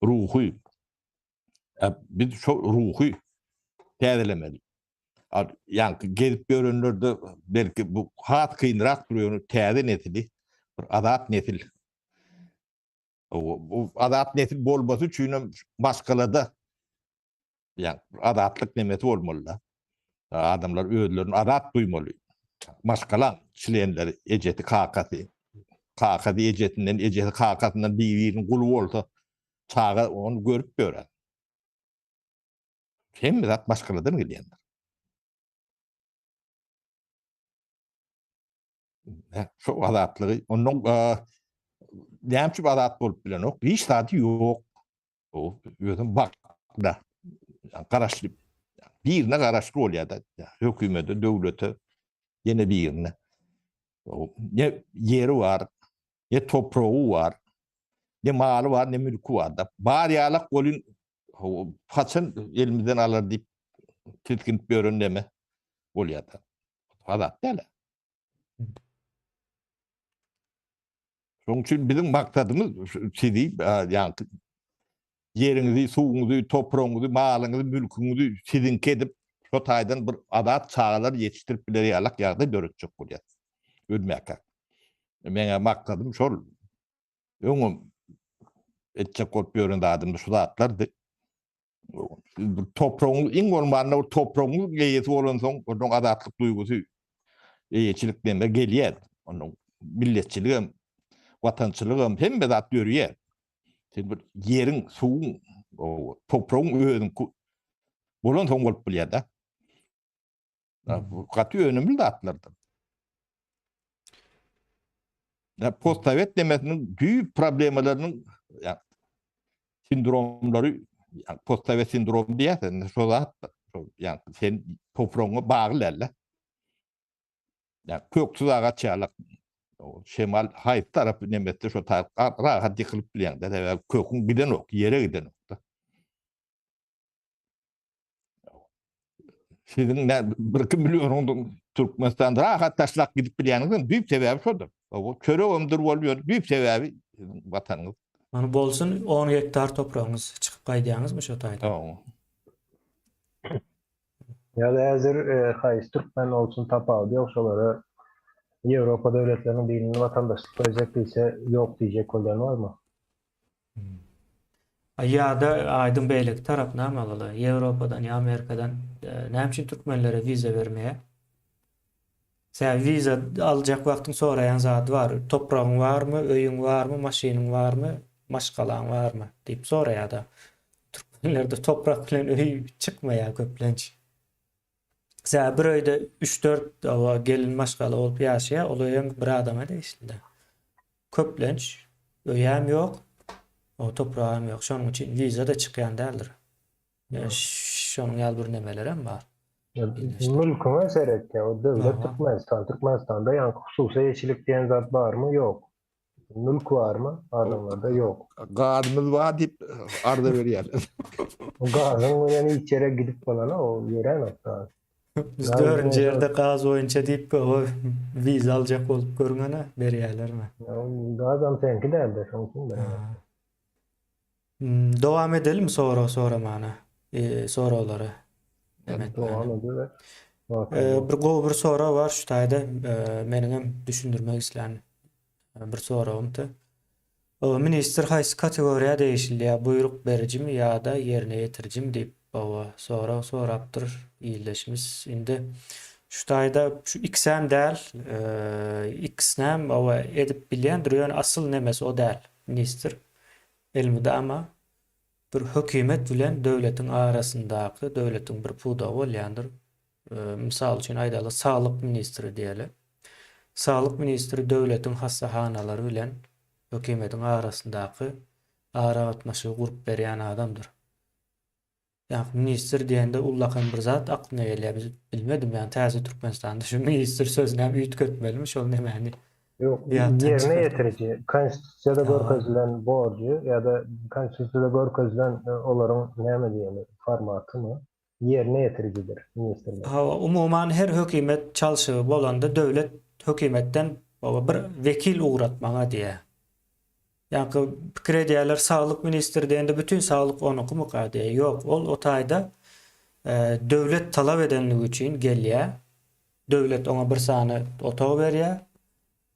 Ruhy. Biz şu ruhy täzelemeli. Ýa gezip ýörenlerde belki bu has kynrak ýöne täze nesili bir azat nesil. Bu azat nesil bolmasy üçin hem maşgalada Ýa azatlyk nemesi bolmaly-da. Adamlar özlerini azat duýmaly. Maşgala çlenleri, ejesi, kakasy, kakasy ejesinden, ejesi kakasyndan bir-biriniň guly bolsa, çaga ony görüp ýörer. Hemme zat maşgaladan gelýändir. Şu azatlygy, ondan näme üçin azat bolup bilenok? Hiç zady ýok. O özüm bakda garaşly birine garaşly bolýar da hökümete, döwlete, ýene birine. O ne ýeri bar, ne topragy bar, ne maly bar, ne mülki bar da. Bar ýalak bolun haçan elimizden alar diýip tisginip ýören neme bolýar da. Azat däl. Şonuň üçin biziň maksadymyz sizi ýa ýeriňizi, suwuňyzy, topragyňyzy, malyňyzy, mülküňizi siziňki edip, şo taýdan bir azat çagalar ýetişdirip biler ýalak ýagdaý döretjek bolýar. Ölmäkä. Meňä maksadym şol. Öňem. etjek bolup ýören zadym şu zatlardy. Bir topragyň iň bolmanda bir topragyň eýesi bolansoň, onuň azatlyk duýgusy eýeçilik neme gelýär. Onuň milletçiligem, watançylygam hemme zat dörýär. Sen bir ýeriň, suwuň, topragyň özüňki bolansoň bolup bilýär-de. Bu gaty önümli zatlardyr. Ya postsowet demesiniň düýp problemalarynyň ya sindromlary ya postsowet sindromy diýýärsen, şo zatdyr. Şo ya sen topragyňa bagly däl-de. Ya köksüz agaç ýaly şemal haýsy tarapy nemetse şo tarap rahat ýykylyp bilýäň-de. Sebäbi köküň gidenok, ýere gidenok-da. Siziň ne 1-2 millionyň Türkmenistanda rahat taşlap gidip bilýäniňiziň düýp sebäbi şodur. O çöregimdir bolup ýör, düýp sebäbi siziň watanyňyz. Ony bolsun 10 gektar topragyňyz çykyp gaýdýaňyzmy şo taýdan? Hawa. Ýa-da häzir haýsy türkmen bolsun tapawudy ýok şolara Ýewropa döwletleriniň birine watandaşlyk berjek diýse ýok diýjek bolýan barmy? Ýa-da aýdyň beýleki tarap näme boldy? Ýewropadan ýa Amerikadan näme üçin türkmenlere wiza bermeýär? Sen wiza aljak wagtyň soraýan zady bar. Topragyň barmy, öýüň barmy, maşynyň barmy, maşgalaň barmy diýip soraýar-da. Türkmenlerde toprak bilen öý çykmaýar köplenç. Sebäbi bir öýde üç-dört hawa gelin maşgala bolup ýaşaýar, ol öýem bir adama degişli-dä. Köplenç öýem ýok, o topragam ýok. Şonuň üçin wiza-da çykýan däldir. Şonuň ýaly bir nemelerem bar. Mülküňe seretýär, o döwlet Türkmenistan. Türkmenistanda ýaňky hususy eýeçilik diýen zat barmy? Ýok. Mülk barmy? Adamlarda ýok. Gazymyz bar diýip arza berýärler. Gazyň bilen hiç ýere gidip bolana o ýöränok gaz. Biz dördünji ýerde gaz boýunça diýip o wiza aljak bolup görüňene berýärlermi? Gazam seňki dälde şoň üçin berenok. Dowam edelim sorag soramana, soraglary. Dowam ediber. Bir gowy bir sorag bar şu taýda meniňem düşündirmek islän bir soragymdy. Ministr haýsy kategoriýa degişli ýa buýruk berijimi ýa-da ýerine ýetirijimi diýip hawa sorag sorapdyr ildeşimiz. Indi şu taýda şu ikisem däl, ikisinem hawa edip bilýändir ýöne asyl nemesi o däl ministr. Elmydama bir hökümet bilen döwletiň arasyndaky döwletiň bir pudagy bolýandyr. Mysal üçin aýdaly, saglyk ministri diýeli. Saglyk ministri döwletiň hassahanalary bilen hökümetiň arasyndaky aragatnaşygy gurup berýän adamdyr. Ýa ministr diýende ullakan bir zat aklyna gelýär. Biz bilmedim ýa täze Türkmenistanda şu ministr sözüni hem üýtgetmelimi şol nemäni? Ýok, ýerine ýetiriji, konstitusiýada görkezilen borjy ýa-da konstitusiýada görkezilen olaryň näme diýeli formatymy ýerine ýetirijidir ministrler. Hawa, umuman her hökümet çalşygy bolanda döwlet hökümetden bir wekil ugratmaga diýýär. Ýaňky pikir edýärler saglyk ministri diýende bütin saglyk onuňkymyka diýýär. Ýok, ol o taýda döwlet talap edenligi üçin gelýär. Döwlet oňa bir sany otag berýär.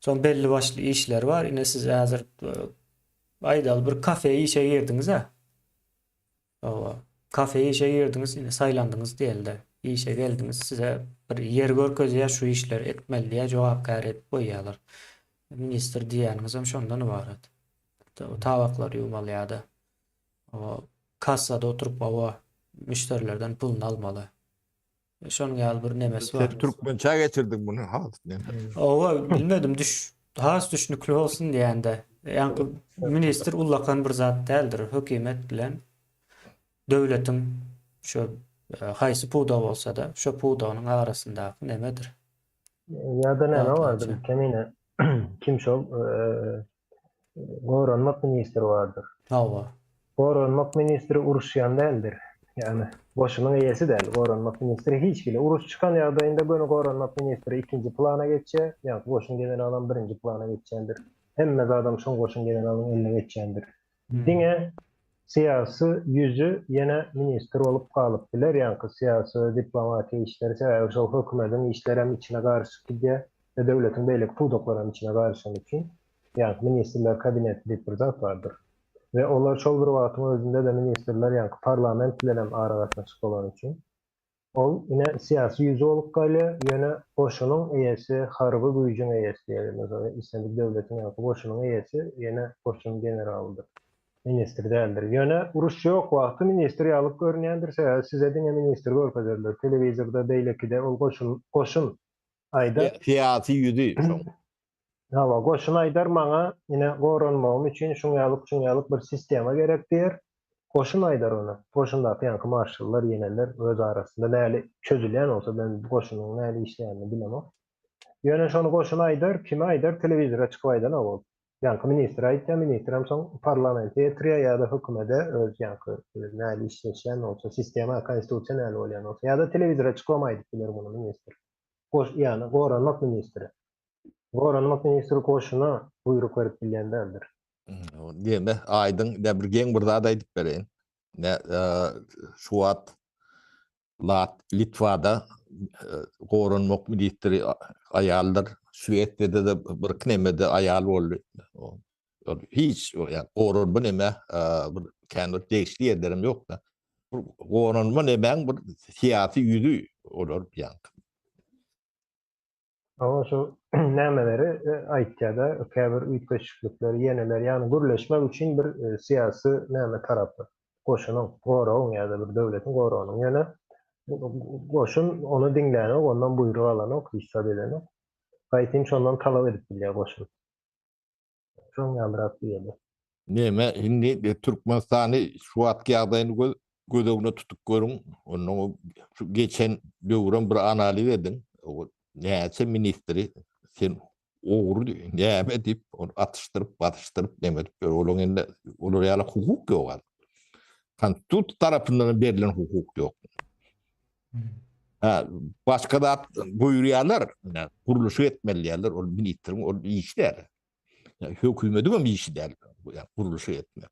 Soň belli başly işleri bar. Ine siz häzir aýdaly bir kafe işe girdiňiz-ä. Hawa, kafe işe girdiňiz, ine saýlandyňyz diýeli-de, işe geldiňiz, size bir ýer görkezýär, şu işleri etmeli diýýär, jogapkär edip goýýarlar. Ministr diýýäniňizem şondan ybarat. Tabaklary ýuwmaly ýa-da kassada oturyp, hawa, müşderilerden puluny almaly. Şonuň ýaly bir nemesi bar. Sen türkmençä geçirdiň muny has neme. Owa, bilmedim, düş has düşnükli bolsun diýende. Ýaňky ministr ullakan bir zat däldir. Hökümet bilen döwletiň şu e, haýsy pudagy bolsa-da, şo pudagynyň arasyndaky nemedir. Ýa-da näme bardyr, kemine kim şol e, Goranmak ministri bardyr. Hawa. Goranmak ministri uruşýan däldir. Ýagny goşunyň eýesi däl. Goranmak ministri hiç hili uruş çykan ýagdaýynda göni goranmak ministri ikinji plana geçýär. Ýagny goşun generalam birinji plana geçýändir. Hemme zadam şoň goşun generalyň eline geçýändir. Diňe syýasy ýüzi ýene ministr bolup galyp biler, ýaňky syýasy we diplomatiýa işleri, sebäbi şol hökümediň işlerem içine garyşyp gidýär we döwletiň beýleki pudaklaram içine garyşany üçin, ýaňky ministrler kabineti diýip bir zat bardyr. We olar şol bir wagtyň özünde-de ministrler ýaňky parlament bilen hem aragatnaşyk bolany üçin. Ol ine syýasy ýüzi bolup galýar, ýöne goşunyň eýesi, harby güýjüň eýesi diýeli, meselem, islendik döwletiň ýaňky goşunyň eýesi ýene goşun generalydyr, ministr däldir. Ýöne uruş ýok wagty ministr ýalyk görünýändir, sebäbi size diňe ministr görkezerler, telewizorda, beýlekide ol goşun, goşun aýdar. Syýasy ýüzi şoň. Hawa, goşun aýdar maňa ine goranmagym üçin şuň ýalyk şuň ýalyk bir sistema gerek diýer. Goşun aýdar ony. Goşundaky ýaňky marşallar, ýeneler öz arasynda näli çözülýän bolsa ben goşunyň näli işleýänini bilemok. Ýöne şony goşun aýdar, kime aýdar telewizora çykyp aýdanok ol. Ýaňky ministre aýtýar, ministrem soň parlamente ýetirýär ýa-da hökümede öz ýaňky näli işleşýän bolsa sistema, konstitusiýa näli bolýan bolsa ýa-da telewizora çykybam aýdyp biler muny ministr. Goş ýagny goranmak ministri. Goranmak ministri goşuna buýruk berip bilýän däldir. Diýme, aýdyň, ine bir geň bir zat aýdyp bereýin. Ine, şu wagt Lat Litwada goranmak ministri aýaldyr. Şwesiýada-da bir nemede aýal boldy. Hiç, ýa goranma neme, bir kän bir degişli ýerlerim ýok-da. Goranma nemäň bir syýasy ýüzi olar ýaňky. Hawa şu nämeleri aýtýada käbir üýtgeşiklikleri ýeneler ýagny gürleşmek üçin bir syýasy näme tarapy goşunyň goragyň ýa-da bir döwletiň goragynyň ýöne goşun ony diňlänok ondan buýruk alanok hiç zat edenok gaýtym şondan talap edip bilýär goşun. Şoň ýalyrak diýeli. Neme indi Türkmenistany şu wagtky ýagdaýyny göz göz öňüne tutup görüň. Ondan şu geçen döwrem bir analiz ediň. Näçe ministri sen ogry näme diýip ony atyşdyryp, basyşdyryp neme edip ýör. Olaryň indi olar ýaly hukuk ýok. Konstitusiýa tarapyndan berlen hukuk ýok. Ha, başga zat buýurýarlar, gurluşyk etmeli diýýärler, ol ministriň ol işi däl. Hökümetiň hem işi däl, gurluşyk etmek.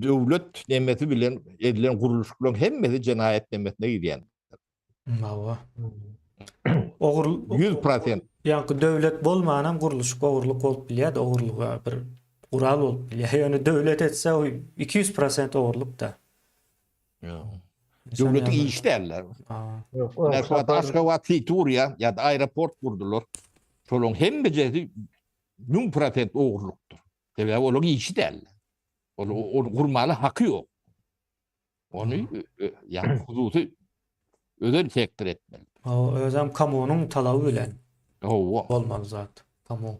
Döwlet nemesi bilen edilen gurluşyklaryň hemmesi jenaýat nemesine girýän. Hawa. Ogurl 100%. Ýaňky döwlet bolmanam gurluşyk ogurlyk bolup bilýär, ogurlyga bir gural bolup bilýär. Ýöne döwlet etse o 200% ogurlyk-da. Döwletiň işi däller. Ýok, Aşgabat City gurýar ýa-da aeroport gurdular. Şolaryň hemmejesi 1000% ogurlykdyr. Sebäbi olaryň işi däl. Ol ol gurmaly haky ýok. Ony ýa hususy özel sektor etmeli. O özem kommunyň talaby bilen. Hawa. Bolmaly zat. Kommun.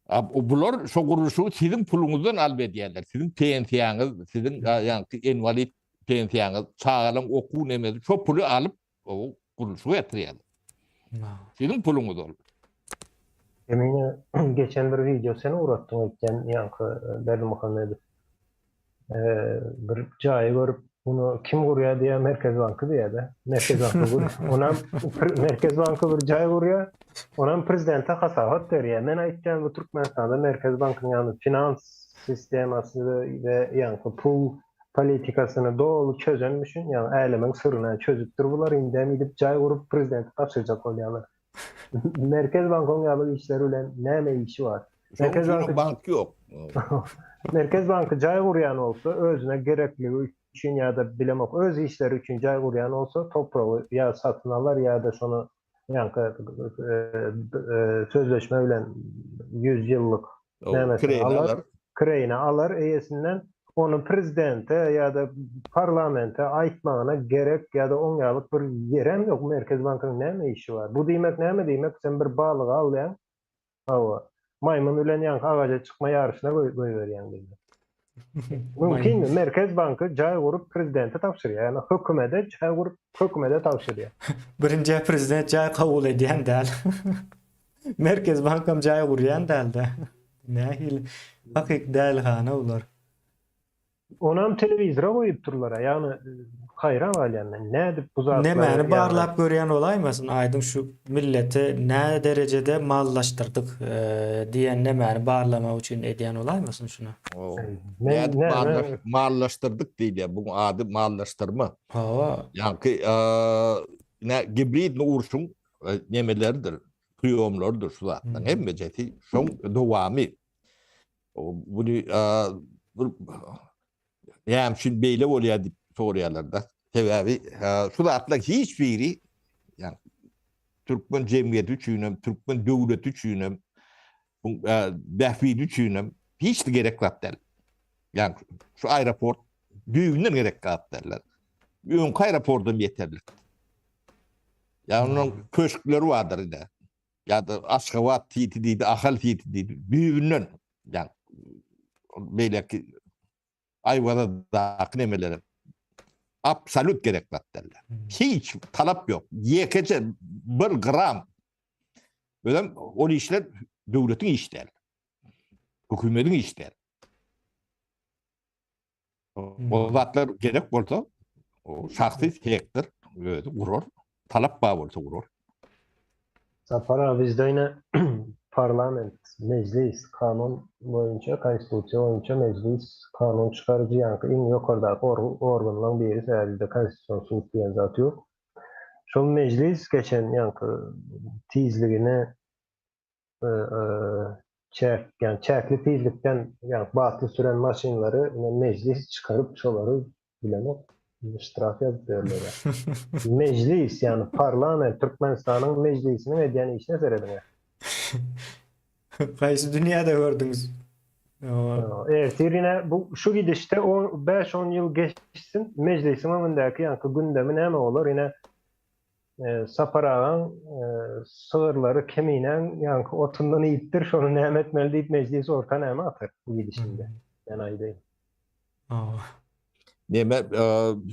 A bular şo gurluşygy siziň puluňyzdan alyp edýärler. Siziň pensiýaňyz, siziň ýaňky inwalid pensiýaňyz, çagalaň okuw nemesi şo puly alyp o gurluşygy ýatyrýarlar. Siziň puluňyz ol. Emine geçen bir wideo sen ugratdyň öýtýän ýaňky Berdimuhamedow bir jaýy görüp bunu kim gurýar diýýär Merkez banky diýýär-de. Merkez banky gur. Onam Merkez banky bir jaý gurýar. Onam prezidente hasabat berýär. Men aýtýan bu Türkmenistanda Merkez bankynyň ýagny finans sistemasy we ýaňky pul politikasyny doly çözenmişin, ýagny älemiň syryny çözüpdir bular, indem gidip jaý gurup prezidente tabşyrjak bolýarlar. Merkez bankyň ýaly işler bilen näme işi bar? Merkez banky bank ýok. Merkez banky jaý gurýan bolsa, özüne gerekligi üçin ýa-da bilemok, öz işleri üçin jaý gurýan bolsa, topragy ýa satyn alar ýa-da şony ýaňky sözleşme bilen 100 ýyllyk nämesini alar, kireýine alar eýesinden, ony prezidente ýa-da parlamente aýtmagyna gerek ýa-da oň ýalyk bir ýerem ýok, Merkez bankynyň näme işi bar? Bu diýmek näme diýmek, sen bir balygy alýaň, hawa, maýmyn bilen ýaňky agaja çykma ýaryşyna goýberýäň diýmek. Mümkinmi? Merkez banky jaý gurup prezidente tabşyrýar, ýagny hökümede jaý gurup hökümede tabşyrýar. Birinjä prezident jaý kabul edýän däl. Merkez bankam jaý gurýan dälde. Nähili hakyky dälihana bular. Onam telewizora goýupdyrlar-a, ýagny haýran galýan men, nädip bu zatlary Nemäni barlap görýän bolaýmasyn aýdyň şu milleti nä derejede mallaşdyrdyk diýen nemäni barlamak üçin edýän bolaýmasyn şuny. Nädip mallaşdyrdyk diýilýär, buň ady mallaşdyrma. Hawa. Ýaňky nä gibridni urşuň nemeleridir, priýomlarydyr şu zatlaryň hemmejesi şoň dowamy. Buny bir näme üçin beýle bolýar diýip soraýarlar-da. Sebäbi şu zatlar hiç biri ýa türkmen jemgyýeti üçin hem, türkmen döwleti üçin hem, bähbidi üçin hem hiç de gerek zat däl. Ýa şu aeroport düýbünden gerek zat däl. Öňki aeroportam ýeterlik. Ýa onuň köşkleri bardyr ine. Ýa-da Aşgabat siti diýdi, Ahal siti diýdi. Düýbünden ýa beýleki Aýwazadaky nemeler absolýut gerek zat däl. Hiç talap ýok. Ýekeje bir gram. Özem ol işler döwletiň işi däl. Hökümetiň işi däl. O zatlar gerek bolsa, o şahsy sektor özi gurar, talap bar bolsa gurar. Sapar aga bizde ýene parlament, mejlis, kanun boýunça, konstitusiýa boýunça mejlis kanun çykaryjy ýaňky iň ýokardaky organlaryň biri sebäbi bizde konstitusion sud diýen zat ýok. Şol mejlis geçen ýaňky tizligini çäk, ýagny çäkli tizlikden, ýagny batly süren maşynlary ine mejlis çykaryp şolary bilemok, ştraf ýazyp berler. Mejlis, ýagny parlament, Türkmenistanyň mejlisiniň edýän işine serediň. Haýsy dünýäde gördüňiz? Ertir ine bu şu gidişde 5-10 ýyl geçsin, mejlisiň öňündäki ýaňky gündemi näme bolar? Ine Sapar agaň sygyrlary keminäň ýaňky otundan iýipdir, şony näme etmeli diýip mejlis orta näme atar bu gidişinde? Men aýdaýyn. Neme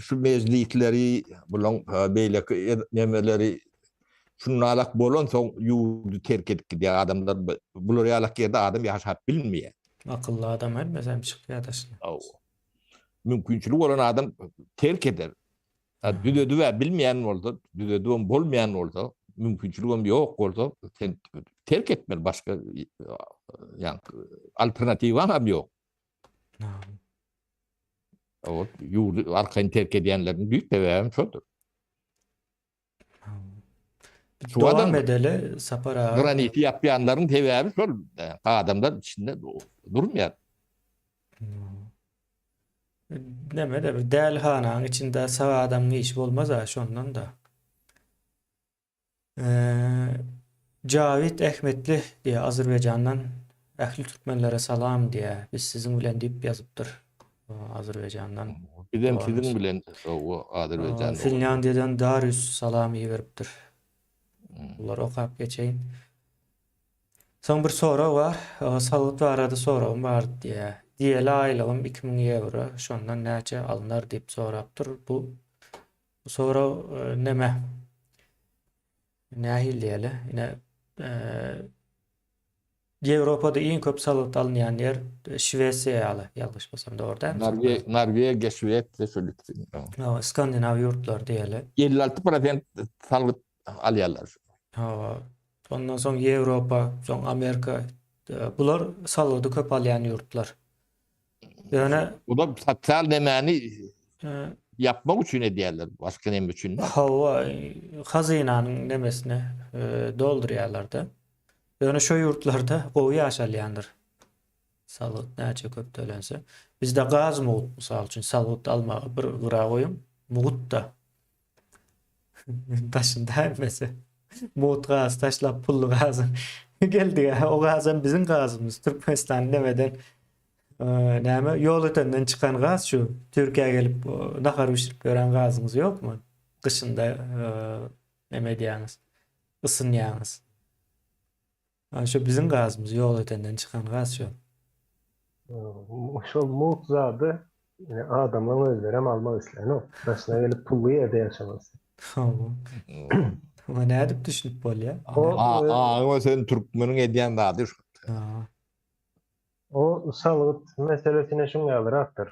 şu mejlisleri bulaň beýleki nemeleri şunalak bolansoň ýurdy terk edip gidýär adamlar bular ýalak ýerde adam ýaşap bilmeýär. Akylly adam hemmesem çykýar daşyna. Mümkinçiligi bolan adam terk eder. Düzedib-ä bilmeýän bolsa, düzedibem bolmaýan bolsa, mümkinçiligem ýok bolsa, sen terk etmeli başga ýa alternatiwaň hem ýok. Ol ýurdy arkaýyn terk edýänleriň düýp sebäbi hem şodur. Şu Dowam edeli Sapar aga. Graniti ýapýanlaryň sebäbi şol adamlar içinde durmaýar. Neme-de bir dälihanaň içinde sag adamyň işi bolmaz-a şondan-da. Jawid Ahmetli diýýär Azerbaýjandan ähli türkmenlere salam diýýär. Biz siziň bilen diýip ýazypdyr. Azerbaýjandan. Bizem siziň bilen Azerbaýjan. Finlýandiýadan Darius salam iberipdir. Bulary okap geçeýin. Soň bir sorag bar. Salgyt barada soragym bar diýýär. Diýeli aýlygym 2000 ýewro, şondan näçe alnar diýip sorapdyr. Bu bu sorag neme? Nähili diýeli? Ine Ýewropada iň köp salgyt alynýan ýer Şwesiýa ýaly, ýalňyşmasam dogry dälmi? Norwegiýa, Şwesiýa şol ikisi. Skandinaw ýurtlary diýeli. 56% salgyt alýarlar. Hawa. Ondan soň Ýewropa, soň Amerika. Bular salgydy köp alýan ýurtlar. Ýöne Bu da sosial nemäni ýapmak üçin edýärler, başga neme üçin däl. Hawa, hazynanyň nemesini doldurýarlar-da. Ýöne şo ýurtlarda gowy ýaşalýandyr. Salgyt näçe köp tölense. Bizde gaz mugt, mysal üçin, salgyt almagy bir gyra goýuň, mugt-da. Daşynda hemmesi. Mugt gaz taşlap pully gaz geldi. O gazam biziň gazymyz. Türkmenistan nemeden näme ýol ötenden çykan gaz şu. Türkiýä gelip nahar bişirip ýören gazyňyz ýokmy? Gyşynda neme edýäňiz? Ysynýaňyz. Şu biziň gazymyz ýol ötenden çykan gaz şu. Şol mugt zady adamlaryň özlerem almak islänok. Daşyna gelip pully ýerde ýaşamak isleýär. Hawa. Oňa nädip düşünip bolýar? Aňyň ösen türkmeniň edýän zady şu. O salgyt meselesine şuň ýalyrakdyr.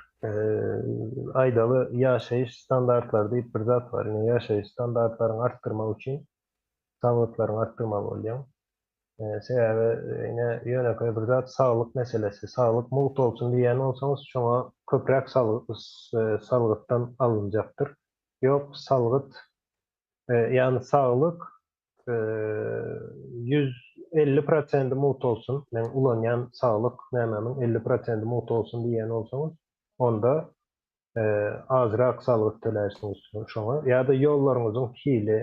Aýdaly ýaşaýyş standartlary diýip bir zat bar. Ine ýaşaýyş standartlaryňy artdyrmak üçin salgytlaryňy artdyrmaly bolýaň. Sebäbi ine ýönekeý bir zat saglyk meselesi. Saglyk mugt bolsun diýýän bolsaňyz şoňa köpräk salgytdan alynjakdyr. Ýok salgyt ýagny saglyk 100. 50 prosendi mugt bolsun, men ulanýan saglyk nämemiň 50 prosendi mugt bolsun diýýän bolsaňyz, onda azrak salgyt tölärsiňiz şoňa. Ýa-da ýollaryňyzyň hili,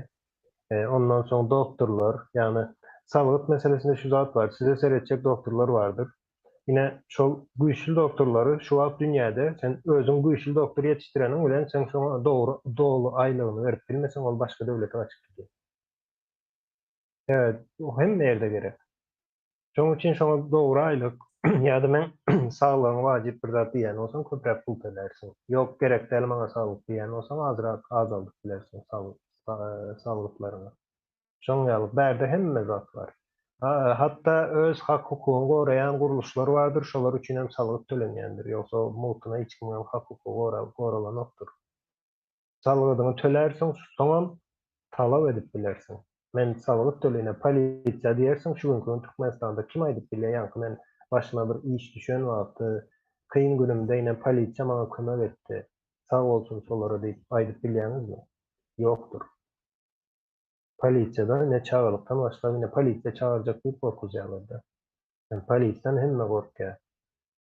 ondan soň doktorlar, ýagny salgyt meselesinde şu zat bar, size seretjek doktorlar bardyr. Ine, şol güýçli doktorlary şu wagt dünýäde sen özüň güýçli doktor ýetişdireniň bilen sen şoňa dogry doly aýlygyny berip bilmeseň ol başga döwlete gaçyp gidýär. Evet, hemme ýerde gerek. Şonuň üçin şoňa dogry aýlyk ýa-da men saglygyň wajyp bir zat diýýän bolsaň köpräk pul tölärsiň. Ýok gerek däl maňa saglyk diýýän bolsaň azrak azaldyp bilersiň salgytlaryňy. Şoň ýaly bärde hemme zat bar. Hatda öz hak-hukugyny goraýan gurluşlar bardyr, şolar üçin hem salgyt tölenýändir. Ýogsa mugtuna hiç kimiňem hak-hukugy goralanokdyr. Salgydyňy tölärsiň, soňam talap edip bilersiň. Men salgyt töleýin, polisiýa diýersiň, şu günki gün Türkmenistanda kim aýdyp bilýär, ýaňky men başyma bir iş düşen wagty, kyn günümde ine polisiýa maňa kömek etdi, sag bolsun şolara diýip aýdyp bilýäňizmi? Ýokdur. Polisiýada ine çagalykdan başlap ine polisiýa çagyrjak diýip gorkuzýarlarda. Yani polisiýadan hemme gorkýar.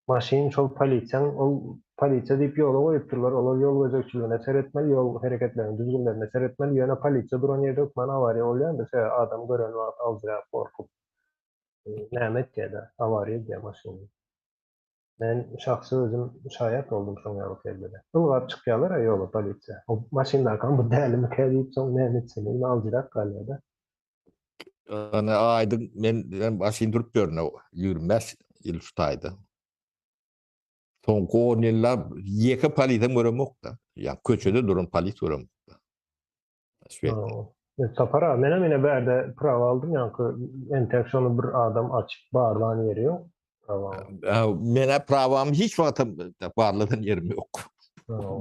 Maşyn şol polisiýaň ol polisiýa diýip ýola goýupdyrlar, olar ýol gözegçiligine seretmeli, ýol hereketleriniň düzgünlerine seretmeli, ýöne polisiýa duran ýerde hökman awariýa bolýandyr, sebäbi adam gören wagt aljyrap gorkup näme etýär-de, awariýa edýär maşyny. Men şahsy özüm şaýat boldum şoň ýaly kellede. Ylgap çykýalar-a ýola polisiýa. O maşyndakam bu dälimikä diýip soň näme etseň indi aljyrap galýa-da. Ýöne aýdyň men men maşyn durup ýörün 25 ýyl şu taýda. Soňky 10 ýyllap ýeke polisem göremok-da. Ýa köçede duran polis göremok-da. Sapar aga, menem ine bärde prawa aldym, ýaňky entek şony bir adam açyp barlan ýeri ýok. Prawa. Menä prawamy hiç wagtam barladan ýerim ýok.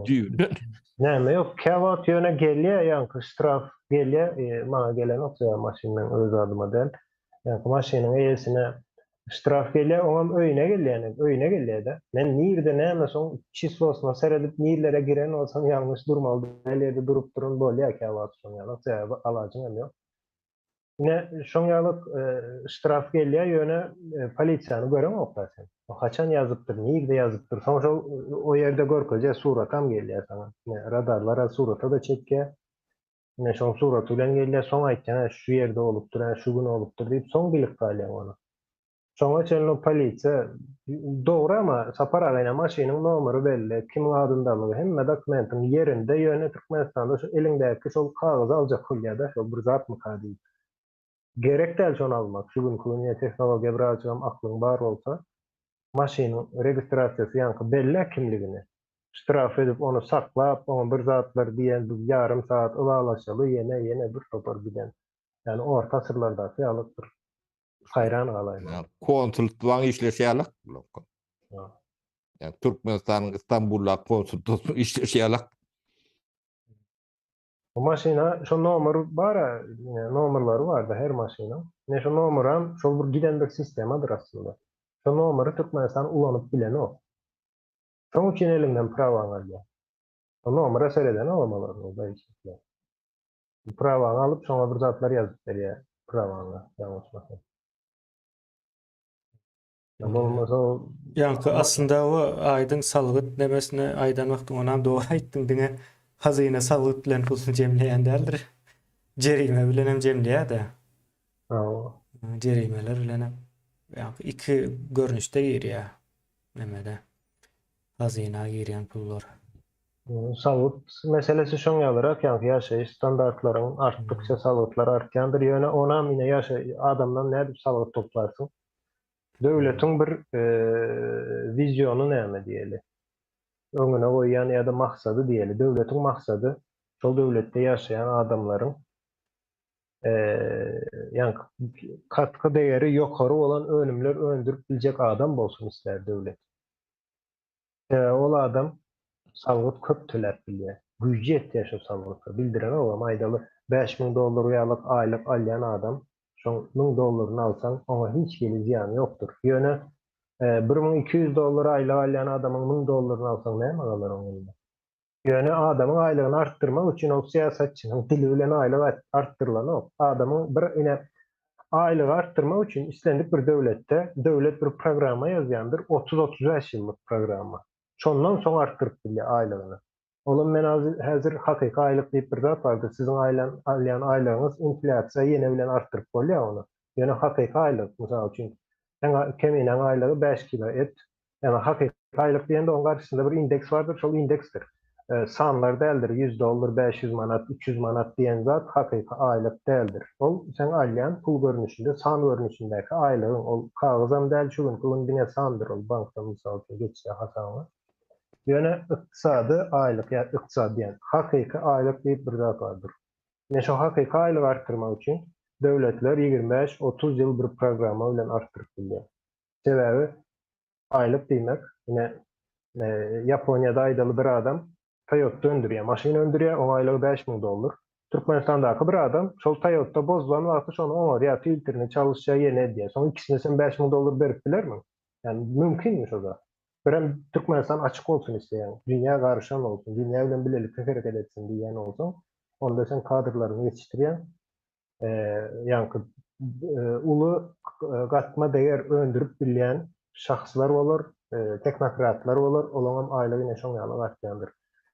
Düýbünden. Näme ýok, käwagt ýöne gelýär ýaňky ştraf gelýär, maňa gelenok sebäbi maşyn meň öz adyma däl. Ýaňky maşynyň eýesine Ştraf gelýär, oňam öýüne gelýän, öýüne gelýär-de. Men nirde näme soň çislosyna seredip nirlere giren bolsam ýalňyş durmaly däl ýerde durup duran bolýar käwagt şoň ýaly, sebäbi alajyň hem ýok. Ine şoň ýaly ştraf gelýär ýöne polisiýany göreňok-da sen. O haçan ýazypdyr, nirde ýazypdyr, soň şol o ýerde görkezýär, suratam gelýär saňa. Ine radarlar surata-da çekýär. Ine şoň suraty bilen gelýär, soň aýtýaň, hä şu ýerde bolupdyr, hä şu gün bolupdyr diýip, soň bilip galýaň ony. Şoňa çenli o polisiýa, dogry ama Sapar aga ine maşynyň nomeri belli, kimiň adyndalygy, hemme dokumentiň ýerinde, ýöne Türkmenistanda şu eliňdäki şol kagyzy aljak bolýada, şol bir zatmyka diýip. Gerek däl şony almak, şu günki gün ine tehnologiýa birazjygam aklyň bar bolsa, maşynyň registrasiýasy ýaňky bellä kimligini, ştraf edip ony saklap oňa bir zatlar diýen biz ýarym sagat ylalaşaly ýene ýene bir topar giden ýagny orta asyrlardaky ýaly bir haýran galaýmaly. Konsulstwaň işleşi ýalak bular. Ýa Türkmenistanyň Istanbuldaky konsulstwasynyň işleşi ýalak. Bu maşyna şo nomer bar-a, nomerlary bar-da her maşynyň. Ine şo nomeram şol bir giden bir sistemadyr aslynda. Şo nomeri Türkmenistan ulanyp bilenok. Şoň üçin eliňden prawaňy alýar. Şo nomere seredenogam olar ol gaýyşyklar. Prawaňy alyp şoňa bir zatlar ýazyp berýär prawaňa ýalňyşmasam. Ýa bolmasa ol Ýaňky aslynda o aýdyň salgyt nemesini aýdan wagtyň onam dogry aýtdyň diňe hazyna salgyt bilen puluny jemleýän däldir. Jerime bilenem jemleýär-de. Hawa. Jerimeler bilenem ýaňky iki görnüşde girýär nemede hazyna girýän pullar. Salgyt meselesi şoň ýalyrak, ýaňky ýaşaýyş standartlaryň artdykça salgytlar artýandyr, ýöne onam ine ýaşaý adamdan nädip salgyt toplarsyň? Döwletiň bir wiziony näme diýeli? Öňüne goýýan ýa-da maksady diýeli. Döwletiň maksady şol döwletde ýaşaýan adamlaryň ýaňky katgy degeri ýokary bolan önümler öndürip biljek adam bolsun islär döwlet. Sebäbi ol adam salgyt köp töläp bilýär. Güýji ýetýär şo salgyta. Bildirenogam aýdaly 5000 dollar ýalyk aýlyk alýan adam şoň 1000 dollaryny alsaň oňa hiç hili zyýany ýokdur. Ýöne 1200 dollar aýlyk alýan adamyň 1000 dollaryny alsaň näme galar oň elinde? Ýöne adamyň aýlygyny artdyrmak üçin ol syýasatçynyň dili bilen aýlyk artdyrylanok. Adamyň bir ine Aýlygy artdyrmak üçin islendik bir döwletde döwlet bir programma ýazýandyr, 30-35 ýyllyk programma. Şondan soň artdyryp bilýär aýlygyny. Olam men häzir hakyky aýlyk diýip bir zat bardyr. Siziň aýlan alýan aýlygyňyz inflýasiýa ýene bilen artdyryp bolýar ony. Ýöne hakyky aýlyk, mysal üçin, seň keminäň aýlygy 5 kilo et. Ýagny hakyky aýlyk diýende oň garşysynda bir indeks bardyr, şol indeksdir. Sanlar däldir, 100 dollar, 500 manat, 300 manat diýen zat hakyky aýlyk däldir. Ol seň alýan pul görnüşinde, san görnüşindäki aýlygyň. Ol kagyzam däl, şu günki gün diňe sandyr ol bankda mysal üçin geçýär hasabyňa. Ýöne ykdysady aýlyk ýa ykdysady diýen, hakyky aýlyk diýip bir zat bardyr. Ine şo hakyky aýlygy artdyrmak üçin döwletler 25, 30 ýyl bir programma bilen artdyryp bilýär. Sebäbi aýlyk diýmek, ine Ýaponiýada aýdaly bir adam Toyota öndürýär, maşyn öndürýär, oň aýlygy 5000 dollar. Türkmenistandaky bir adam şol Toyota bozulan wagty şony oňarýar, filtrini çalyşýar, ýene edýär. Şoň ikisine sen 5000 dollar berip bilermiň? Ýani mümkinmi şo zat? Birem Türkmenistan açyk bolsun isleýäň, dünýä garyşan bolsun, dünýä bilen bilelikde hereket etsin diýýän bolsaň, onda sen kadrlaryňy ýetişdirýäň. Ýaňky uly gatma deger öndürip bilýän şahslar bolar, tehnokratlar bolar, olaňam aýlygy ine şoň ýaly artýandyr.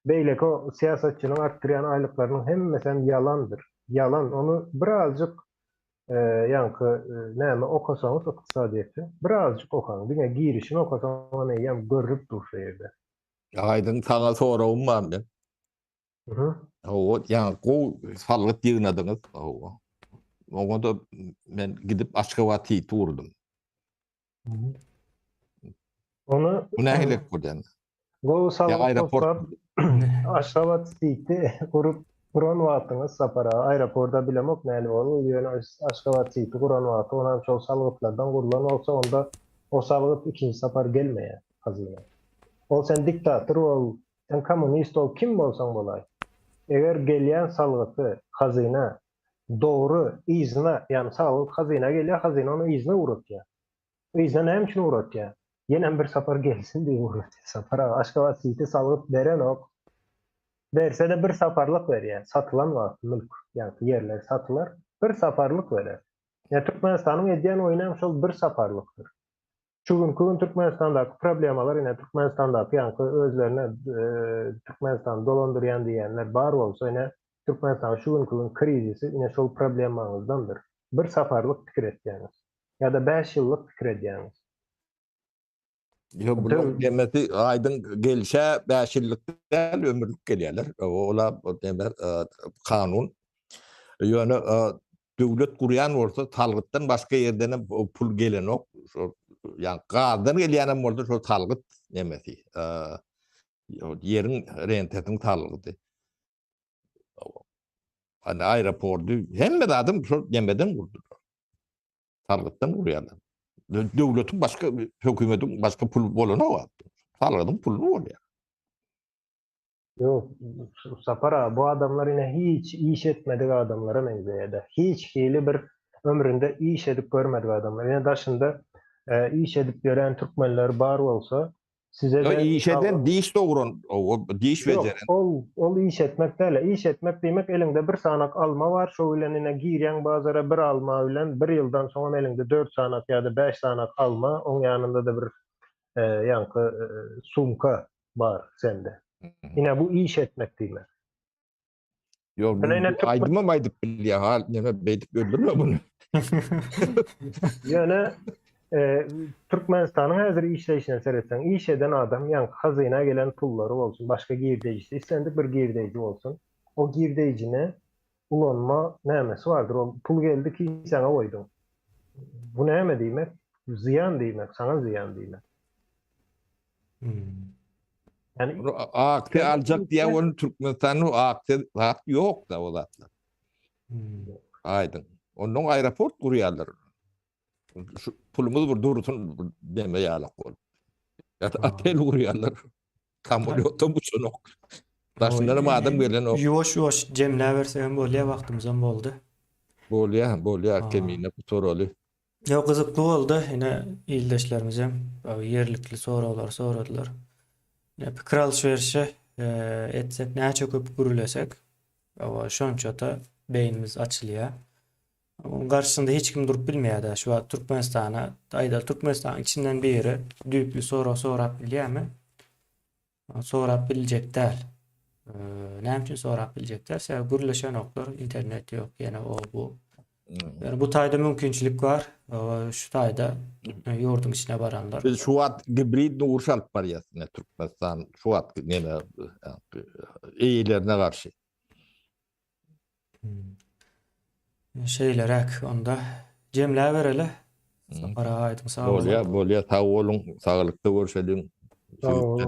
Beýleki o syýasatçynyň artdyrýan aýlyklarynyň hemmesem ýalandyr. Ýalan. Ony birazjyk ýaňky näme okasaňyz ykdysadyýeti birazjyk okaň, diňe girişini okasaň eýýäm görülip dur şu ýerde. Aýdyň saňa soragym bar men. Mhm. Hawa, ýaňy gowy salgyt ýygnadyňyz. Hawa. Oňa da men gidip Aşgabat City gurdum. Ony Bu nähili bolýar? Gowy salgyt toplap Aşgabat City gurup guran wagtyňyz Sapar aga aeroporda bilemok näli boldy ýöne Aşgabat City guran wagty onam şol salgytlardan gurlan bolsa onda o salgyt ikinji sapar gelmeýär hazyna. Ol sen diktator bol, sen kommunist bol kim bolsaň bolaý. Eger gelýän salgyty hazyna dogry yzyna ýagny salgyt hazyna gelýär hazyna ony yzyna ugratýar. Yzyna näme üçin ugratýar? Ýenem bir sapar gelsin diýip ugratýar. Sapar aga Aşgabat Siti salgyt berenok. Berse-de bir saparlyk berýär. Satylan wagty mülk, ýagny ýerler satylar, bir saparlyk berer. Ýa Türkmenistanyň edýän oýny hem şol bir saparlykdyr. Şu günki gün Türkmenistandaky problemalar ine Türkmenistandaky ýaňky özlerine Türkmenistany dolandyrýan diýýänler bar bolsa ine Türkmenistanyň şu günki gün krizisi ine şol problemaňyzdandyr. Bir saparlyk pikir etýäňiz. Ýa-da 5 ýyllyk pikir edýäňiz. Ýok, bular demesi aýdyň gelşe 5 ýyllyk däl, ömürlik gelýärler. Ola deme kanun. Ýöne döwlet gurýan bolsa salgytdan başga ýerden hem pul gelenok. Şol ýa gazdan gelýän hem bolsa şol salgyt nemesi. Ýeriň rentesiniň salgydy. Hani aeroporty hemme zadyň şol nemeden gurdular. Salgytdan gurýarlar. Döwletiň başga hökümetiň başga pul bolanok. Salgydyň puly bolýar. Ýok, Sapar aga, bu adamlar ine hiç iş etmedik adamlara meňzeýär-de. Hiç hili bir ömründe iş edip görmedik adamlar. Ine daşynda iş edip ýören türkmenler bar bolsa, Size-de Iş eden diş dogran, o diş bejeren. Ýok, ol ol iş etmek däl. Iş etmek diýmek eliňde bir sanak alma bar, şo bilen ine girýäň bazara bir alma bilen bir ýyldan soňam eliňde dört sanak ýa-da bäş sanak alma, oň ýanynda-da bir ýaňky sumka bar sende. Ine bu iş etmek diýmek. Ýok, bu aýdymam aýdyp bilýär, ha, näme beýdip öldürme bunu. Ýöne e, Türkmenistanyň häzir işleýşine seretseň, iş eden adam ýaňky hazyna gelen pullary bolsun, başga girdeýjisi, islendik bir girdeýji bolsun, o girdeýjini ulanma nämesi bardyr, ol pul geldi kisäňe goýduň. Bu näme diýmek? Zyýan diýmek, saňa zyýan diýmek. Hmm. Yani aksiýa aljak diýä ony Türkmenistanda aksiýa zat ýok da o zatlar. Hmm. Aýdyň. Ondan aeroport gurýarlar. Şu pulumyz bir dursun deme ýalak bolup. Ýa otel gurýarlar. Samolýotda uçanok. Daşyndan hem adam gelenok. Ýuwaş ýuwaş jemläbersek hem bolýar, wagtymyzam boldy. Bolýar, bolýar, kemine gutaraly. Ýok gyzykly boldy. Ine ildeşlerimizem ýerlikli soraglary soradylar. Ine pikir alyş-berişe etsek näçe köp gürlesek, şonça-da beýnimiz açylýar. Onuň garşysynda hiç kim durup bilmeýär-de. Şu wagt Türkmenistana, aýdaly Türkmenistanyň içinden biri düýpli sorag sorap bilýärmi? Sorap biljek däl. Näme üçin sorap biljek däl? Sebäbi gürleşenoklar, internet ýok, ýene o bu. Ýöne bu taýda mümkinçilik bar. Şu taýda ýurduň içine baranlar. Biz şu wagt gibrid uruş alyp barýas ine Türkmenistan şu wagt neme eýelerine garşy. Şeýleräk onda jemläbereli. Sapar aga aýdyň sag boluň. Bolýa bolýa sag boluň saglykda görşeliň.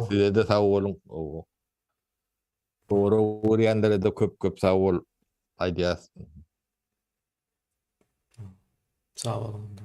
Size-de sag boluň. Sorag görýänlere-de köp köp sag bol aýdýas. Sag boluň onda.